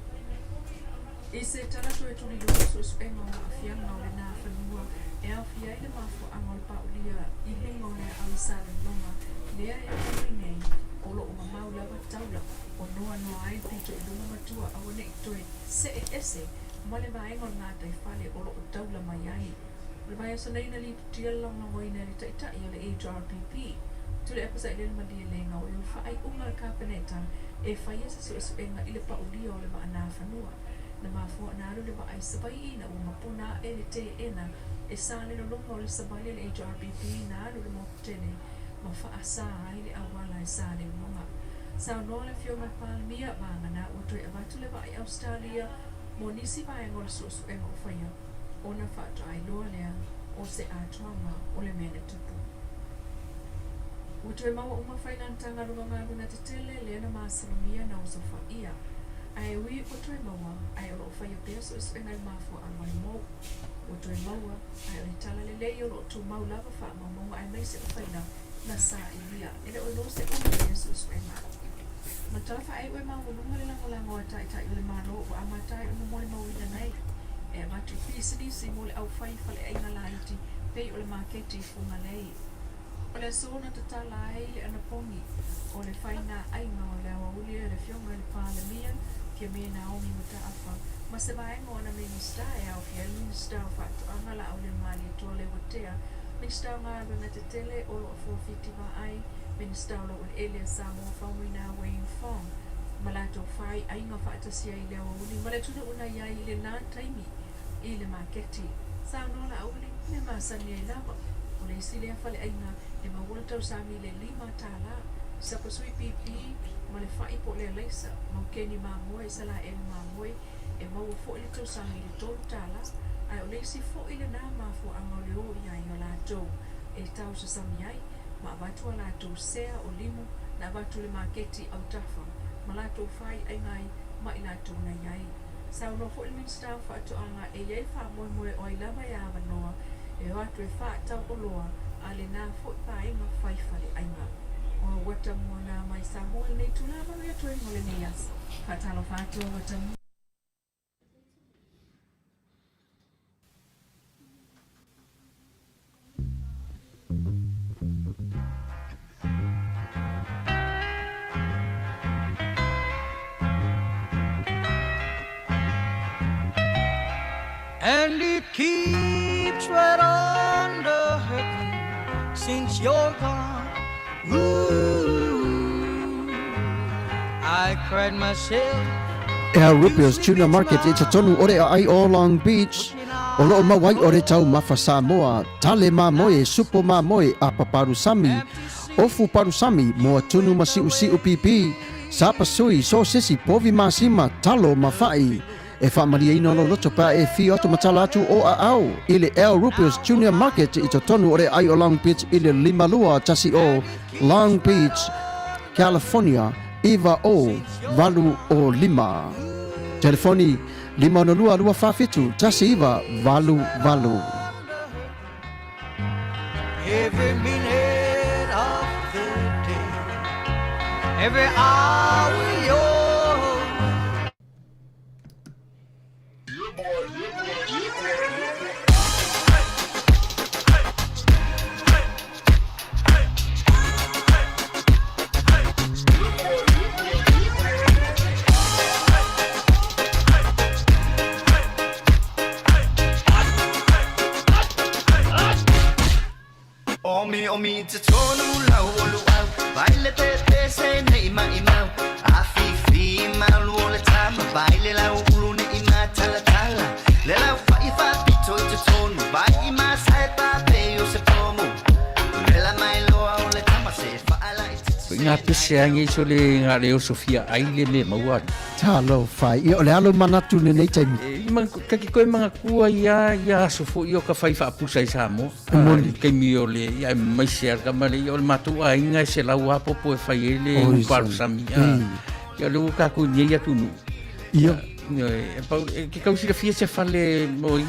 Speaker 5: I se tala toe tulilua i suesuega o aafiaga o lena fanua e aofia ai le mafuaaga o le paulia i luga o le aau i Salelologa lea e aumai mai nei, o lo o mamau lava taula o noanoa ai le pito i luga matua aua ne i toe see ese ma le vaega o le gataifale o lo o taula mai ai. O le vaiaso nei na lipotia le lagolagoina e le Taitai o le HRPP, Tuilaepa Sailele Malielegaoi o le faaiuga a le Kapeneta e faia se suesuega i le paulia o le vaa nafanua. Na mafua ona alu le vaa i Savaii ina ua mapuna ae le teena e Salelologa o le savali a le HRPP na alu i le motu tele ma faasa ai le auala e Salelologa. Saunoa le Afioga i le Palemia, vagana ua toe avatu le vaa i Ausetalia mo nisi vaega o le suesuega o faia ona faatoa iloa lea o se atoaga o le mea na tupu. Ua toe maua uma failantanga luga galuega tetele lea na masalomia na osofaia. Ae ui ua toe maua, ae o lo o faia pea suesuega i le mafuaaga o le mou. Ua toe maua, ae o le tala lelei o lo o tumau lava faamaumauga aemaise o faila na sailia. E le o iloa se umi o ia suesuega. Ma tala faaeu e maualuga le lagolago a Taitai o le Malo ua amata ai ona molimauina nei e avatu i pisinisi mo le aufai faleaiga laiti pei o le maketi i Fugalei. O le aso na tatala ai le anapogi O le faiga aiga o le aoauli a le Afioga i le Palemia, Fiamē Naomi Mataafa, ma se vaega o ana Minisita e aofia ai le Minisita o Faatoaga Laaulialemalietoa Leuatea, Minisita o Galuega Tetele o lo o Fuafiti Vaai, Minisita o Laueleele a Samoa Faumuina Wayne Fong, ma latou fai aiga faatasi ai i le aoauli ma le atunuu na i ai i lena taimi i le maketi. Saunoa Laauli, mea masani ai lava. O le isi lea faleaiga e maua le tausami i le $5, sapasui pipi ma le fai po o le alaisa, maukeni mamoe, salaelu mamoe, e maua foi le tausami i le $3, ae o le isi foi lena mafuaaga o le o i ai o latou e tausasami ai ma avatu a latou sea o limu na avatu i le maketi i autafa ma latou fai aiga ai ma i latou na i ai. Saunoa foi le Minisita o Faatoaga e i ai le faamoemoe o ai lava e avanoa e o atu e faatau oloa a lena foi vaega fai faleaiga. O Watamua nā mai Samoa i lenei tulaga manuia toega o lenei aso. Faatalofa atu a Watamua.
Speaker 6: And it keeps right on the hurting since you're gone. Ooh, I cried myself
Speaker 4: Al Rupio's Tuna Market i totonu o le aai o Long Beach, o loo mau ai o le taumafa Samoa, tale mamoe, supo mamoe, apa palusami, ofu palusami, moa tunu ma siusiu pipi, sapasui, sosesi, povi masima, talo ma fa'i. E faamalieina lou loto pe a e afio atu ma tala atu o aao i le Al Rupio's Junior Market i totonu o le aai o Long Beach i le 5210 Long Beach, California 90805. Telefoni 562 247 1988.
Speaker 6: Every minute of the day, every hour you're
Speaker 7: Omi omi te tonu lau o luau Vai le te te se nei mai mau A fi fi malu o le tama Vai le lau ulu ne i ma tala tala Le lau fa i fa pito i te tonu Vai i ma sai pa pe o se pomu Le la mai loa o le tama se fa ala i te
Speaker 2: Ngā pese a ngei so le ngā leo Sofia ai le me maua.
Speaker 4: Talofa e. Ia, o le a lou manatu i lenei taimi?
Speaker 2: E, ma, ka ki koe mangakua ia, ia aso foi o ka whai whaapusa i Samoa. Moni. Kaimi o le, ia, mai se ar ka male, ia o le mātou aiga e se lau apopo e whai e le uparusami. Ia, le ua kākou nei atu nu.
Speaker 4: Ia.
Speaker 2: E, pau, e, ke kau silafia se fale mo i...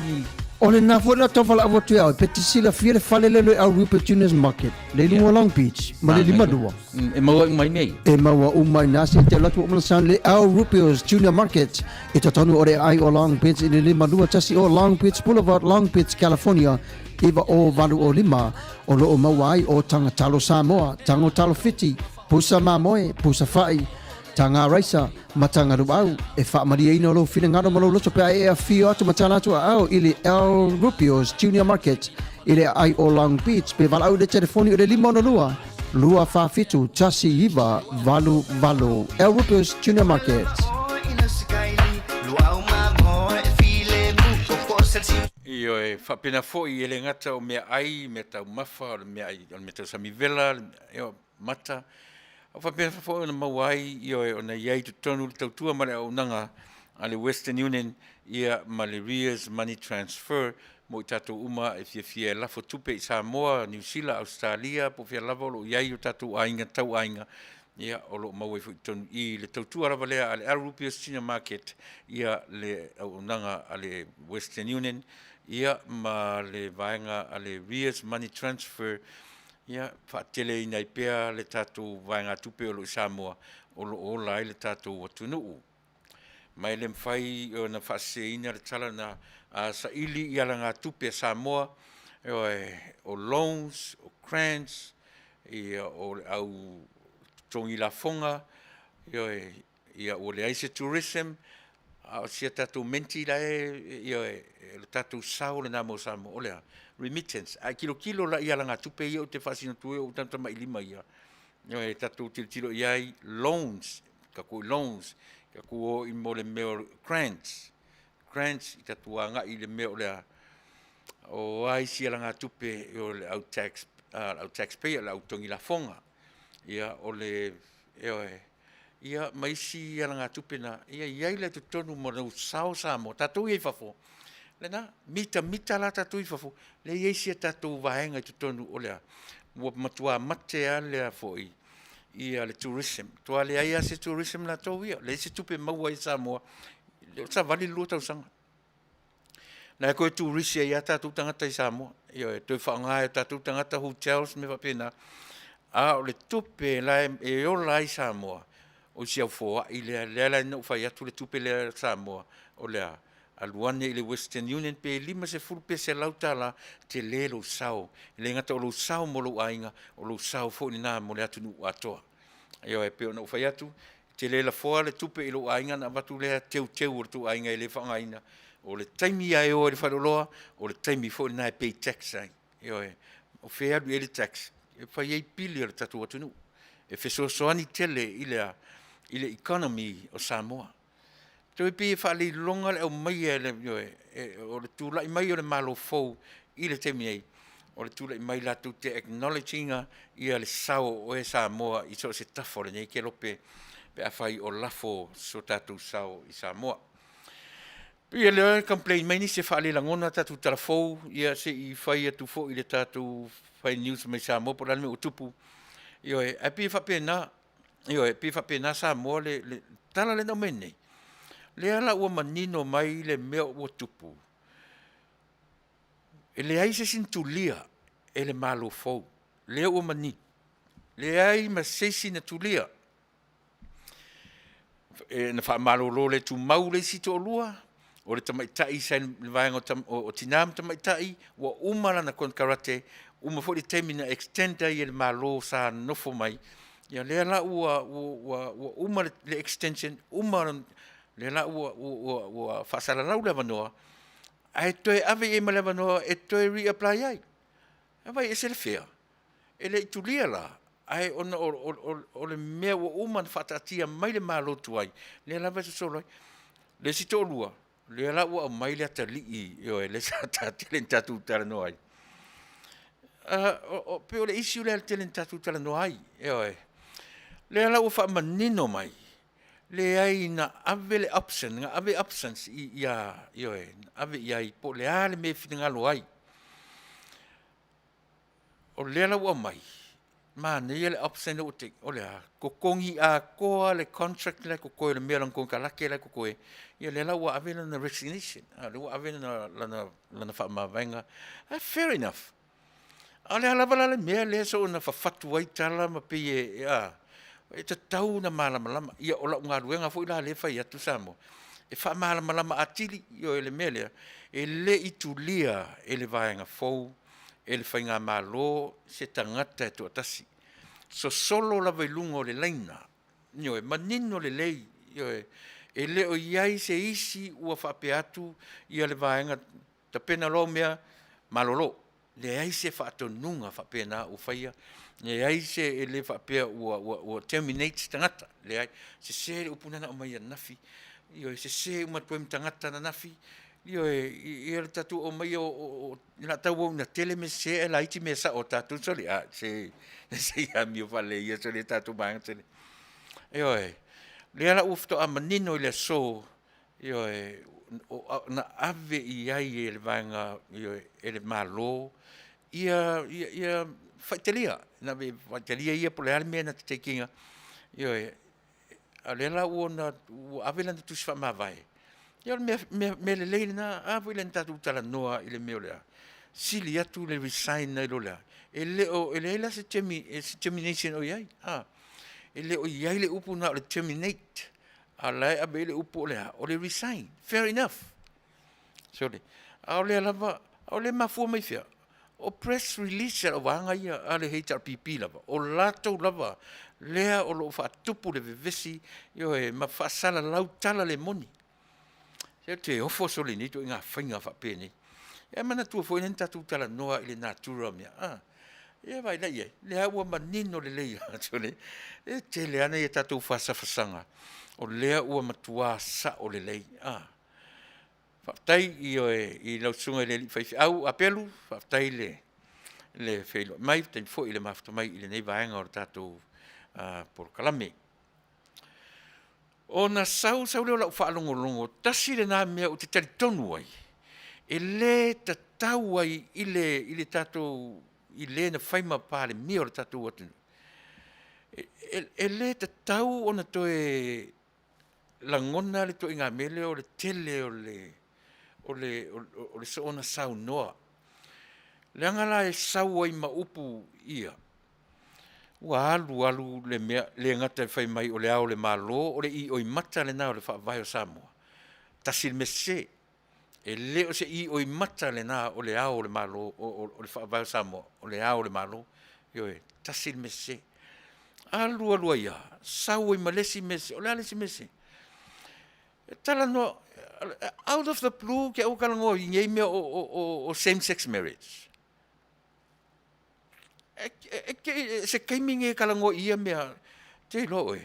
Speaker 4: O le nā foi la tau whala atu e au, pe te silafia le fale le le au Rupert Junior's Market, le lunga Long Beach, ma le lima lua.
Speaker 2: E maua uma i nei.
Speaker 4: E maua uma i nā se te alu atu o mana sound le Al Rupio's Junior Market i totonu o le aai o Long Beach i le 521 o Long Beach Boulevard, Long Beach, California 90805 o loo maua ai o Taga Talo Samoa, Tago Talo Fiti, Pusa Mamoe, Pusa Fa'i, Taga Raisa, ma Taga Luau. E faamalieina lou finagalo ma lou loto pe a e afio atu ma tala atu aao i le Al Rupio's Junior Market i le aai o Long Beach pe valaau i le telefoni o le 562 247 1988. Al Rupio's Junior Market.
Speaker 2: Ioe, faapena foi e le gata o meaai, meataumafa, o le meaai, o le meatausami vela, ioe, mata, a faapena foi ona maua ai, ioe, ona i ai i totonu le tautua ma le auaunaga a le Western Union, ia, ma le Ria's Money Transfer, mo i tatou uma e fiafia e lafo tupe i Samoa, Niu Sila, Ausetalia, po o fea lava o lo o i ai o tatou aiga tau aiga, ia, o lo o maua ai foi i totonu i le tautua lava lea a le Al Rupias Senior Market, ia, le auaunaga a le Western Union, ia, ma le vaega a le Ria's Money Transfer, ia, faateleina ai pea le tatou vaegatupe o lo o i Samoa, o lo o ola ai le tatou atunuu. Ma e le mafai ona faaseseina le tala na saili i alagatupe a Samoa, ioe, o loans, o grants, ia, o le au totogi lafoga, ioe, ia ua leai se tourism, a o si a tatou menti la e, ioe, o le tatou sao lena mo Samoa, o le a? Remittance. A e tilotilo la i alagatupe ia ou te faasino atu ai o ou tamatamailima ia, ioe, tatou tilotilo i ai, loans, tatou loans, tatou o i mo le mea o grants, grants, tatou agai i le mea o le a? O a isi alagatupe o le au tax, le au tax payer, le au totogi lafoga, ia o le, ioe, ia ma isi alagatupe na, ia i ai lea i totonu ma lou sao Samoa, tatou ia i fafo, lena, mitamita la tatou i fafo, lea e i ai si a tatou vaega i totonu o le a? Ua matua mate lava le foi ia le tourism, matua leai lava se tourism latou ia, leai se tupe maua ai a Samoa, o le savali le 2 tausaga. La e toe turisi ai lava tatou tagata i Samoa. Ioe, toe faaaoga e o tatou tagata hotels ma mea faapena. A o le tupe la e ola ai Samoa, o si au foai lea, lea la na ou fai atu le tupe lea a Samoa, o le a? Alu ane i le Western Union pe $50 pe $100, tele lou sao. E le gata o lou sao mo lou aiga, o lou sao foi lena mo le atunuu atoa. Ioe, e pei ona ou fai atu, e te le lafoa le tupe i lou aiga ona avatu lea teuteu o le tou aiga e le faaaogaina. O le taimi lava e o ai i le faleoloa, o le taimi foi lena e pay tax ai. Ioe. O fea e alu i ai le tax? E fai ai pili o le tatou atunuu. E fesoasoani tele i le a? I le economy o Samoa. Toe pei e faaleiloga le aumaia e le, ioe, o le tulai mai o le Malo fou i le taimi nei, o le tulai mai latou te acknowledge ina ia le sao o oe Samoa i so o se tafa o lenei kelope pe afai o lafo so tatou sao i Samoa. Pei o lea e complain mai nisi e faalelagona tatou tala fou, ia se i fai atu foi i le tatou fai news mai Samoa po o le a le mea ua tupu. Ioe, ae pei e faapena, Ioe, pei e faapena Samoa le, le tala lea na aumai nei, lea la ua manino mai le mea ua tupu, e leai se isi na tulia e le Malo fou, lea ua manino, leai ma se isi na tulia. E, na faamalolo le tumau le isi toalua, o le tamaitai sa i le vaega o tina ma tamaitai, ua uma lana konekarate, uma foi le taimi na extend ai e le Malo sa nonofo mai, ia lea la ua, ua, ua uma le extension, uma lea la ua, ua, ua faasalalau le avanoa, ae toe ave i ai ma le avanoa e toe reapply ai. Ae vaai e ese le fea, e le i tulia la, ae ona o le mea ua uma ona faataatia mai le Malo tuai, lea lava e sosolo ai. Le isi toalua, lea la ua aumai le atalii, ioe, lea sa tele ina tatou talanoa ai. Pei o le issue lea tele ina tatou talanoa ai, ioe. Lea la ua faamanino mai, leai na ave le option, na ave options ia, ioe, na ave i ai po o le a le mea e finagalo ai. O lea la ua aumai, manaia le option lea ua take, o le a? Totogi atoa le contract la e totoe o le mea o lana konekarate la e totoe, ia lea la ua ave lana resignation, a lea ua ave lana faamavaega. Fair enough. A o le a lava la le mea lea soona fafatu ai tala ma pei e, a, e tatau ona malamalama. Ia o lau galuega foi la lea e fai atu Samoa, e faamalamalama atili, ioe, le mea lea, e le i tulia e le vaega fou, e le faigamalo se tagata e toatasi. Sosolo lava i luga o le laina, ioe, manino lelei, ioe, e le o i ai se isi ua faapea atu ia le vaega tapena loa au mea, malolo. Leai se faatonuga faapena ua faia, leai se, e le faapea ua terminate se tagata, leai. Sese le upu lena na aumai ananafi, ioe, sese uma atu ai ma tagata ananafi, ioe, ia le tatou aumaia o le a tauau ina tele mea sese ae laiti mea sao a tatou. Sole, a, se, se i amio faalelei ia sole tatou vaega tele. Ioe, lea la ua faatoa manino i le aso, ioe, na ave i ai e le vaega, ioe, e le Malo ia faitalia, na ave faitalia ia po o le a le mea na te take ina, ioe, a o lea la ua ave lana tusi faamavae, ia o le mea lelei lena. A foi lea na tatou talanoa i le mea o le a? Sili atu le resign nai lo le a? E le o, e leai la se termination o i ai, a. E le o i ai le upu na o le terminate, a o la e ave i ai le upu o le a? O le resign. Fair enough. Sole, a o lea lava, o lea e mafua mai fea? O press release a le vaega ia a le HRPP lava, o latou lava. lea o lo o faatupu le vevesi, ioe, ma faasalalau tala le moni. Se ou te ofo sole i nei ituaiga faiga faapenei. Ia manatua foi lea na tatou talanoa i le natura o mea, a. Ia vaai la i ai, lea ua manino lelei atu le, e tele lava nai a tatou fasafasaga o lea ua matua sao lelei, a. Faafetai ioe i lau Susuga i le alii faifeau Apelu, faafetai le feiloai mai, faafetai foi le mafuta mai i lenei vaega o le tatou polokalame. Ona sau sau lea o lau faalogologo, tasi lena mea ou te talitonu ai, e le tatau ai i le tatou, i le na fai ma Palemia o le tatou atunuu, e le tatau ona toe lagona le ituaiga mea lea o le tele o le soona saunoa. Leaga la e sau ai ma upu ia, ua alu alu le mea, e le gata ina fai mai o Le Ao o le Malo o le ioimata lena o le Faavae o Samoa, tasi le mea sese. E le o se ioimata lena o Le Ao o le Malo, o le Faavae o Samoa, o Le Ao o le Malo. Ioe, tasi le mea sese. Alu alu ai lava, sau ai ma le isi mea sese. O le a le isi mea sese? E talanoa, out of the blue te i ua talanoa i nei mea o same sex marriage. Se taimi nei e talanoa i ia mea, ou te iloa oe,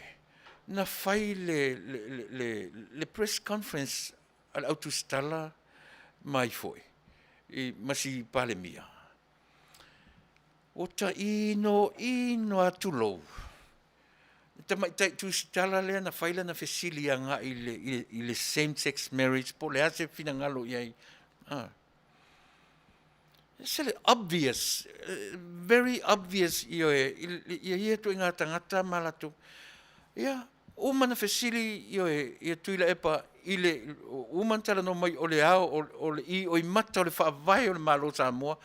Speaker 2: na fai le press conference a le au tusitala ma ai foi, ma si Palemia, ua tainoino lava, tulou, le tamaitai tusitala lea na fai lana fesili agai i le same sex marriage po o le a se finagalo i ai. E ese le obvious, very obvious, ioe, ia ia ituaiga tagata ma latou, ia, uma ona fesili, ioe, ia Tuilaepa i le, uma ona talanoa mai o le ao, o le ioimata o le Faavae o le Malo o Samoa,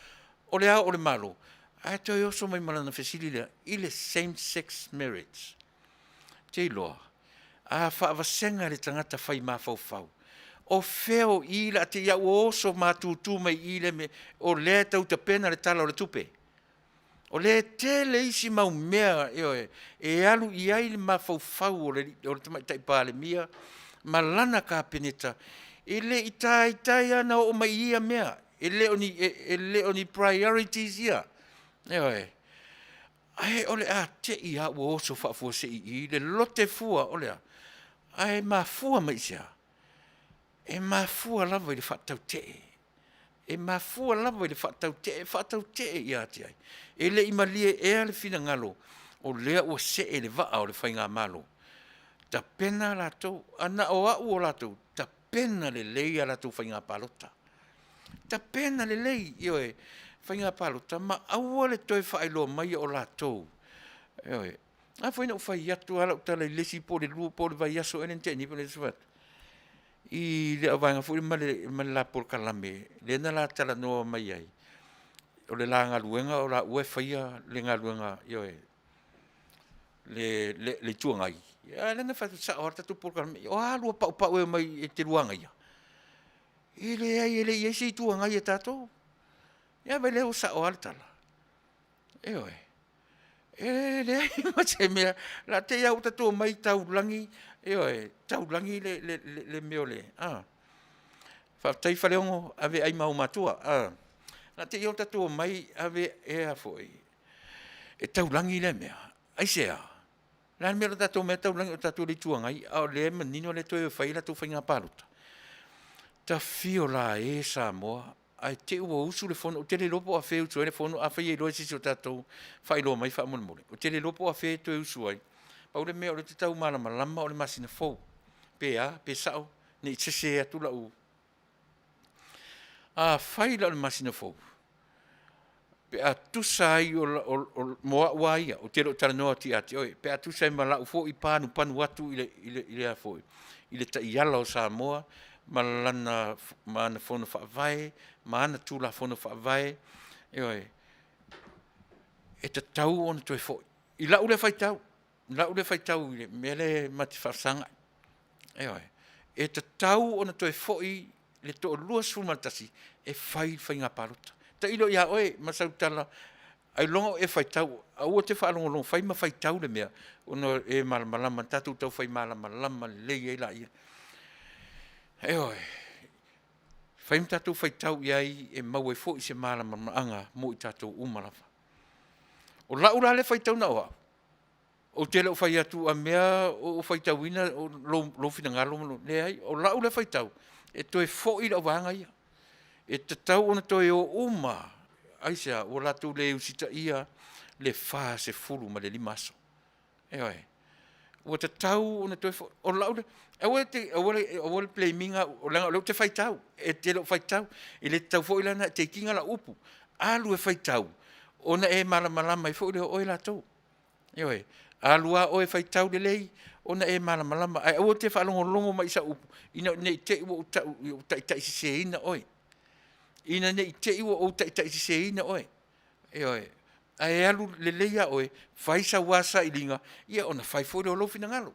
Speaker 2: o le Ao o le Malo, ae toe oso mai ma lana fesili lea i le same sex marriage. Ou te iloa, a faavasega e le tagata fai mafaufau, o fea o i o le a te i lava ua oso matutu mai i i le mea, o lea e tau tapena le Tala o le Tupe. O lea e tele isi mau mea, ioe, e alu i ai le mafaufau o le Tamaitai Palemia ma lana Kapeneta, e le i taitai lava ona oo mai i ia mea, e le o ni priorities ia, ioe. Ae o le a te i lava ua oso faafuasei i i le lote fua o le a? Ae mafua mai i se a? E mafua lava i le faatautee. E mafua lava i le faatautee, e faatautee ia te ai? E le i malie ea le finagalo o lea ua see le vaa o le faigamalo? Tapena latou, a na o au o latou, tapena lelei a latou faiga palota. Tapena lelei, ioe, faiga palota ma aua le toe faailoa maia o latou, ioe. A foi na ou fai atu lava lau tala i le isi po o le lua po o le vaiaso ea lea na tea nei po o le aso faraile i le vaega foi lea ma le la polokalame lea na la talanoa mai ai, o le la galuega o laua e faia le galuega, ioe, le Itu Agai, a lea na fai atu, e sao lava le tatou polokalame. O a lua paupau e omai e te lua agaia? E leai e le i i ai se Itu Agai a tatou. Ia vaai la e ua sao lava le tala? Ioe. E leai ma se mea, o le a te i lava ua tatou omai taulagi, ioe, taulagi le mea o le… a. Faafetai Faleono, ave e ai ma ou matua. O le a te i lava ua tatou omai ave e a foi, e taulagi lea mea. Aisea? O le a le mea o le a tatou omai ai taulagi o tatou o le Itu Agai, a o lea e manino o lea e toe o e fai a latou faiga palota? Ta afio la e Samoa ae te i ua usu le fono, ou te le iloa po o afea e usu ai le fono, afai e iloa e se isi o tatou, faailoa mai faamolemole. Ou te le iloa po o afea e toe usu ai, pau le mea o lea ou te tau malamalama o le masina fou, pe a, pe sao? Ne i sese atu lau… Afai la o le masina fou, pe a tusa ai mo au lava ia, ou te le o talanoa atu ia te oe, pe a tusa ai ma lau foi panupanu atu i le taiala o Samoa ma ana Fono Faavae ma ana Tulafono Faavae, ioe, e tatau ona toe foi. I lau lea faitau, i lau lea faitau i le mea lea ma te faafesagai, ioe. E tatau ona toe foi le toa-21 e fai le faiga palota. Tailo ia oe ma sau tala. Ailoga o e faitau, aua te faalogologo, fai ma faitau le mea, ona e malamalama, tatou tau fai malamalama lelei ai laia. Ioe, fai ma tatou faitau i ai e maua ai foi se malamalamaaga mo i tatou uma lava. O lau la lea faitau na o au, ou te le o fai atu a mea o faitauina lou, lou finagalo ma lou, leai, o lau lea faitau, e toe foi le auvaega ia. E tatau ona toe o uma, aisea? Ua latou le usitaia le 45 aso. Ioe. Ua tatau ona toe foi. O lau lea, aua e te, aua le, aua le blame ina au, leaga o lea ou te faitau. E te le o faitau. E le tatau foi la ona e take ina lau upu. Alu e faitau ona e malamalama ai foi lea o oe latou. Ioe. Alu lava oe e faitau lelei ona e malamalama, ae aua e te faalogologo mai i sau upu ina ne i te i ua ou tau, ua ou taitaiseseina oe. Ina ne i te i ua ou taitaiseseina oe. Ioe. Ae alu lelei lava oe, fai sau lava sailiga, ia ona fai foi lea o lou finagalo.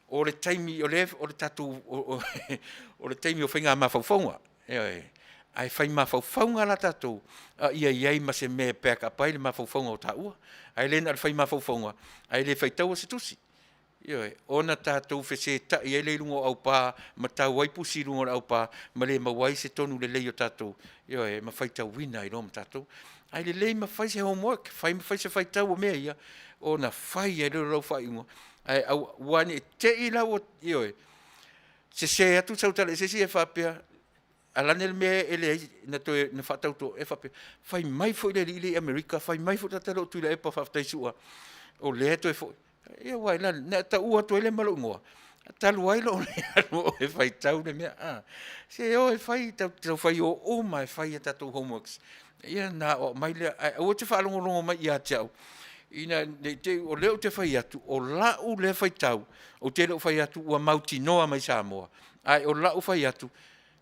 Speaker 2: O le taimi o lea o le tatou o le taimi o faiga mafaufauga, ioe. Ae fai mafaufauga la tatou, a ia i ai ma se mea e back up ai le mafaufauga o taua. Ae le na o le fai mafaufauga ae le faitaua se tusi. Ioe, ona tatou fesetai ai lea i luga o aupa ma tau ai pusi i luga o le aupa ma le maua ai se tonu lelei o tatou, ioe, ma faitauina ai loa ma tatou. Ae lelei ma fai se homework, fai ma fai se faitau o mea ia, ona fai ai lea o lau faaiuga. Ae aua ne i te i la ua, ioe, sese atu sau tala i se isi e faapea, a o le a le mea e leai na toe na faatauto e faapea, fai mai foi le alii lea i Amerika, fai mai foi le tagata lea o Tuilaepa faafetai Su'a o lea e toe foi. Ia aua o le a le mea? Na e taua atu ai lea ma lou igoa, talu ai lou le alu o oe e faitau le mea, a. Se o e fai, tatou te taufai o uma lava e fai a tatou homeworks ia ona aoao mai lea, ae aua e te faalogologo mai ia te au ina ne i te i, o lea ou te fai atu, o lau lea faitau, ou te le o fai atu ua mautinoa mai Samoa, ae o lau fai atu,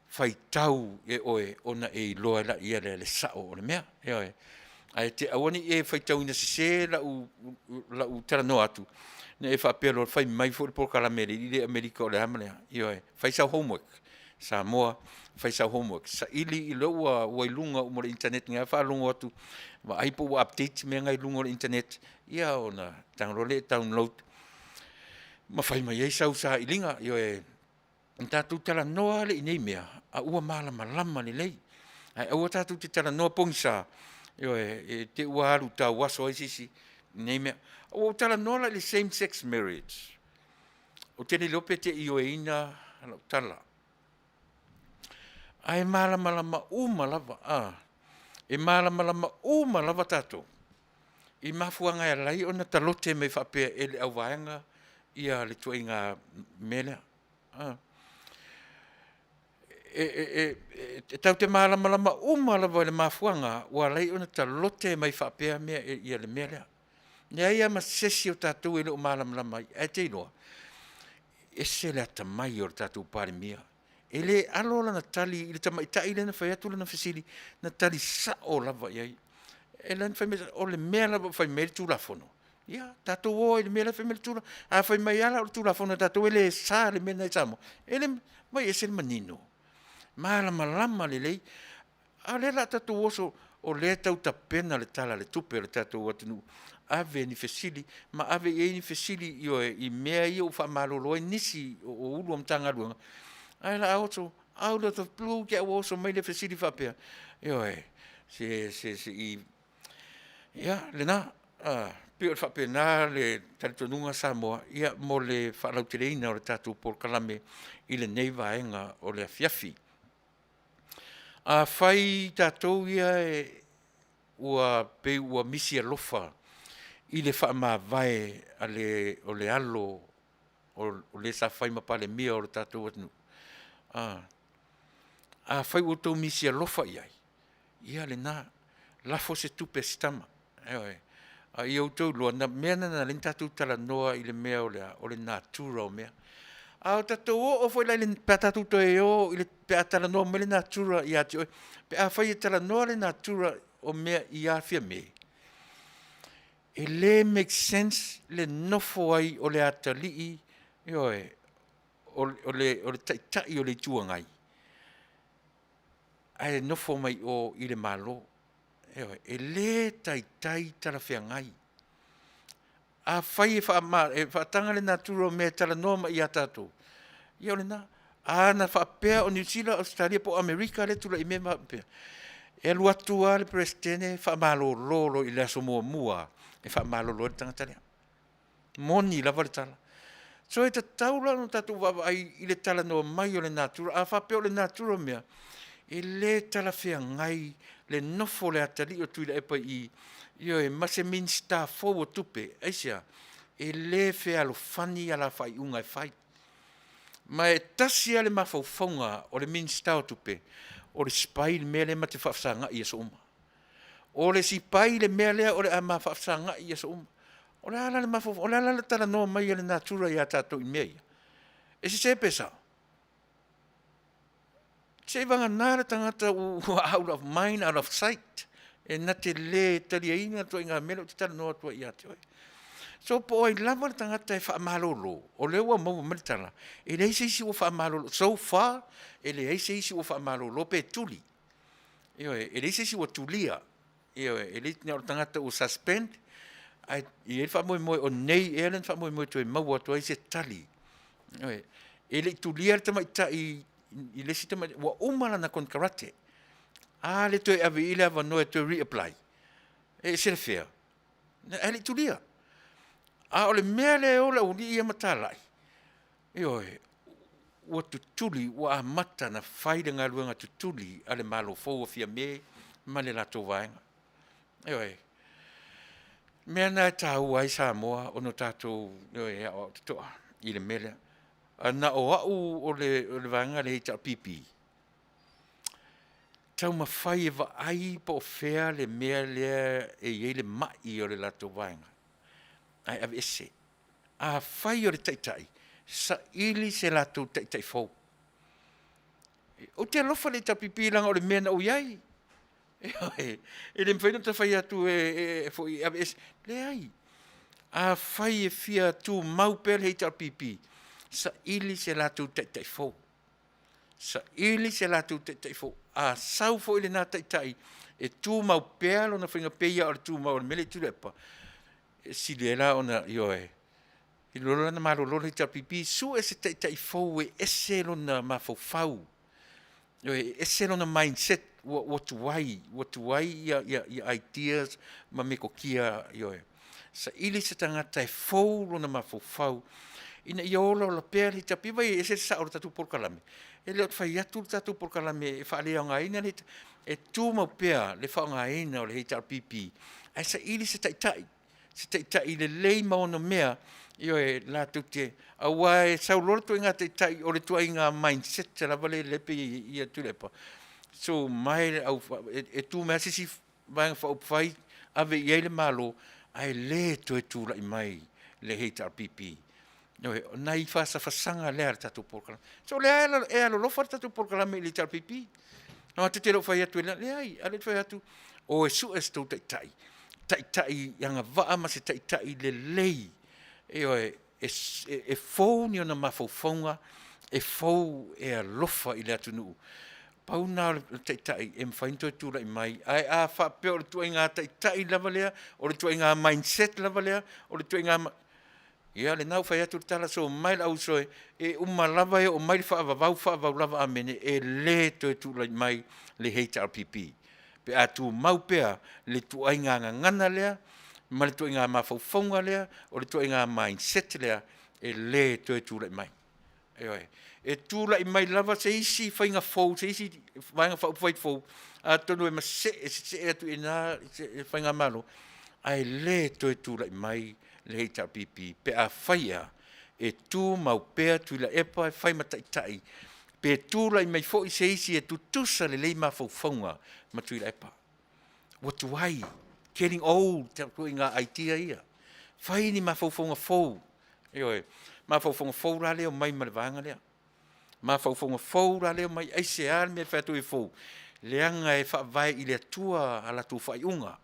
Speaker 2: faitau e oe ona e iloa ai laia lea le sao o le mea. Ioe. Ae te aua ne i e faitauina sese lau, lau talanoa atu, ne i e faapea loa fai mai foi le polokalame a le alii lea i Amerika o le a ma le a. Ioe. Fai sau homework. Samoa, fai sau homework. Saili, o lea ua, ua i luga uma o le internet, na faalogo atu, vaai po ua update mea na i luga o le internet, ia ona tago loa lea e download ma fai mai ai sau sailiga. Ioe. Na tatou talanoa lava i nei mea, a ua malamalama lelei. Ae aua tatou te talanoa pogisa, ioe, e te i ua alu tauaso ai se isi i nei mea. Ua ou talanoa la i le same sex marriage. Ou te le iloa pe te ioeina lau tala. Ae malamalama uma lava, a, e malamalama uma lava tatou i mafuaaga e ala ai ona talote mai faapea e le auvaega ia le ituaiga mea lea. E tatou te malamalama uma lava i le mafuaaga ua ala ai ona talote mai faapea mea ia le mea lea. Leai lava ma se isi o tatou e le o malamalama ai, ae te iloa, e ese le atamai o le tatou Palemia. E le alo lana tali i le tamaitai lea na fai atu lana fesili, na tali sao lava i ai. E lana fai mai, o le mea lava ua fai mai ai le Tulafono, ia tatou o ai i le mea la e fai mai le Tulafono. A fai mai lava la o le Tulafono a tatou e le sa le mea lena i Samoa, e le, vaai e ese le manino, malamalama lelei. A o lea o le a tatou oso, o lea e tau tapena le Tala o le Tupe a le tatou atunuu, ave ni fesili ma ave i ai ni fesili, ioe, i mea ia ua faamalolo ai nisi o Ofisa Sili o Matagaluega, ae o le a oso out of the blue te i ua oso mai le fesili faapea, ioe, se, se, se i, ia, lena. Pei o le faapena le talitonuga Samoa, ia mo le faalauteleina o le tatou polokalame i lenei vaega o le afiafi. Afai tatou ia ua pei ua misi alofa i le faamavae a le, o le alo o le sa fai ma Palemia o le tatou atunuu, afai ua outou misi alofa i ai, ia lena, lafo se tupe a si tama. Ioe. A ia outou iloa, o le mea lena na ala ai ona tatou talanoa i le mea o le a? O le natura o mea. A tatou oo foi la pe a tatou toe o pe a talanoa mai le natura ia te oe, pe afai e talanoa le natura o mea ia Fiame, e le make sense le nofo ai o le atalii, ioe, o le Taitai o le Itu Agai, ae nofo mai o i le Malo. Ioe, e le taitai talafeagai. Afai e faama, e faataga le natura o mea e talanoa mai ia tatou, ia o lena. A na faapea o Niu Sila, Ausetalia po o Amerika lea e tulai mai ma faapea, e alu atu lava le Peresetene faamalolo loa i le aso muamua lava e faamalolo ai le tagata lea. Moni lava le tala. So e tatau la ona tatou vaavaai i le talanoa mai o le natura. A faapea o le natura o mea, e le talafeagai le nofo o le atalii o Tuilaepa i i, ioe, ma se Minisita fou o Tupe. Aisea? E le fealofani a la faaiuga e fai. Ma e tasi lava le mafaufauga o le Minisita o Tupe, o le spy le mea lea ma te faafesagai i aso uma. O le sipai le mea lea o le a ma faafesagai i aso uma. O le a la le mafaufau, o le a la le talanoa mai a le natura ia tatou i mea ia? E sese pe sao? Seivagana le tagata ua out of mind, out of sight, e na te le taliaina le ituaiga mea lea ou te talanoa atu ai ia te oe. So po o ai lava le tagata e faamalolo, o lea ua maua mai le tala, e leai se isi ua faamalolo, so far e leai se isi ua faamalolo pe tuli. Ioe, e leai se isi ua tulia. Ioe, e le na o le tagata ua suspend, ae e i ai le faamoemoe o nei ea lea na faamoemoe e toe maua atu ai se tali. Ioe, e le i tulia le tamaitai i le isi tamaitai, ua uma lana konekarate. A lea e toe ave i ai le avanoa e toe reapply? E ese le fea? Ae le i tulia. A o le mea lea e o le aualii ia ma talai, ioe, ua tutuli, ua amata ona fai le galuega tutuli a le Malo fou o Fiame ma le latou vaega. Ioe. O le mea lena e taua ai Samoa ona o tatou, ioe, e aoao totoa i le mea lea. Ae na o au o le vaega lea HRPP, taumafai e vaai po o fea le mea lea e i ai le mai o le latou vaega ae aveese. Afai o le taitai, saili se latou taitai fou. Ou te alofa i le HRPP leaga o le mea na ou i ai. Ioe. E le mafai ona ta fai atu e aveese, leai. Afai e fia tumau pea le HRPP, saili se latou taitai fou. Saili se latou taitai fou. A sau foi lena taitai e tumau pea lona faiga pei lava o le tumau o le mea lea i Tuilaepa, e sili ai la ona, ioe, i lo la ona malolo le HRPP, sue se taitai fou e ese lona mafaufau, ioe, e ese lona mindset ua tuai, ua tuai ideas ma metotia, ioe. Saili se tagata e fou lona mafaufau ina ia olaola pea le HRPP. Vaai e ese le sao o le tatou polokalame, e le o fai atu le tatou polokalame e faaleaogaina le e tumau pea le faaaogaina o le HRPP, ae saili se taitai, se taitai lelei ma onomea, ioe, latou te, aua e sau loa le ituaiga taitai o le ituaiga mindset lava lea e pei e i ai Tuilaepa, so mai le au, e tu mai lava se isi Vaega Faaupufai ave i ai le Malo, ae le toe tulai mai le HRPP. Ioe, o nai fasafasaga lea a le tatou polokalame. So o lea e alolofa le tatou polokalame i le HRPP. Matou te le o fai atu, leai, a o lea ou te fai atu, o e sue se tou taitai, taitai agavaa ma se taitai lelei, ioe, e fou ni ona mafaufauga, e fou e alofa i le atunuu. Pau lena o le taitai e mafai ona toe tulai mai. Ae a faapea o le ituaiga taitai lava lea, o le ituaiga mindset lava lea, o le ituaiga... Ia lena ua fai atu le tala, so mai le auuso e, e uma lava e oo mai le faavavau, faavavau lava amene, e le toe tulai mai le HRPP. Pe a tumau pea le ituaiga gagana lea ma le ituaiga mafaufauga lea, o le ituaiga mindset lea, e le toe tulai mai. Ioe. E tulai mai lava se isi faiga fou, se isi Vaega Faaupufai fou, atonu e masee, e sesee atu i ina le faigamalo, ae le toe tulai mai le HRPP pe afai lava e tumau pea Tuilaepa e fai ma taitai, pe tulai mai foi se isi e tutusa lelei mafaufauga ma Tuilaepa. Ua tuai, getting old ituaiga idea ia. Fai ni mafaufauga fou, ioe, mafaufauga fou la lea e omai ma le vaega lea. Mafaufauga fou la lea e omai, aisea le mea e fai atu ai e fou? Leaga e faavae i le Atua a latou faaiuga,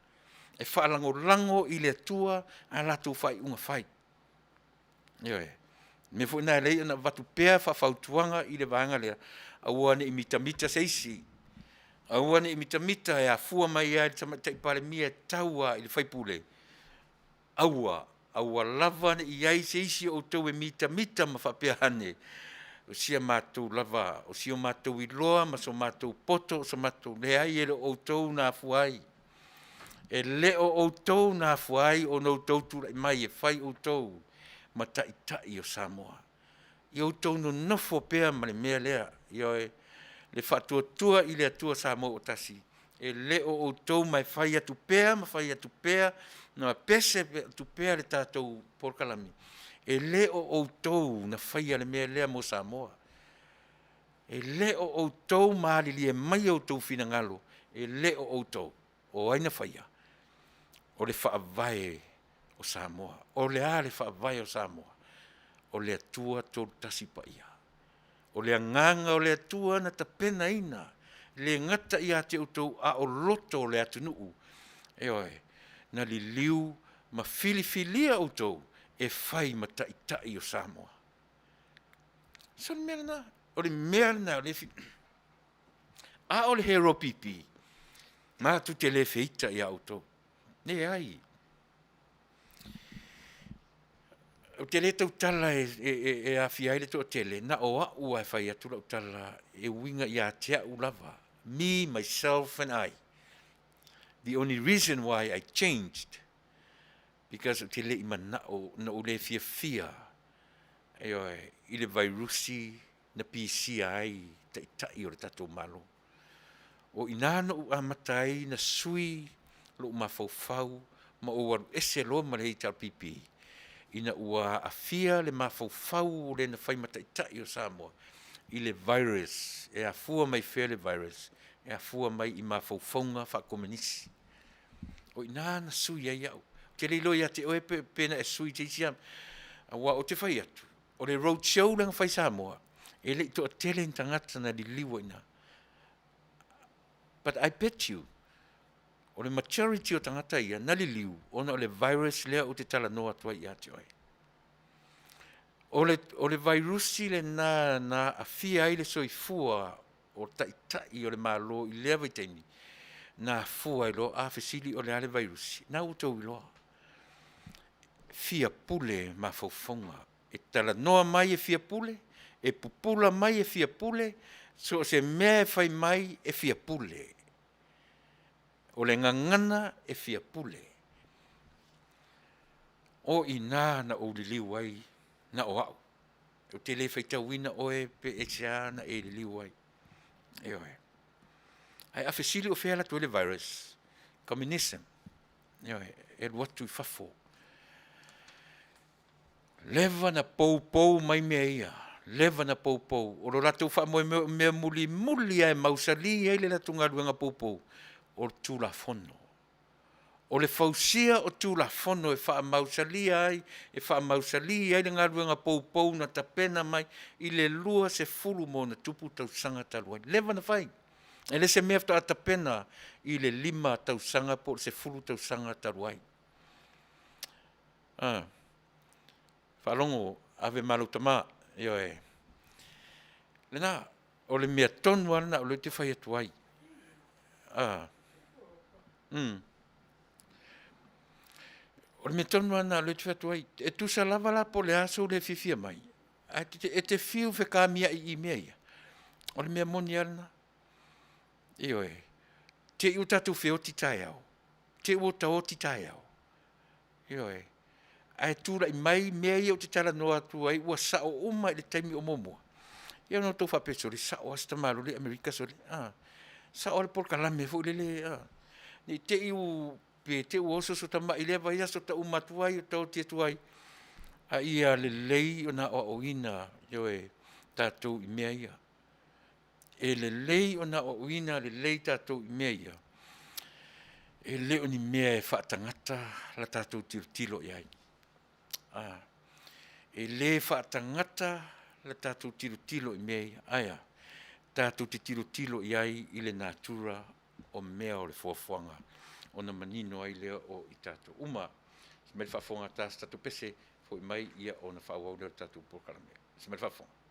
Speaker 2: e faalagolago i le Atua a latou faaiuga fai. Ioe. O le mea foi lena e ala ai ona avatu pea faafautuaga i le vaega lea, aua ne i mitamita se isi. Aua ne i mitamita e afua mai ai le Tamaitai Palemia e taua i le faipule. Aua, aua lava ne i i ai se isi o outou e mitamita ma faapea ane, o si a matou lava, o si o matou iloa ma so matou poto, o so matou, leai e le o outou na afua ai. E le o outou na afua ai ona outou tulai mai e fai outou ma taitai o Samoa. Ia outou nonofo pea ma le mea lea, ioe, le faatuatua i le Atua Samoa ua tasi, e le o outou ma e fai atu pea ma fai atu pea ma pese atu pea le tatou polokalame, e le o outou na faia le mea lea mo Samoa. E le o outou malilie mai outou finagalo, e le o outou. O ai na faia? O le Faavae o Samoa. O le a le Faavae o Samoa? O le Atua Tolu Tasi Paia. O le Agaga o le Atua na tapenaina, e le gata ia te outou a o loto o le atunuu, ioe, na liliu ma filifilia outou e fai ma taitai o Samoa. So o le mea lena, o le mea lena o lea e A o le HRPP, matou te le feita ia outou. Leai. Ou te le tautala e aafia ai le toatele, na o au lava e fai atu lau tala e uiga ia te au lava, me, myself and I. The only reason why I changed, because ou te le i manao, na ou le fiafia, ioe, i le vairusi na pisia ai Taitai o le tatou Malo. O i ina na ou amata ai na sui lou mafaufau ma ou alu ese loa ma le HRPP, ina ua aafia le mafaufau o le na fai ma Taitai o Samoa i le virus. E afua mai fea le virus? E afua mai i mafaufauga faakomenisi. O i ina na sui ai au. Ou te le iloa ia te oe pe na e sui i se isi aua ou te fai atu, o le road show lea na fai i Samoa, e le i toatele ni tagata na liliu ai i ina. But I bet you, o le majority o tagata ia na liliu ona o le virus lea ou te talanoa atu ai ia te oe. O le, o le vairusi lena na aafia ai le soifua o taitai o le Malo i lea vaitaimi, na afua ai loa, a fesili o le a le vairusi? Na ua outou iloa. Fia pule mafaufauga, e talanoa mai e fia pule, e pupula mai e fia pule, so o se mea e fai mai e fia pule. O le gagana e fia pule. O i ina na ou liliu ai na o au. Ou te le faitauina oe pe aisea na e liliu ai. Ioe. Ae a fesili o fea e alu atu ai le virus? Communism. Ioe, e alu atu i fafo. Leva na poupou mai mea ia, leva na poupou. O lo latou faamoemoe o mea mulimuli lava e mausali ai le latou galuega poupou, o le Tulafono. O le fausia o Tulafono e faamausalia ai, e faamausali ai le galuega poupou na tapena mai i le 20 ma ona tupu tausaga talu ai. Leva na fai. E le se mea faatoa tapena i le 5 tausaga po o le 10 tausaga talu ai. A, faalogo, ave ma lou tama, ioe. Lena, o le mea tonu lava lena o lea ou te fai atu ai. A, O le mea tonu lava lena o lea ou te fai atu ai, e tusa lava la po o le a sou le fiafia mai, ae e te fiu fekamiai i mea ia, o le mea moni lava lena. Ioe, te i ua tatou feoti taeao, te i ua ta oti taeao, ioe, ae tulai mai mea ia ou te talanoa atu ai ua sao uma i le taimi o muamua, ia ona outou faapea, sole, e sao lava si tamaloa lea i Amerika sole, a, sao lava le polokalame foi lele, a. Ne i te i ua, pe te i ua oso sota mai i lea vaiaso ta uma atu ai, ta oti atu ai, a ia lelei ona aoaoina, ioe, tatou i mea ia. E lelei ona aoaoina lelei tatou i mea ia, e le o ni mea e faatagata la tatou tilotilo i ai. E le faatagata la tatou tilotilo i mea ia. Ae a? Tatou te tilotilo i ai i le natura o mea o le foafoaga ona manino ai lea o i tatou uma. Fai mai le faafofoga a ta se tatou pese, foi mai ia ona faaauau lea o le tatou polokalame. Fai mai le faafofoga.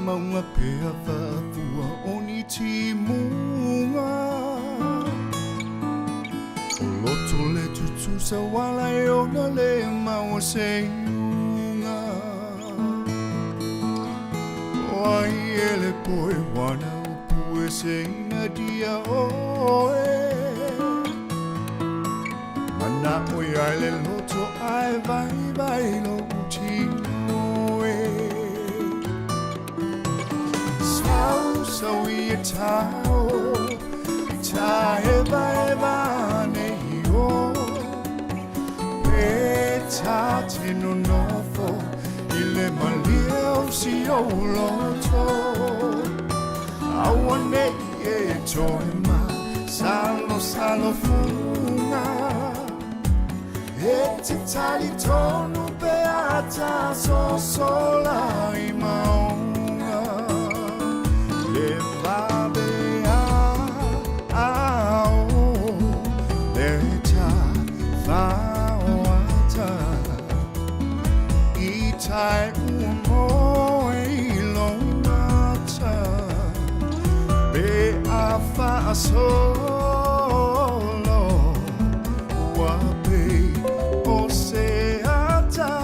Speaker 8: maunga pea faafua o ni timuga. O loto le tutusa wala e ona le maua se iuga. O ai e le poe wana upu e se ina dia oe. Mana o ia le loto ai vai vai lo tino e. Sau sau i e tau, ta e vai vane i o. Pe ta te nonofo, i le malia o si o loto. Aua nei e toe ma, salo salo funga. E te tali tonu pe ata so sola i maunga. Le vabe a a o, le ta whaoata. I tai ua moe i lo mata. Pe a whaasolo, ua pe o se ata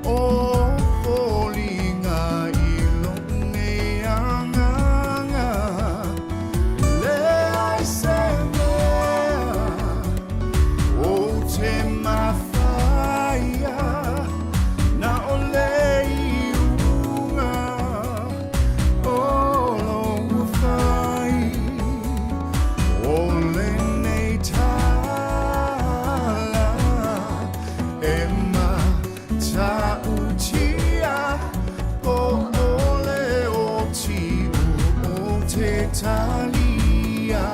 Speaker 8: o foliga i lo nei anganga. Le ai se mea o te mafaia na o le iuga o lo fai o lenei tala e matautia po o le oti o te talia.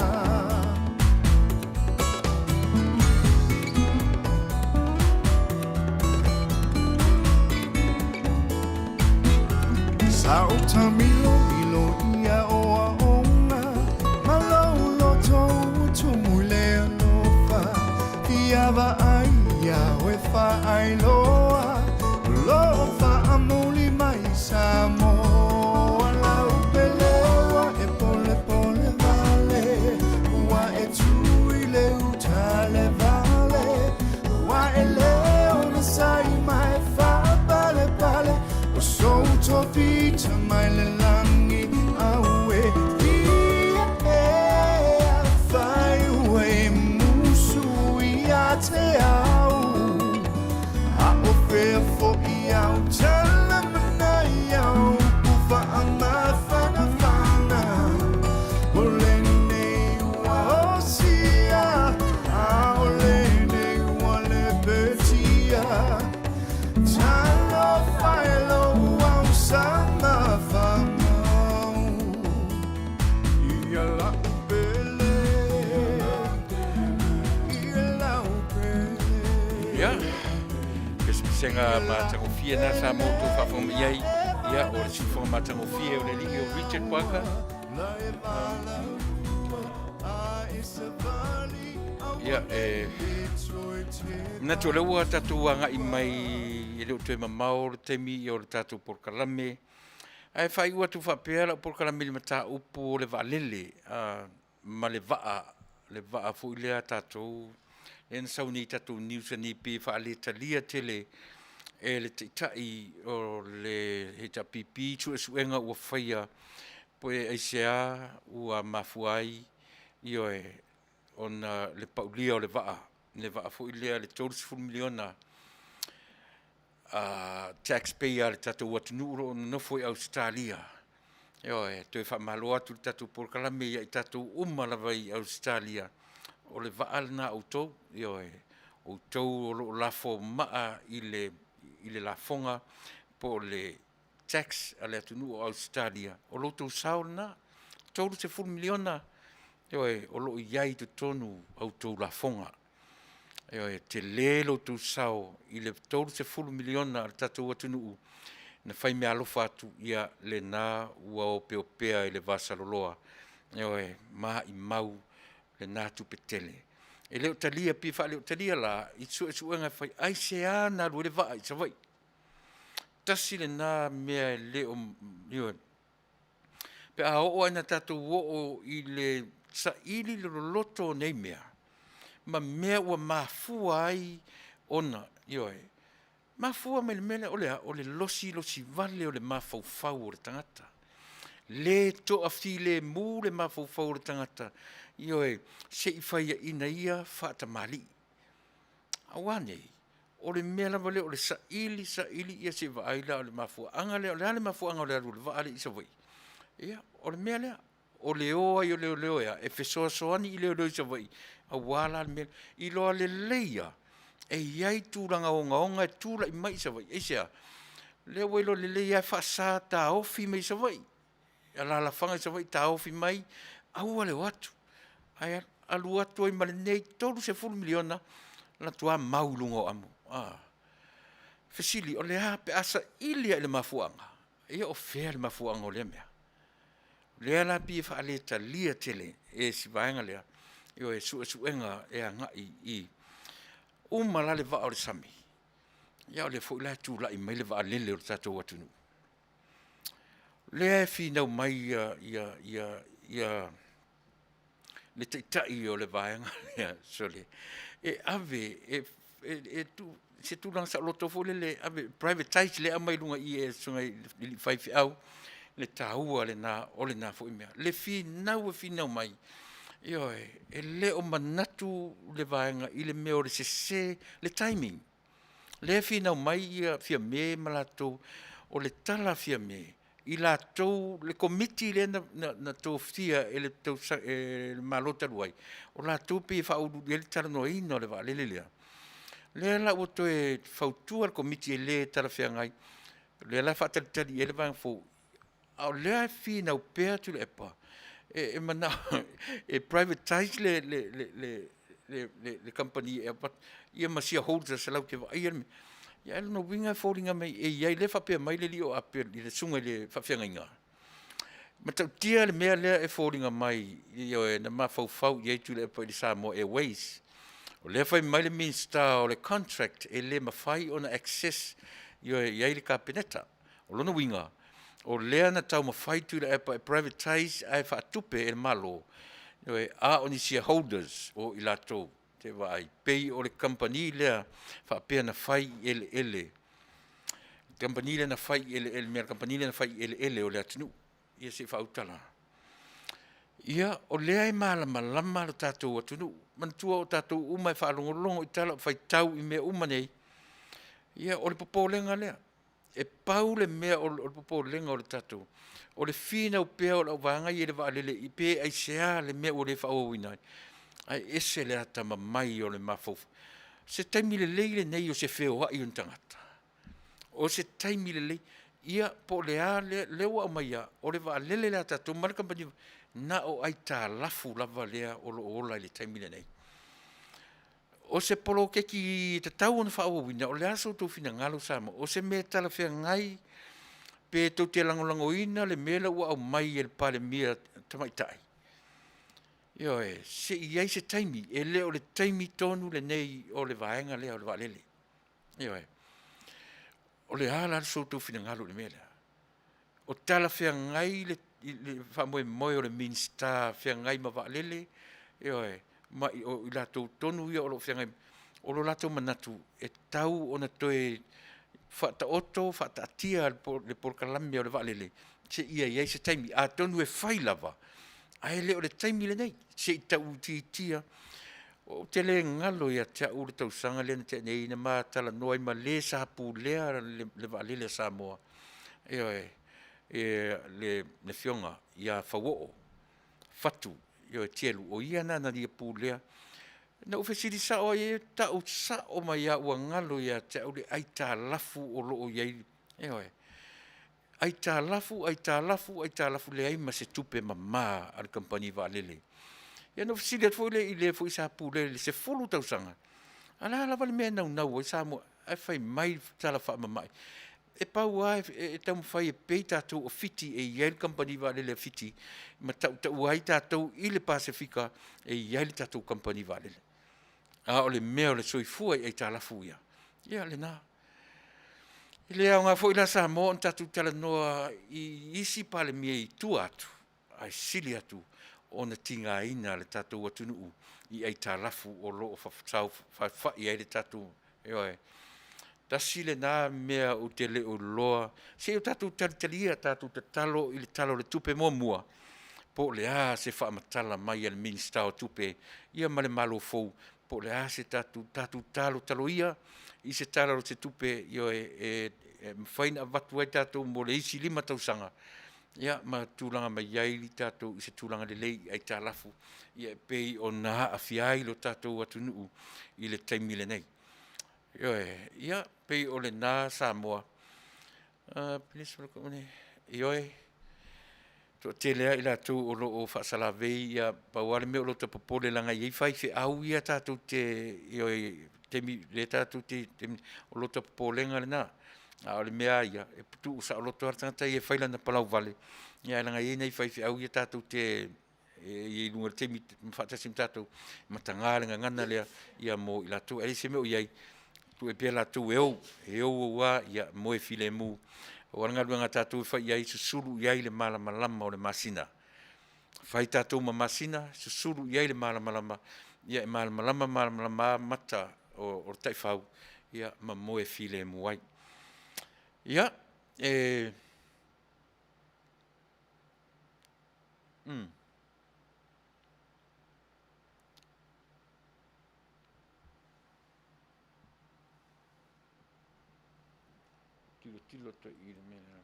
Speaker 8: Sa o tamilo ilo ia o a onga Ma lau loto ua tumu i le alofa Ia vaai ia oe faailoa Lo faamuli mai Samoa Lau peleua e pole pole vale Ua e tu i le uta le vale Ua e leo na sai mai whapale pale O so tofita mai le langi aue Ia e a whai ua e musu ia te au A o fea fo i au tala mana i au Ufa a mawhana whana O le nei ua osia A o le nei ua le petia Talo whaelo au sama whamau Ia lau pele Ia lau pele
Speaker 2: Ia, pesepesega matagofie na sa mo tou faafofoga mai ai. Ia, o le siufofoga matagofie o le alii o Richard Parker. Ia, e manatu o lea ua tatou agai mai e le o toe mamao le taimi o le tatou polokalame. Ae faaiu atu faapea lau polokalame i le mataupu o le vaalele ma le vaa, le vaa foi lea a tatou, lea na sau nei i tatou news nei pei e faaletalia tele e le taitai o le HRPP suesuega ua faia pe aisea ua mafua ai, ioe, ona le paulia o le vaa, le vaa foi lea le $30 miliona taxpayer a le tatou atunuu o lo o nonofo i Ausetalia. Ioe, toe faamalo atu le tatou polokalame ia i tatou uma lava i Ausetalia, o le vaa lena a outou, ioe, outou o lo o lafo maa i le, i le lafoga po o le tax a le atunuu o Ausetalia, o lo outou sao lena, $30 miliona, ioe, o lo o i ai i totonu a outou lafoga. Ioe, e tele lo outou sao i le $30 miliona a le tatou atunuu na fai meaalofa atu, ia lena ua opeopea i le vasaloloa, ioe, maimau lena tupe tele. E le o talia, pe faaleotalia la i suesuega e fai, aisea na alu ai le vaa i Savaii? Tasi lena mea e le o, ioe, Pe a oo lava ina tatou oo i le saili le loloto o nei mea, ma mea ua mafua ai ona, ioe, mafua mai le mea lea, o le a? O le losilosi vale o le mafaufau o le tagata. Le toafilemu le mafaufau o le tagata, ioe, se i faiaina ia faatamalii. Aua nei, o le mea lava lea o le saili saili ia se i vaai la o le mafuaaga lea. O le a le mafuaaga o le alu o le vaa lea i Savaii? Ia, o le mea lea, o le o ai o leoleo e a? E fesoasoani i leoleo i Savaii aua la le mea lea. Iloa lelei lava e i ai tulaga ogaoga e tulai mai i Savaii. Aisea? O lea ua iloa lelei lava e faasa taofi mai Savaii, alaalafaga i Savaii taofi mai aua le o atu, ae alu atu ai ma lenei $30 miliona alu atu lava mau i luga o amu. Fesili, o le a pe a saili lava i le mafuaaga, ia o fea le mafuaaga o lea mea? O lea la e pei e faaletalia tele e si vaega lea, ioe, suesuega e agai i uma la le vaa o le sami, ia o lea foi la e tulai mai le vaalele o le tatou atunuu. O lea e finau mai le Taitai o le Vaega lea, sole, e ave e tuu i se tulaga saoloto foi lele e ave e privatize lea e aumai i luga i i e le susuga i le faifeau, le taua lena o lena foi mea. Le finau e finau mai, ioe, e le o manatu le vaega i le mea o le sese, le timing. Lea e finau mai Fiame ma latou, o le tala a Fiame i latou le Komiti lea na tofia e le Malo talu ai, o latou pei e faauluulu i ai le talanoaina o le vaalele lea. O lea la ua toe fautua le Komiti e le talafeagai, o lea la e faatalitali i ai le vaega fou, a o lea e finau pea Tuilaepa e manao e privatize le kamupani e avatu ia ma shareholders latou te vaaia le mea. Ia ae o lona uiga e foliga mai e i ai, lea e faapea mai le alii o Ape le susuga i le faafeagaiga, e matautia le mea lea e foliga mai, ioe, na mafaufau i ai Tuilaepa i le Samoa Airways. O lea e fai mai le Minisita o le contract e le mafai ona access, ioe, e i ai le Kapeneta. O lona uiga, o lea na taumafai Tuilaepa e privatize ae faatupe e le Malo, ioe, a o ni shareholders o i latou te vaai, pei o le kamupani lea faapea na fai i eleele, le kamupani lea na fai i eleele, le mea a le kamupani lea na fai i eleele o le atunuu. Ia se i faautala. Ia, o lea e malamalama lo tatou atunuu. Manatua o tatou uma e faalogologo i tala, faitau i mea uma nei, ia o le popolega lea. E pau le mea o le popolega o le tatou, o le finau pea o le auvaega ia i le vaalele pe aisea le mea ua le faaauauina ai, ae ese le atamamai o le mafaufau. O se taimi lelei lenei o se feoai o ni tagata, o se taimi lelei, ia po o le a lea ua aumai lava, o le vaalele lea a tatou ma le kamupani vaalele, na o aitalafu lava lea o lo o ola i le taimi lenei. O se poloketi e tatau ona faaauauina, o le a so outou finagalo Samoa? O se mea talafeagai pe tou te lagolagoina le mea lea ua aumai e le Palemia Tamaitai? Ioe, se i i ai se taimi, e le o le taimi tonu lenei o le vaega lea o le vaalele. Ioe. O le a la so outou finagalo i le mea lea? O talafeagai le faamoemoe o le Minisita feagai ma vaalele, ioe, ma o i latou tonu ia o lo o feagai, o lo latou manatu e tatau ona toe faataoto, faataatia le polokalame o le vaalele seia i ai se taimi. Atonu e fai lava, ae le o le taimi lenei, se i tau itiitia. Ou te le galo ia te au le tausaga lea na tea nei na ma talanoa ai ma le sa pulea le vaalele a Samoa, ioe, le Afioga ia Fauoo Fatu Tielu, o ia lena na ia pulea. Na ou fesili sao lava i ai, e tau sao mai lava ua galo ia te au le aitalafu o lo o i ai, ioe, aitalafu, aitalafu, aitalafu, leai ma se tupe mama a le kamupani vaalele. Ia ona ou fesili atu foi lea i le foi sa pulea i le 10 tausaga, a o le a lava le mea e naunau ai Samoa? Ae fai mai le tala faamamae, e pau lava e taumafai e pei tatou o Fiti e i ai le kamupani vaalele a Fiti ma tautaua ai tatou i le Pasefika e i ai le tatou kamupani vaalele. A o le mea o le soifua i aitalafu ia, ia lena. E le aoga foi la Samoa ona tatou talanoa i isi Palemia i tua atu. ae sili atu ona tigaina le tatou atunuu i aitalafu o lo o saofafai ai le tatou, ioe. Tasi lena mea ou te le o iloa, se i o tatou talitalia, tatou tatalo i le Tala o le Tupe muamua, po o le a se faamatala mai a le Minisita o Tupe ia ma le Malo fou, po o le a se tatou, tatou talotalo ia i se Tala o se Tupe, ioe, e mafai ona avatu ai tatou mo le isi 5 tausaga, ia ma tulaga mai ai tatou i se tulaga lelei i aitalafu, ia e pei ona aafia ai lo tatou atunuu i le taimi lenei. Ioe, ia pei o lena Samoa. Ioe, toatele lava i latou o lo o faasalavei, ia pau lava le mea o lo o popole leaga e i ai faifeau ia tatou te, ioe, taimi lea tatou te, o lo ta popolega lena. A o le mea lava ia, e tuusaoloto lava le tagata ia e fai lana palauvale, ae leaga e i ai nai faifeau ia tatou te e i ai i luga i le taimi faatasi ma tatou, e mataga le gagana lea ia mo i latou. Ae leai se mea o i ai, tuu ai pea latou e ou, e ou ou lava, ia moe filemu. Pau lava le galuega a tatou e fai i ai, susulu i ai le malamalama o le masina. Fai tatou ma masina, susulu i ai le malamalama, ia e malamalama malamalama lava mata o le taifau, ia ma moe filemu ai. Ia, e Tilotilo atu i i le mea lea.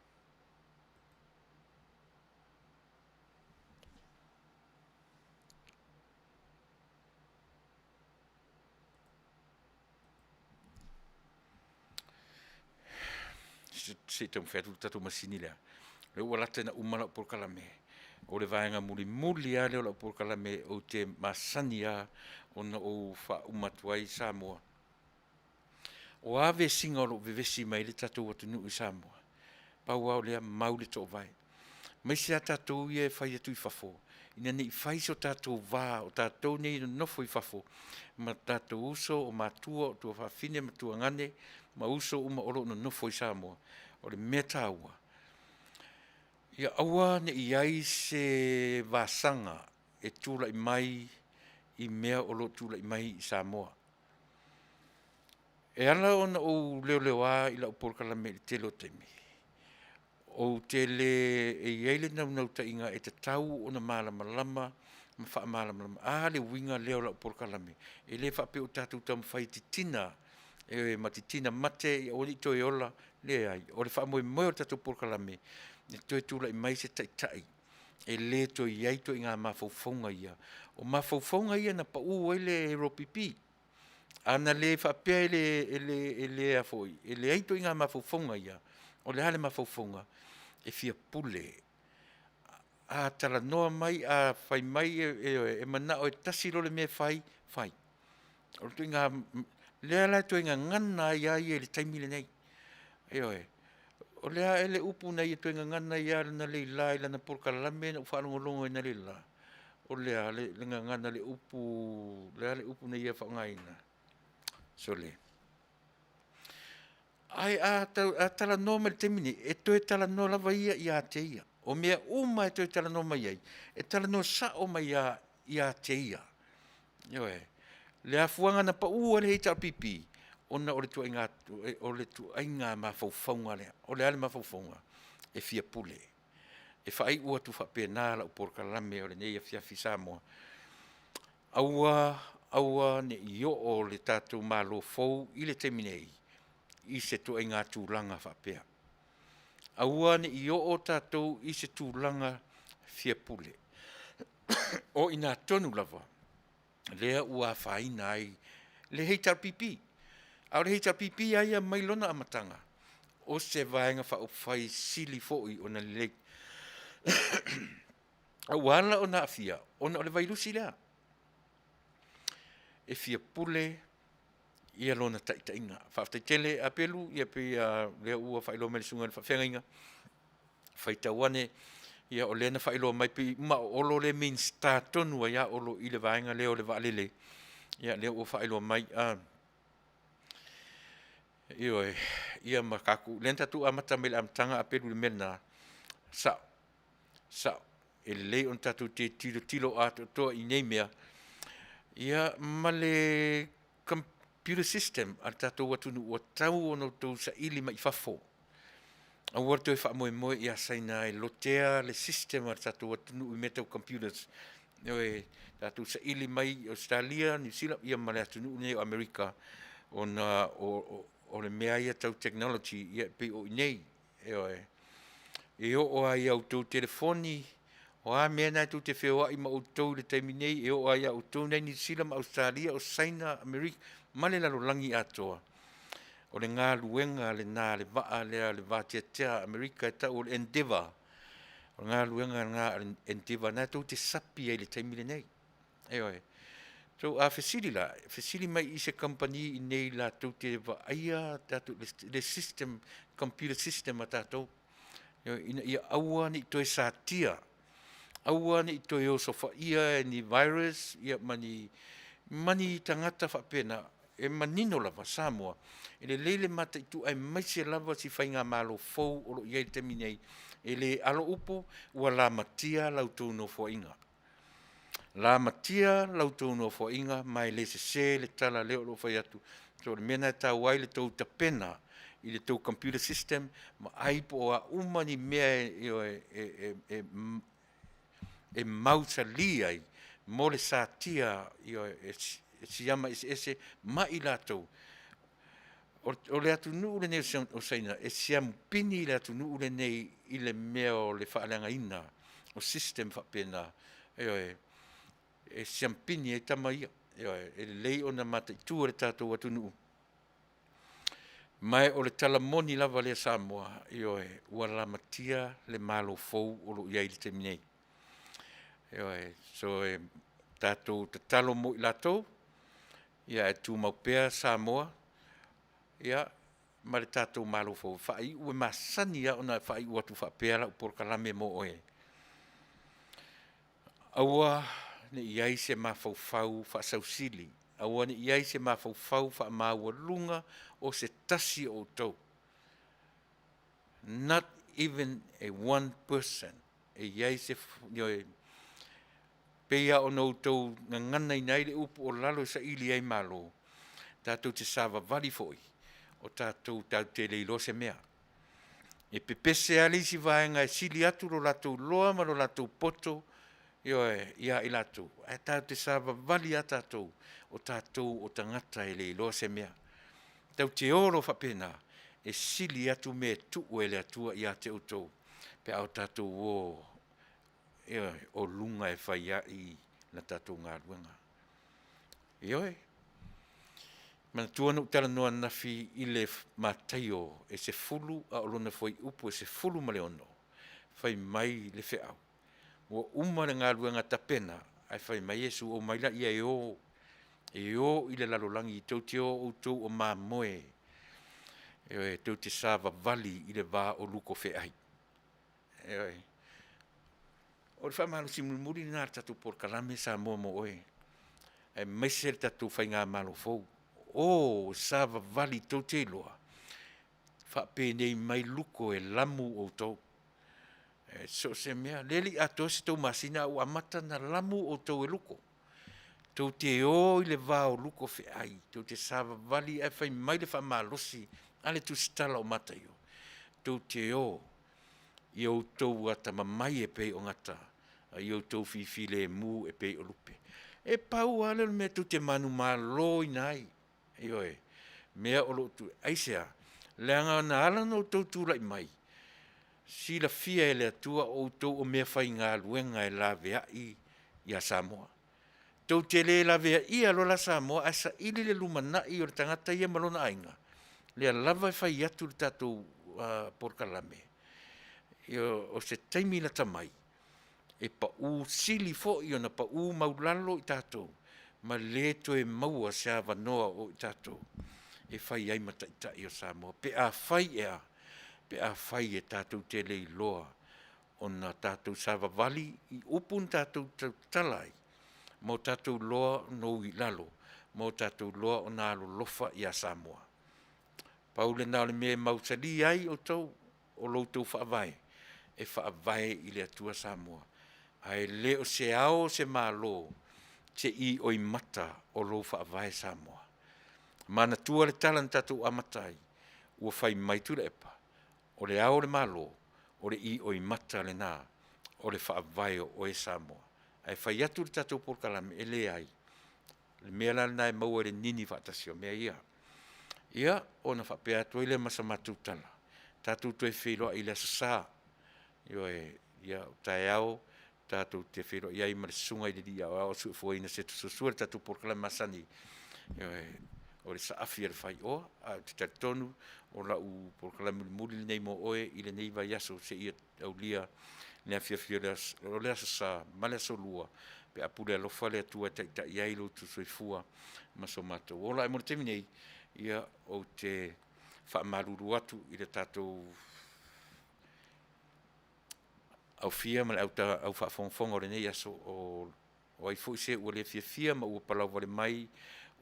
Speaker 2: Se i taumafai atu le tatou masini lea. O lea ua lata ina uma lau polokalame. O le vaega mulimuli lava lea o lau polokalame ou te masani lava ona ou faauma atu ai Samoa. O a vesiga o lo o vevesi mai ai le tatou atunuu i Samoa, pau lava o lea, mau le toovae. Aemaise lava tatou ia e fai atu i fafo, ina ne i fai so tatou va o tatou nei e nonofo i fafo ma tatou uso, o matua, o tuafafine ma tuagane ma uso uma o lo o nonofo i Samoa. O le mea taua, ia aua ne i i ai se vasaga e tulai mai i mea o lo o tulai mai i Samoa. E ala ona ou leoleoa i lau polokalame i le tele o taimi, ou te le, e i ai le naunautaiga e tatau ona malamalama ma faamalamalama a le uiga lea o lau polokalame. E le faapea ua tatou taumafai e titina ma titina mate ia aua ne i toe ola, leai. O le faamoemoe o le tatou polokalame, e toe tulai mai se taitai e le toe i ai ituaiga mafaufauga ia. O mafaufauga ia na pau ai le HRPP. A na le faapea e leai ituaiga mafaufauga ia, o le a le mafaufauga? E fia pule. A talanoa mai, a fai mai e manao e tasi loa le mea e fai, fai. O le ituaiga, lea la e toe gagana ai lava ia i le taimi lenei. Ioe. O le a ea le upu na ia toe gagana ai lava analeila i lana polokalame na ou faalogologo ai analeila? O le a le gagana le upu, le a le upu na ia faaaogaina? Sole, ae a talanoa mai i le taimi lenei, e toe talanoa lava ia ia te ia. O mea uma e toe talanoa mai ai, e talanoa sao mai lava ia te ia. Ioe. Le afuaga na pau ai le HRPP, ona o le ituaiga mafaufauga lea. O le a le mafaufauga? E fia pule. E faaiu atu faapena lau polokalame o lenei afiafi Samoa. Aua, aua ne i oo le tatou Malo fou i le taimi nei i se ituaiga tulaga faapea. Aua ne i oo tatou i se tulaga fia pule. O i ina tonu lava lea ua afaina ai le HRPP. A o le HRPP lava ia mai lona amataga, o se Vaega Faaupufai sili foi ona lelei. A ua ala ona aafia, ona o le vailusi lea, e fia pule ia lona taitaiga. Faafetai tele Apelu, ia pei lava o lea ua faailoa mai e le susuga i le faafeagaiga, faitau ane, ia o lea na faailoa mai pei ma o Olo lea e Minisita tonu ai lava Olo i le vaega lea o le vaalele, ia lea ua faailoa mai. Ioe, ia ma tatou, lea na tatou amata mai i le amataga Apelu i le mea lena, sao, sao. E lelei ona tatou te tilotilo atoatoa i nei mea, ia ma le computer system a le tatou atunuu ua tau ona outou saili mai i fafo. Aua le toe faamoemoe ia Saina e lotea le system a le tatou atunuu i mea tau computers. Ioe, tatou saili mai i Ausetalia, Niu Sila, ia ma le atunuu lenei o Amerika, ona o le mea ia tau technology, ia e pei o i inei. Ioe. E oo lava i a outou telefoni, o a mea na tou te feoai ma outou i le taimi nei, e oo lava ia outou na i Niu Sila ma Ausetalia, o Saina, Amerika, ma le lalolagi atoa, o le galuega lena a le vaa lea, le vateatea a Amerika e tau o le Endeavour. O le galuega lena a le Endeavour, na tou te sapi ai i le taimi lenei. Ioe. So a fesili la, fesili mai i se kamupani i nei latou te vaaia tatou, le system, computer system a tatou, ioe, ina ia aua ne i toe satia, aua ne i toe osofaia e ni virus ia ma ni, ma ni tagata faapena. E manino lava Samoa, e lelei le mataitu aemaise lava si faigamalo fou o lo o i ai i le taimi nei, e le alo upu, ua lamatia la outou nofoaiga. Lamatia la outou nofoaiga ma e le sese le tala lea o lo o fai atu. So o le mea lena e taua ai le tou tapena i le tou computer system, vaai po o a uma ni mea e, e mausali ai mo le satia e siama eseese ma i latou. O le atunuu lenei o Saina, e siamu pini le atunuu lenei i le mea o le faaleagaina o system faapena. Ioe, e siamu pini ai tama ia. Ioe, e lelei ona mataitu e le tatou atunuu. Ma o le tala moni lava lea Samoa, ioe, ua lamatia le Malo fou o lo o i ai i le taimi nei. Ioe, so e tatou tatalo mo i latou, ia ae tumau pea Samoa, ia, ma le tatou Malo fou. Faaiu e masani lava ona faaiu atu faapea lau polokalame mo oe. Aua ne i i ai se mafaufau faasausili, aua ne i i ai se mafaufau faamaualuga o se tasi o outou. Not even a one person e i ai se, ioe, pei lava ona outou gaganaina ai le upu o lalo e saili ai malo, tatou te savavali foi, o tatou tatou te le iloa se mea. E pepese lava le isi vaega e sili atu lo latou iloa ma lo latou poto, ioe, ia i latou, ae tatou te savavali lava tatou, o tatou o tagata e le iloa se mea. Tatou te o loa faapena, e sili atu mea e tuu e le Atua ia te outou pe a o tatou o, ioe, o luga e fai ai la tatou galuega. Ioe. Manatua na ou talanoa ananafi i le Mataio e 10 a o lona fuaiupu e 16, fai mai le feau, ua uma le galuega tapena, ae fai mai Iesu, omai laia e o, e o i le lalolagi, tou te o outou o mamoe, ioe, tou te savavali i le va o luko feai. Ioe. O le faamalosi mulimuli lena o le tatou polokalame Samoa mo oe, aemaise le tatou faigamalo fou. O savavali tou te iloa, faapenei mai luko e lamu outou. E so o se mea, lea e le i atoa se tou masina a ua amata ona lamu outou e luko. Tou te o i le va o luko feai, tou te savavali ae fai mai le faamalosi a le Tusitala o Mataio, tou te o i outou atamamai e pei o gata, a ia outou fifilemu e pei o lupe. E pau lava lea o le mea tou te manumaloina ai, ioe, mea o lo o tu. Aisea? Leaga na ala ona outou tulai mai, silafia e le Atua o outou o meafaigaluega e laveai ia Samoa. Tou te le laveaia loa la Samoa ae saili le lumanai o le tagata ia ma lona aiga, lea lava e fai atu le tatou polokalame, o se taimi lata mai e pau sili foi ona pau maulalo i tatou ma le toe maua se avanoa o i tatou e fai ai ma taitai o Samoa, pe afai e a? Pe afai e tatou te le iloa ona tatou savavali i upu na tatou tautala ai ma o tatou iloa ona ui i lalo ma o tatou iloa ona alolofa ia Samoa. Pau lena o le mea e mausali ai outou, o lo outou faavae, e faavae i le Atua Samoa. Ae le o se ao o se Malo se i oimata o lou faavae Samoa. Manatua le tala na tatou amata ai, ua fai mai Tuilaepa, o le ao o le Malo, o le ioimata lena o le faavae o oe Samoa. Ae fai atu le tatou polokalame, e leai. O le mea la lena e maua i le nini faatasi o mea ia. Ia, ona faapea atu ai lea ma se matou tala, tatou toe feiloai i le Aso Sa, ioe, ia o taeao tatou te feiloai ai ma le Susuga i le Alii Aoao e soifuaina i le tatou polokalame masani, ioe, o le Saafi a le Faioa. Ae ou te talitonu o lau polokalame mulimuli lenei mo oe i lenei vaiaso seia aulia le afiafi o le Aso Sa ma le Aso Lua pe a pule alofa le Atua e taitai ai lo outou soifua ma so matou ola. Ae mo le taimi nei, ia, ou te faamalulu atu i le tatou aufia ma le au faafogafoga o lenei aso, o ai foi se ua le fiafia ma ua palauvale mai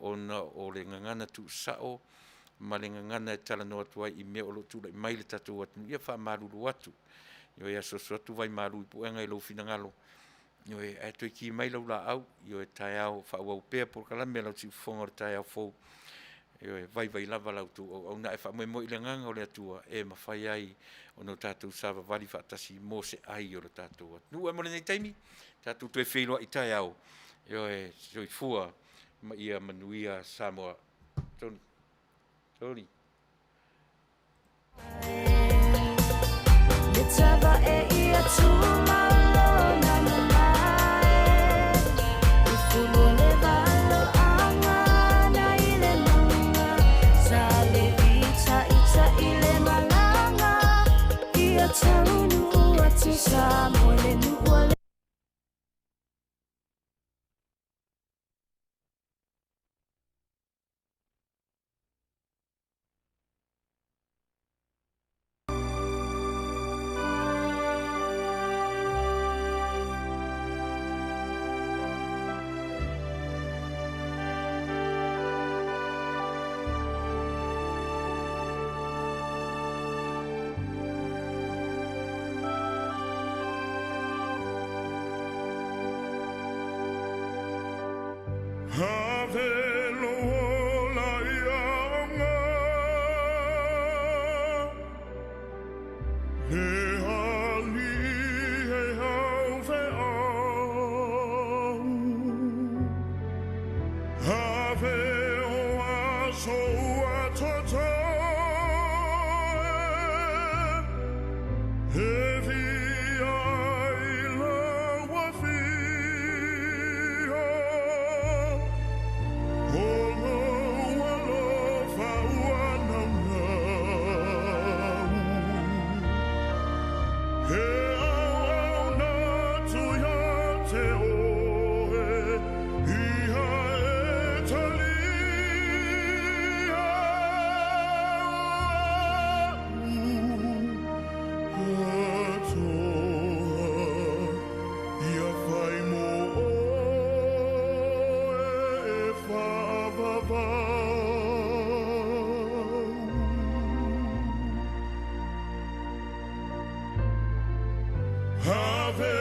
Speaker 2: ona o le gagana tuusao ma le gagana e talanoa atu ai i mea o lo o tulai mai i le tatou atunuu, ia e faamalulu atu. Ioe, asuasu atu vaimalu i puega i lou finagalo, ioe, ae toe ki mai lau laau, ioe, taeao faaauau pea polokalame a lau siufofoga o le taeao fou. Ioe, e vaivai lava la outou auauna, ae faamoemoe i le agaga o le Atua e mafai ai ona tatou savavali faatasi mo se ai o le tatou atunuu. Ae mo lenei taimi, tatou toe feiloai taeao. Ioe, soifua ma ia manuia Samoa. Tony. Tony.
Speaker 8: Ave lou ola ia auga, Le alii e haufeau. Ave o aso ua totoe, E via ai lau afio, O lou alofa ua naunau. He auauna atu ia te oe, Ia e talia au atoa, Ia fai mo oe e faavavau. Ave